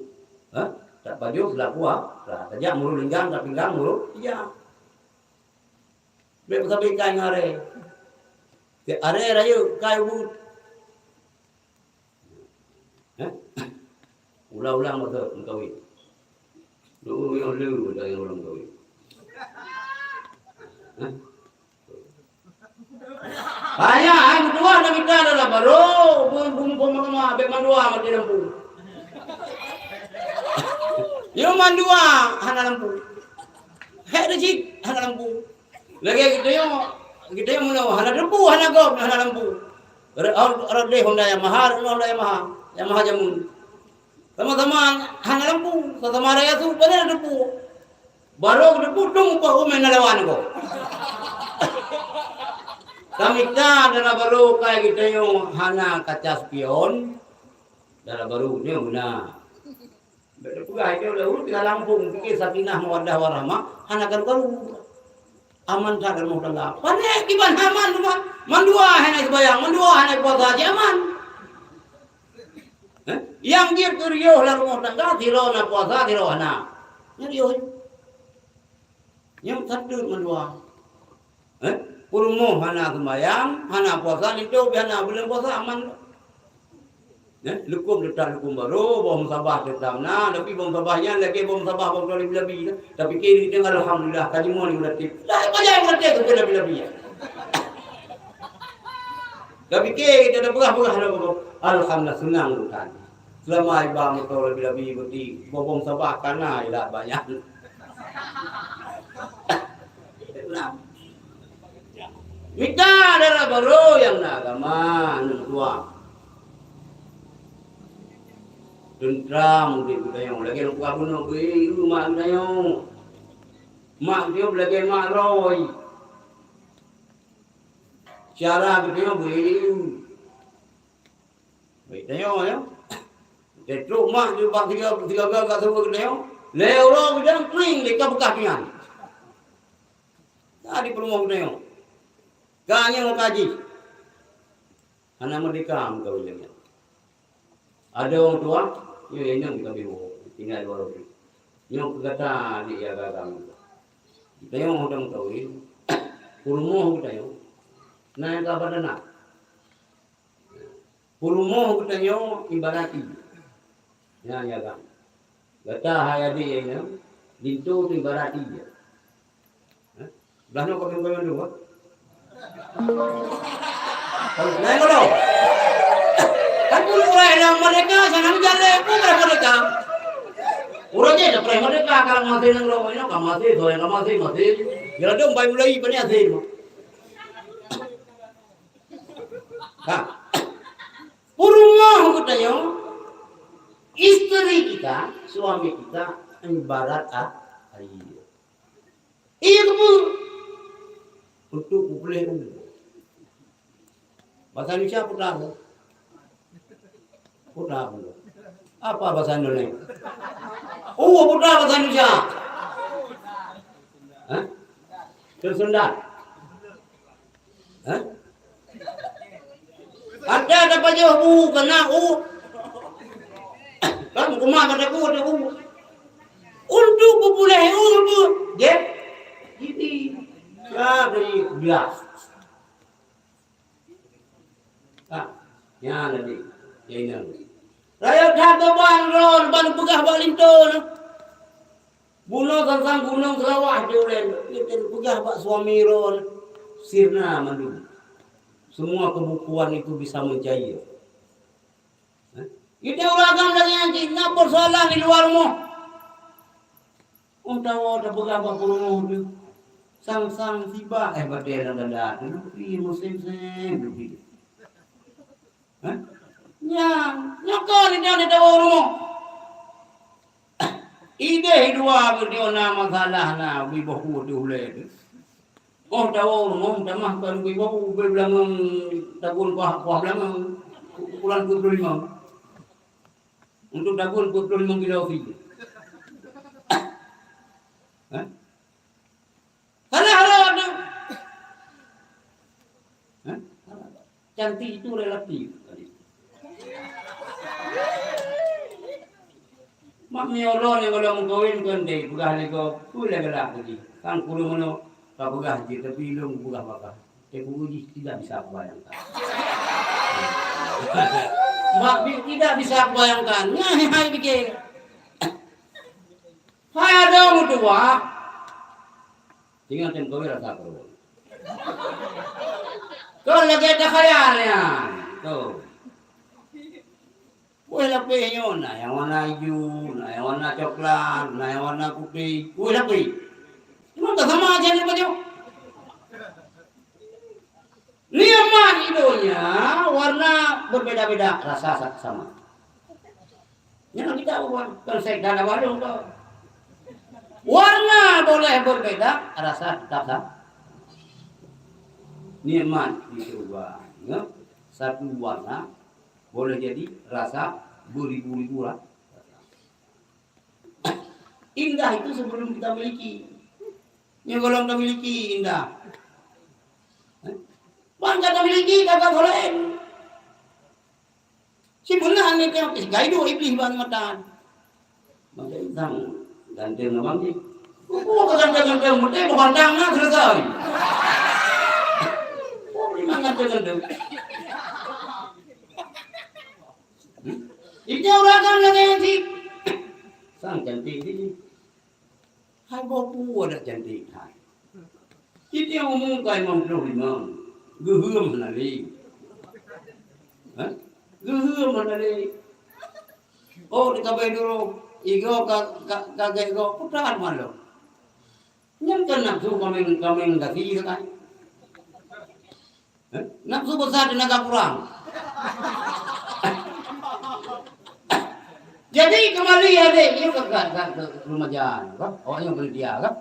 Eh, tapajoh seulaku, ah, tajak meurôh linggang, tapinggang meurôh ija. Bèk peusabe ikai ngon aré. Aré rayeuk, ikai ubit. Hah? Ulang-ulang masa meukawen. Dua orang le dari orang kahwin. Hah? Banyak, hai, meutuah. Hana mita dalam barô, bun, bun, bun, bun, bun, bek mandua mati lampu. Nyoe mandua hana lampu. Hek deh cit hana lampu. Lagèe geutanyoe, geutanyoe meunoe hana debu, hana gob, hana lampu. Re-, ro-, rodeh Honda Yamaha, Honda Yamaha, Yamaha jameun. Sama-sama hana lampu, sama-sama raya su, pane na debu. Barô debu dong upah umai na lawan ko. Tamita dara barô kai geutanyoe hana kaca spion, dara barô nyoe beuna. Bèk tapeugah itu lé ureueng tinggai lampông, pike Sakinah Mawaddah Warahmah hana karu-karu. Aman that lam rumoh tangga. Panéh kiban aman teuma. Mandua hana jibayang, mandua hana puasa, aji aman. Eh? Nyang jeuet keu riôh lam rumoh tangga, sidroe na puasa, sidroe hana. Nyan riôh. Nyan sateut mandua. Eh? Peurumoh hana seumayang, hana puasa, linto pih hana buleuen puasa, aman. Eh? Lukôm teutap lukôm barô, boh musabah teutap na, tapi boh musabah nyan lagèe boh musabah boh keudroe Labi-Labi. Tapi keu geutanyoe alhamdulillah, ka jimoe di Meulaté. Lah, ka jai Meulaté keu Labi-Labi. Tapi keu geutanyoe peugah-peugah lom, alhamdulillah, seunang geutanyoe. Seulama iba moto Labi-Labi beuti, boh musabah ka na ilat banyak. Mita dara barô nyang na agama, aneuk tuha. Teuntram udép geutanyoe, lagèe lôn peugah bunoe, beu mak geutanyoe. Mak geutanyoe lagèe mak roh. Syara geutanyoe beu. Baik, tanyoe, ya. Trok mak di bak tiga, tiga gaga saboh geutanyoe. Lhèe uroe geutanyoe kring lé ka beukah pingan. Ka di peurumoh geutanyoe. Ka nyoe ka jih. Hana merdeka meukawen lagèe nyan. Adoe ureueng tuha, nyoe inong ka biwok, tinggai dua lobih. Nyoe keu gata adik ya gaga muda. Geutanyoe hana meukawen, peurumoh geutanyoe, na nyang ka ba tanak. Peurumoh geutanyoe ibarat ié. Nyan ya kan. Gata hai adik inong, linto tu ibarat ié. Hah? Blah nyoe kami goyang dua. Lain kalau. Kan dulu orang yang merdeka, sana menjalai pun dah merdeka. Orang je dah pernah merdeka, kalau masih nang lawak, ka masih, soal ka masih, masih. Bila dong, bayi mulai, bani asing. Ha. Peurumoh geutanyoe, istri kita, suami kita, ibarat a-, air. Ié keupeue? Untuk peupuléh u. Bahasa Indonesia peue tahu? Peue tahu? Apa bahasa Indonesia? U peue tahu bahasa Indonesia? Hah? Tersendat. Hah? Ada tapajoh bu keunan u. Kan kumat kata bu, kata bu. Untuk peupuléh u tu, jép. Jadi, ya, dari bias. Ah, nyan tadi. Ya, inong. Rayeuk that ban droe, ban peugah bak linto nyoe. Bunoe sang-sang gunong Seulawah di ulèe, geutanyoe peugah bak suami droe, sirna mandum. Semua kebukuan itu bisa mencair. Hah? Geutanyoe ureueng agam lagèe nyan cit, na persoalan di luwa rumoh. Oh, tawoe tapeugah bak peurumoh teuh. Sang-sang sibak, eh, batèe lam dada teuh, neupi musém-sém, neupi. Hah? Nyan, nyoe kon inong tawoe rumoh. Idéh dua beudôh na masalah na, bri boh kueh di ulèe teuh. Oh, tawoe rumoh, tamah kon bri boh, ubé beulangong, tagun kuah, kuah beulangong. Ukuran dua puluh lima. Untuk tagun dua puluh lima kilo pih. Hah? Salah rot tu. Hah? Cantik itu relatif. Mak meunyoe droe nyang goh lom meukawen kon deh peugah lé gob, peue lé galak lagi. Kan kureueng meunoe ka peugah jih, tapi lôn peugah bak kah. Tapi jih tidak bisa kubayangkan. Mak bi-, tidak bisa kubayangkan. Nyan hai pike. Hai adoe meutuwah. Tinggai tem kawé rasa keureubeuen. Kon lagèe takhayal nyan. Tuh. Kueh lapéh nyoe na nyang warna ijo, na nyang warna coklat, na nyang warna putéh. Kueh lapéh. Cuma tak sama aja ni baju. Nikmat di donya warna berbeda-beda, rasa sa-, sama. Nyan kita ubah, kon sek dalam warung tu. Warna boleh berbeda, rasa tetap sama. Nikmat di syurga, ya. Satu warna boleh jadi rasa beribu-ribu ra-, rasa. Indah itu sebelum kita miliki. Nyoe gohlom tamiliki indah. Eh? Ban ka tamiliki, ka, ka gohlom. Sibeuna aneuk nyoe, eh, gaidoe Iblih ban mata. Maka insan ganteng abang jih. Oh, ka ganteng-ganteng, beutôi beubantang na selesai. Oh, memang ganteng-ganteng. Hmm? Itu orang kan lagèe nyan cit. Sang cantik jih. Hai boh peue adak cantik hai. Cit nyang umu ka limong ploh limong. Geuheuem hana lé. Hah? Geuheuem hana lé. Oh, di kabai dulu. Igo ka, ka, ka gèt go putar malu. Nyan kan nafsu kaméng, kaméng gaki tu kan. Eh? Nafsu besar, tenaga kurang. Jadi, kembali adik, yuk ke, ke, ke, ke remaja, kan? Awak nyoe panitia, kan?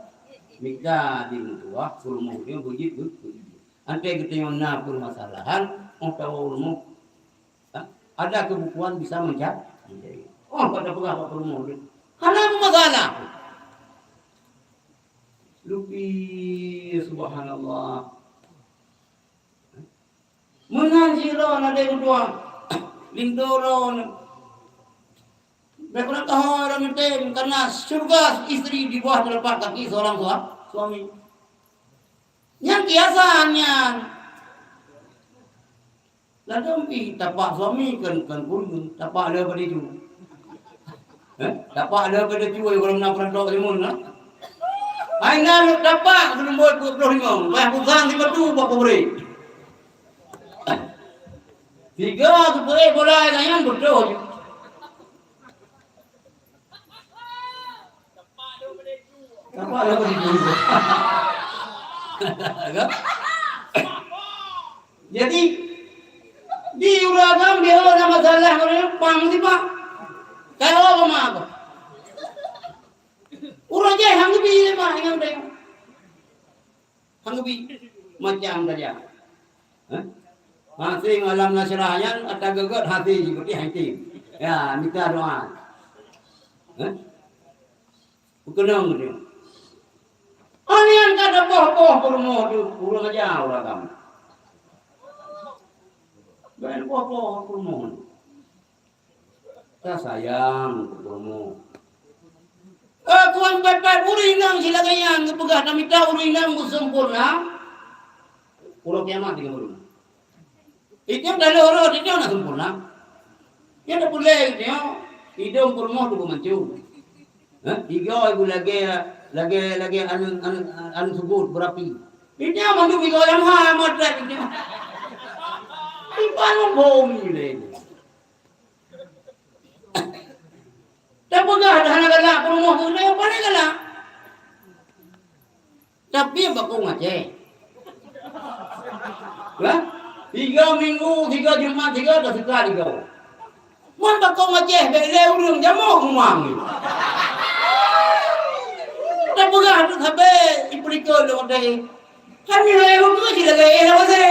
Mita di meutuah, peurumoh dia bujit, bu-, bujit. Antai geutanyoe na permasalahan, oh, tahu rumoh. Ha? Ada kebukuan bisa menca-, mencari. Oh, pada peugah bak peurumoh dia. Hana masalah. Lupi, subhanallah. Meunan sidroe na deh meutuah, linto droe nyoe. Bèk kurang taho droe neutem, karena syurga istri di bawah telapak kaki seorang sua-, suami. Nyan kiasan nyan. Ladôm pih tapak suami kon, kon kureueng, tapak le bak diju. Eh? Tapak le bak diju, ya, kalau na peurantok timun, ha? Hai na lôn tapak, seuleumboe dua ploh limong, payah pusang sibatu bak pabrik. Tiga supaya bola nyan beutôi. Apa ada begitu? Kan? Jadi, di ureueng agam dia ada masalah, ureueng pang sibak. Kalau apa mah apa? Ureueng je hang geubri lé mah, ingat deh. Hang geubri macam saja. Hah? Hase ngon Alam Nasrah nyan ata geugot hase jipeuti hase. Ya, mita doa. Hah? Beukeunong geutanyoe. Anian ka taboh-boh peurumoh tu, ureueng aja ureueng agam. Ban boh-boh peurumoh. Tasayang keu peurumoh. Eh, tuan pat-pat ureueng inong silagèe nyan geupeugah tamita ureueng inong beuseumpurna. Uroe kiamat tinggai ureueng. Itu dah lheuh rot, itu na sempurna. Nyan dah puléh itu, idong peurumoh tu beumancung. Hah? Tiga ibu lagèe, lagèe, lagèe anu, anu, anu sugut berapi. Itu mandum tiga yang ha, mata itu. Iban bom ni lé. Tapeugah dah hana galak peurumoh tu, dah yang paling galak. Tapi bakong Aceh. Lah, tiga minggu, tiga Jumat, tiga dah suka tiga. Mun bakong Aceh, bèk lé ureueng jamoe umang. Tapeugah tu sabe, ipeurikot lé watèe. Kan ni hai ureueng tu cit lagèe eh lawase.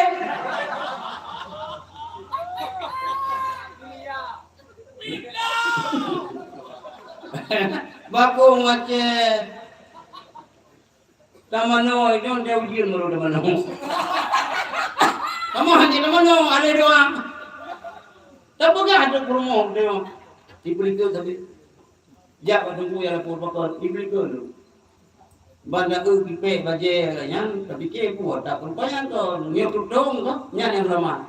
Bakong Aceh. Tamanoe, nyoe dia ujian baru tamanoe. Kamoe hana tamanoe, ada doa. Tapeugah tu peurumoh dia. Ipeulikeue tapi. Jak bak teungku nyang lapor pakon, ipeulikeue tu. Ban taeu pipék bajèe lagèe nyan, tapike peue, tak peurupayan kon. Nyoe tutong kon, nyan nyang seulamat.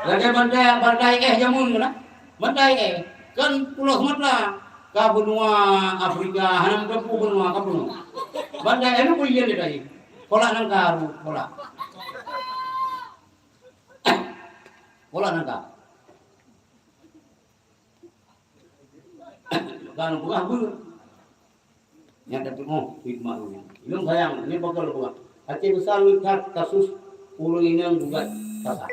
Lagèe bantai, bantai éh jameun keunan. Bantai éh, kan pulo Sumatra. Ka benua Afrika, hana meuteumpu benua, ka penuh. Bantai éh, lu peue jih tadi? Kolak nangka, kolak. Pola nangka. Kan peugah beuh. Nyan tapi, oh, hikmah tu. Ilôn sayang, ni pakon lôn peugah. Aceh Besar that kasus ureueng inong gugat pasah.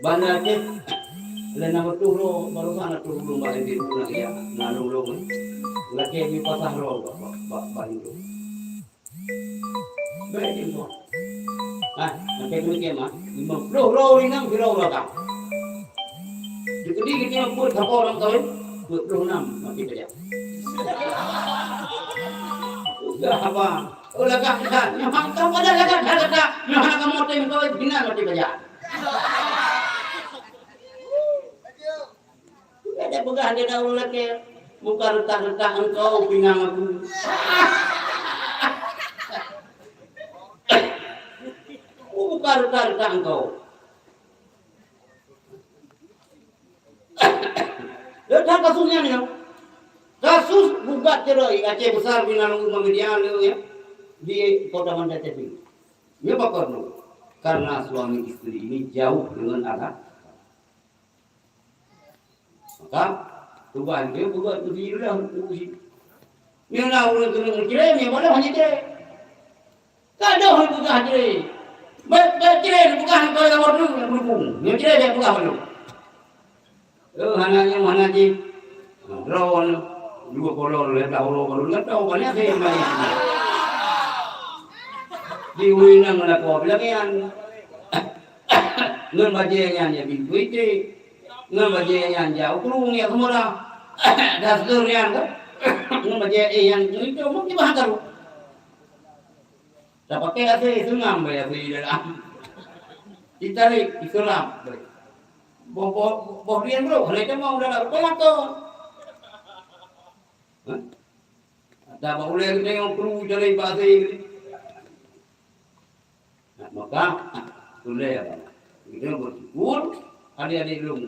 Banda Aceh, lé na beutôi lo, barusan na turun lôn bak M P U na ya, na lôn-lôn. Lakée di pasah lo, bak, bak, bak, bak itu. Bèk jeuet. Ah, sampai demikian mah, limong ploh droe ureueng inong sidroe lagak. Dikeudi geutanyoe peuet saboh lam kawén, dua puluh enam mati saja. Udah apa? Oh, lagak dah. Nyoe hang tahu pada lagak dah, lagak. Nyoe hana kamoe tem kawén, binan mati saja. Ada peugah di daun lakée, "Bukan retak-retak engkau pinang aku." Oh, bukan retak-retak engkau. Letak kasusnya ni, kasus gugat cerai Aceh Besar di dalam rumah media le, ya, di Kota Banda Aceh. Nyoe pakon? Karena suami istri ini jauh dengan agama. Maka, tugaih lé peugah keu si Yuda, keu si. Nyoe na ureueng keuneuk meucré, nyoe padahai hana cré. Ka deuh peugah cré. Bèk, bèk cré, peugah keu lawat tu, nyang beurukung. Nyoe cré, bèk peugah lom. Eh, hana nyoe, hana jih. Droe nyoe, dua kolor, lhèe blah uroe baru nyoe, tahu banyak saya main. Di ureueng nyan ngon lakoe bilangéan. Ngon bajèe nyan ya bintu iték. Ngon bajèe nyan jak u krueng ya seumura. Dasleur nyan kan. Ngon bajèe eh nyan itu mungkin bahan karu. Tapaké asèe seungam bak asèe di dalam. Ditarék, diseurap. Boh, boh, boh rieng brôk, hana itamong dalam. Beutôi mantong. Hah? Ada bak ulèe geutanyoe kru jalan bak asèe. Nah, maka, ulèe, geutanyoe beusyukur, adék-adék lôn.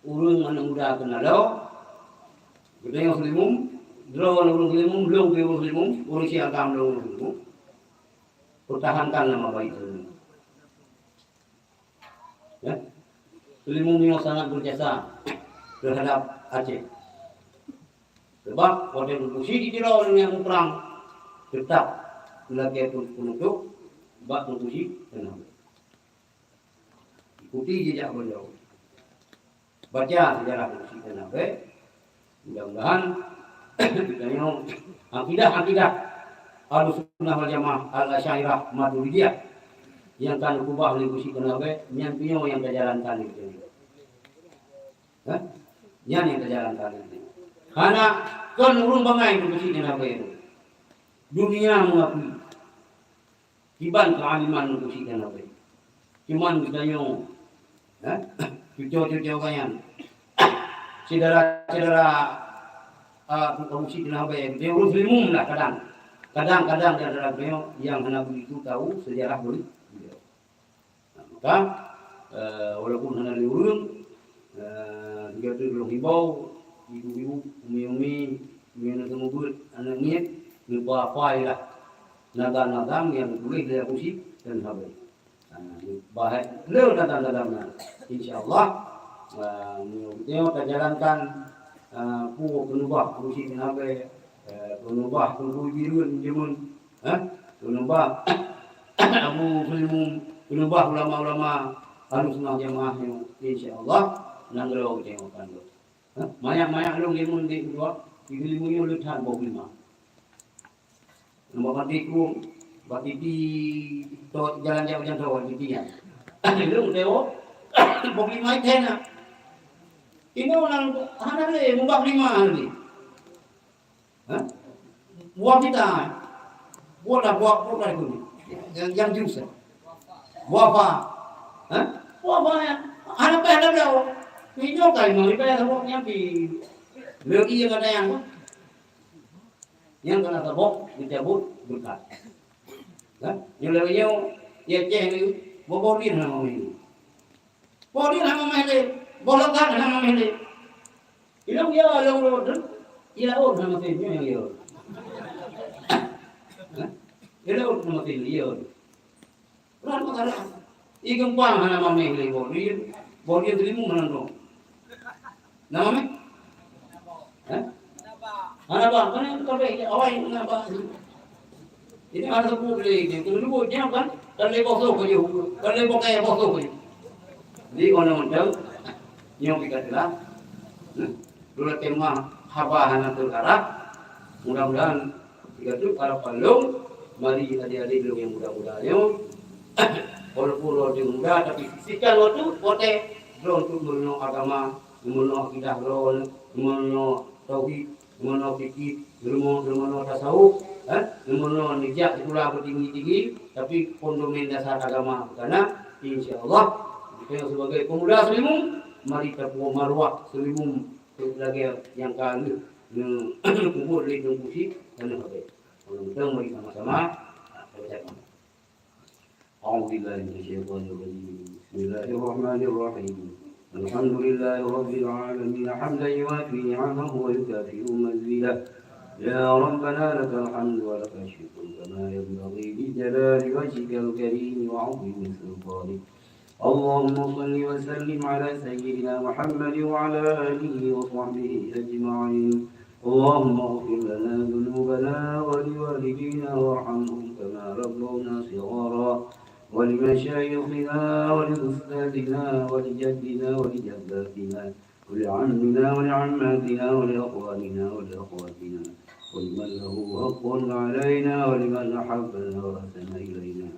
Ureueng aneuk muda keunalô, geutanyoe Seulimeum, droeneuh ureueng Seulimeum, lôn pih ureueng Seulimeum, ureueng Syiah agam lôn ureueng Seulimeum. Pertahankan nama baik Seulimeum. Ya. Seulimeum nyoe sangat berjasa terhadap Aceh. Sebab watèe Teungku Chik di Tiro nyan muprang, teutap lakèe peunutob bak Teungku Chik keunoe. Ikuti jejak beliau. Baca sejarah Teungku Chik keunoe. Mudah-mudahan geutanyoe akidah-akidah Ahlussunnah wal Jamaah, Al-Asy'ariyah, Maturidiyah nyang ka neukeubah lé Teungku Chik keunoe, nyan pih nyoe nyang tajalankan lé geutanyoe. Hah? Nyan nyang tajalankan lé geutanyoe. Hana kon ureueng bangai Teungku Chik keunoe tu. Dunia mengakui. Kiban keualiman Teungku Chik keunoe. Cuman geutanyoe, eh, cuco-cuco gobnyan, syedara-syedara, ah, Teungku Chik keunoe, geutanyoe ureueng Seulimeum lah kadang. Kadang-kadang di antara geutanyoe nyang hana begitu tahu sejarah beliau. Nah, maka, eh, walaupun hana lé ureueng, eh, juga tu lôn himbau, ibu-ibu, umi-umi, nyang na seumeubeuet aneuk miet, neuba-, bailah nazam-nazam nyang geutuléh lé Teungku Chik keunoe. Ah, bahai le nazam-nazam nyan. Insya Allah, ah, meunyoe tajalankan, ah, peue keuneubah Teungku Chik keunoe, eh, keuneubah Teungku Bireuen jameun, eh, keuneubah Abu Seulimeum, keuneubah ulama-ulama Ahlussunnah Jamaah nyoe, insya Allah, nanggroe geutanyoe akan rhot. Hah? Manyak-manyak lôn jameun di dua, di Seulimeum nyoe le that boh glima. Nambah mati krueng, bak titi, to, jalan jauh, jalan jauh, titi nyan. Lôn teuo, boh glima item na. Inoe nang hana lé, mubak glima lé. Hah? Buah pita. Buah dah, buah, buah dah itu. Yang, yang jus, eh. Buah apa? Hah? Buah apa ya? Hana payah dah beliau. Ini nyoe kai mau dipayah sama nyampi. Lagi yang ada yang, yang kena sabok, dicabut, berkat. Hah? Yang lewat nyoe, ya ceh ni, boboh dia nama ini. Boh dia hana mamèh lé, boh logat hana mamèh lé. Ilong ya, ilong lôn, ya, oh, hana mamèh, nyoe nyang ya. Hah? Ya, oh, hana mamèh, ya. Rahmat Allah. Ié geumpang hana mamèh lé boh rieun, boh rieun teurimong hana droe. Na mamèh? Hah? Hana bah, mana kabeh awai hana bah. Jadi hana teupeu lé, dia tu dulu dia kan, kan lé boh soh ke dia, kan lé boh kaya boh soh ke dia. Jadi orang macam nyoe kita telah. Hmm. Dulu tema haba hana teukarah. Mudah-mudahan Sigoe teuk para palong, mari adik-adik lôn nyang muda-muda nyoe, walaupun lôn muda, tapi sisihkan waktu, watèe lôn untuk meurunoe agama, meurunoe akidah lôn, meurunoe tauhid, meurunoe fikih, meurunoe, meurunoe tasawuf, eh, meurunoe neujak sikula beutinggi-tinggi, tapi fondomen dasar agama bukan na, insya Allah, kita sebagai pemuda Seulimeum, mari tapuwoe maruah Seulimeum lagèe nyang ka lheueh neupeubuet lé Teungku Chik, ka lheueh habéh. Mari sama-sama baca. أعوذ بالله من الشيطان الرجيم. بسم الله الرحمن الرحيم. الحمد لله رب العالمين، حمدا يوافي نعمه ويكافئ مزيده. يا ربنا لك الحمد ولك الشكر كما ينبغي لجلال وجهك الكريم وعظيم سلطانك. اللهم صل وسلم على سيدنا محمد وعلى آله وصحبه أجمعين. اللهم اغفر لنا ذنوبنا ولوالدينا وارحمهم كما ربونا صغارا، ولمشايخنا ولأستاذنا ولجدنا ولجداتنا ولعمنا ولعماتنا ولإخواننا ولأخواتنا ولمن له حق علينا ولمن أحبنا وأحسن إلينا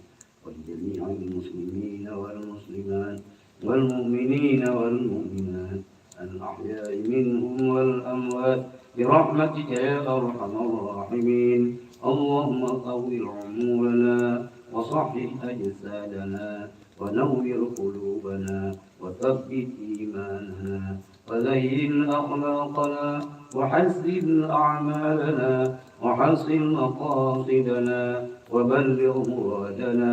ولجميع المسلمين والمسلمات والمؤمنين والمؤمنات الأحياء منهم والأموات برحمتك يا أرحم الراحمين. اللهم طول عمورنا وصحح أجسادنا ونور قلوبنا وثبت إيماننا وزين أخلاقنا وحسن أعمالنا وحصل مقاصدنا وبلغ مرادنا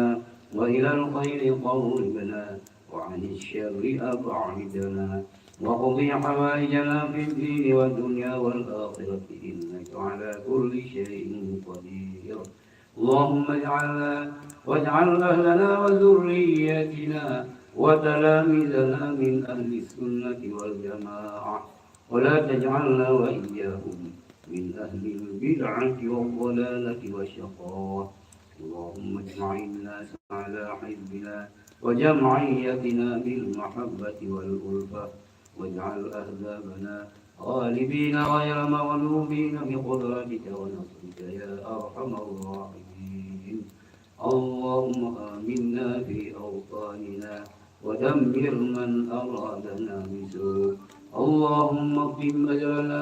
وإلى الخير قربنا وعن الشر أبعدنا واقض حوائجنا في الدين والدنيا والآخرة إنك على كل شيء قدير. اللهم اجعلنا واجعل أهلنا وذرياتنا وتلاميذنا من أهل السنة والجماعة، ولا تجعلنا وإياهم من أهل البدعة والضلالة والشقاوة. اللهم اجمع الناس على حزبنا وجمعيتنا بالمحبة والألفة، واجعل أحزابنا غالبين غير مغلوبين بقدرتك ونصرك يا أرحم الراحمين. اللهم آمنا في أوطاننا ودمر من أرادنا بسوء. اللهم اختم أجرنا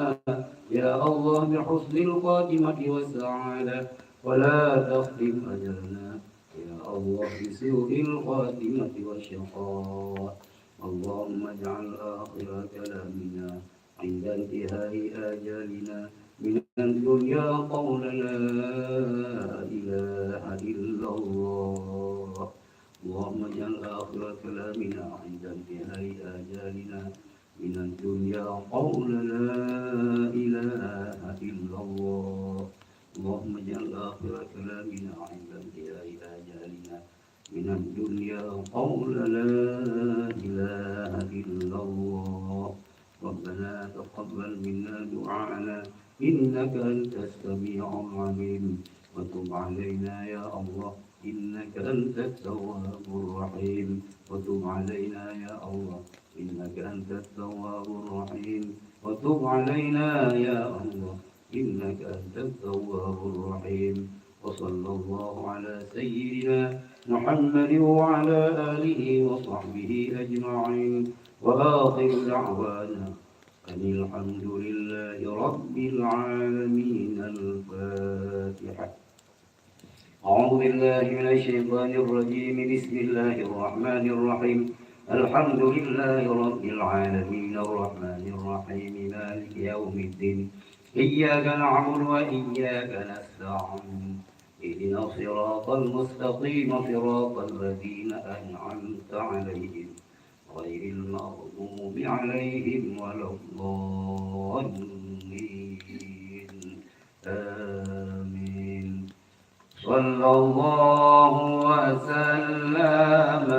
يا الله بحسن الخاتمة والسعادة، ولا تختم أجرنا يا الله بسوء الخاتمة والشقاء. اللهم اجعل آخر كلامنا عند انتهاء آجالنا من الدنيا قول لا إله إلا الله. اللهم اجعل آخر كلامنا عند انتهاء آجالنا من الدنيا قول لا إله إلا الله. اللهم اجعل آخر كلامنا عند انتهاء آجالنا من الدنيا قول لا إله إلا الله. ربنا تقبل منا دعاءنا إنك أنت السميع العليم، وتب علينا يا الله إنك أنت التواب الرحيم، وتب علينا يا الله إنك أنت التواب الرحيم، وتب علينا يا الله إنك أنت التواب الرحيم. وصلى الله على سيدنا محمد وعلى آله وصحبه أجمعين. وآخر دعوانا أن الحمد لله رب العالمين. الفاتحة. أعوذ بالله من الشيطان الرجيم. بسم الله الرحمن الرحيم. الحمد لله رب العالمين. الرحمن الرحيم. مالك يوم الدين. إياك نعبد وإياك نستعين. اهدنا الصراط المستقيم، صراط الذين أنعمت عليهم، غير المغضوب عليهم ولا الضالين. آمين. Sallallahu wasallam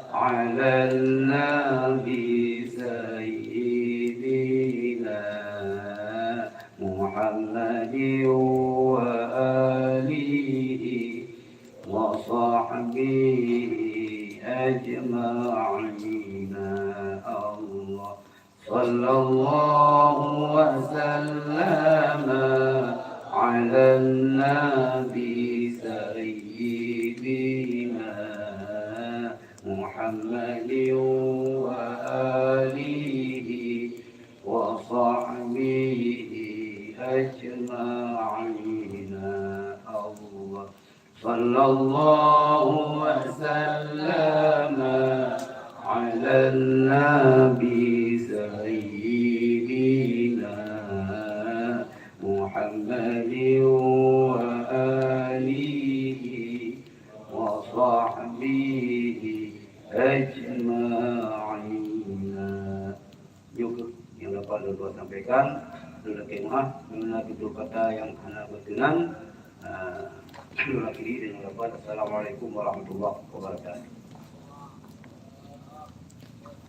ala nabi sayyidina Muhammadin wa alihi wa sahbihi ajma'in. Allah. Sallallahu wasallam ala nabi sayyidina Muhammadin wa alihi wa sahbihi ajma'in. Allah. Sallallahu wasallam ala nabi sayyidina Muhammadin wa alihi wa sahbihi ajma'in. Nyoe kheueh nyang dapat lôn sampaikan. Lôn lakée meu'ah meunyoe na tutoe kata nyang hana beuteunan. Ah, lôn akhiri deungon lafaz, Assalamualaikum warahmatullahi wabarakatuh.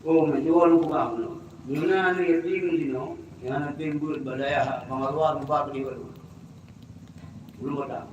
Oh, meunyoe lôn peugah meunyoe. Meunyoe na aneuk yatim di sinoe, nyang hana tem beuet bak dayah, bangaruwa, muba, peue jih bak lôn. Ulôn peugah.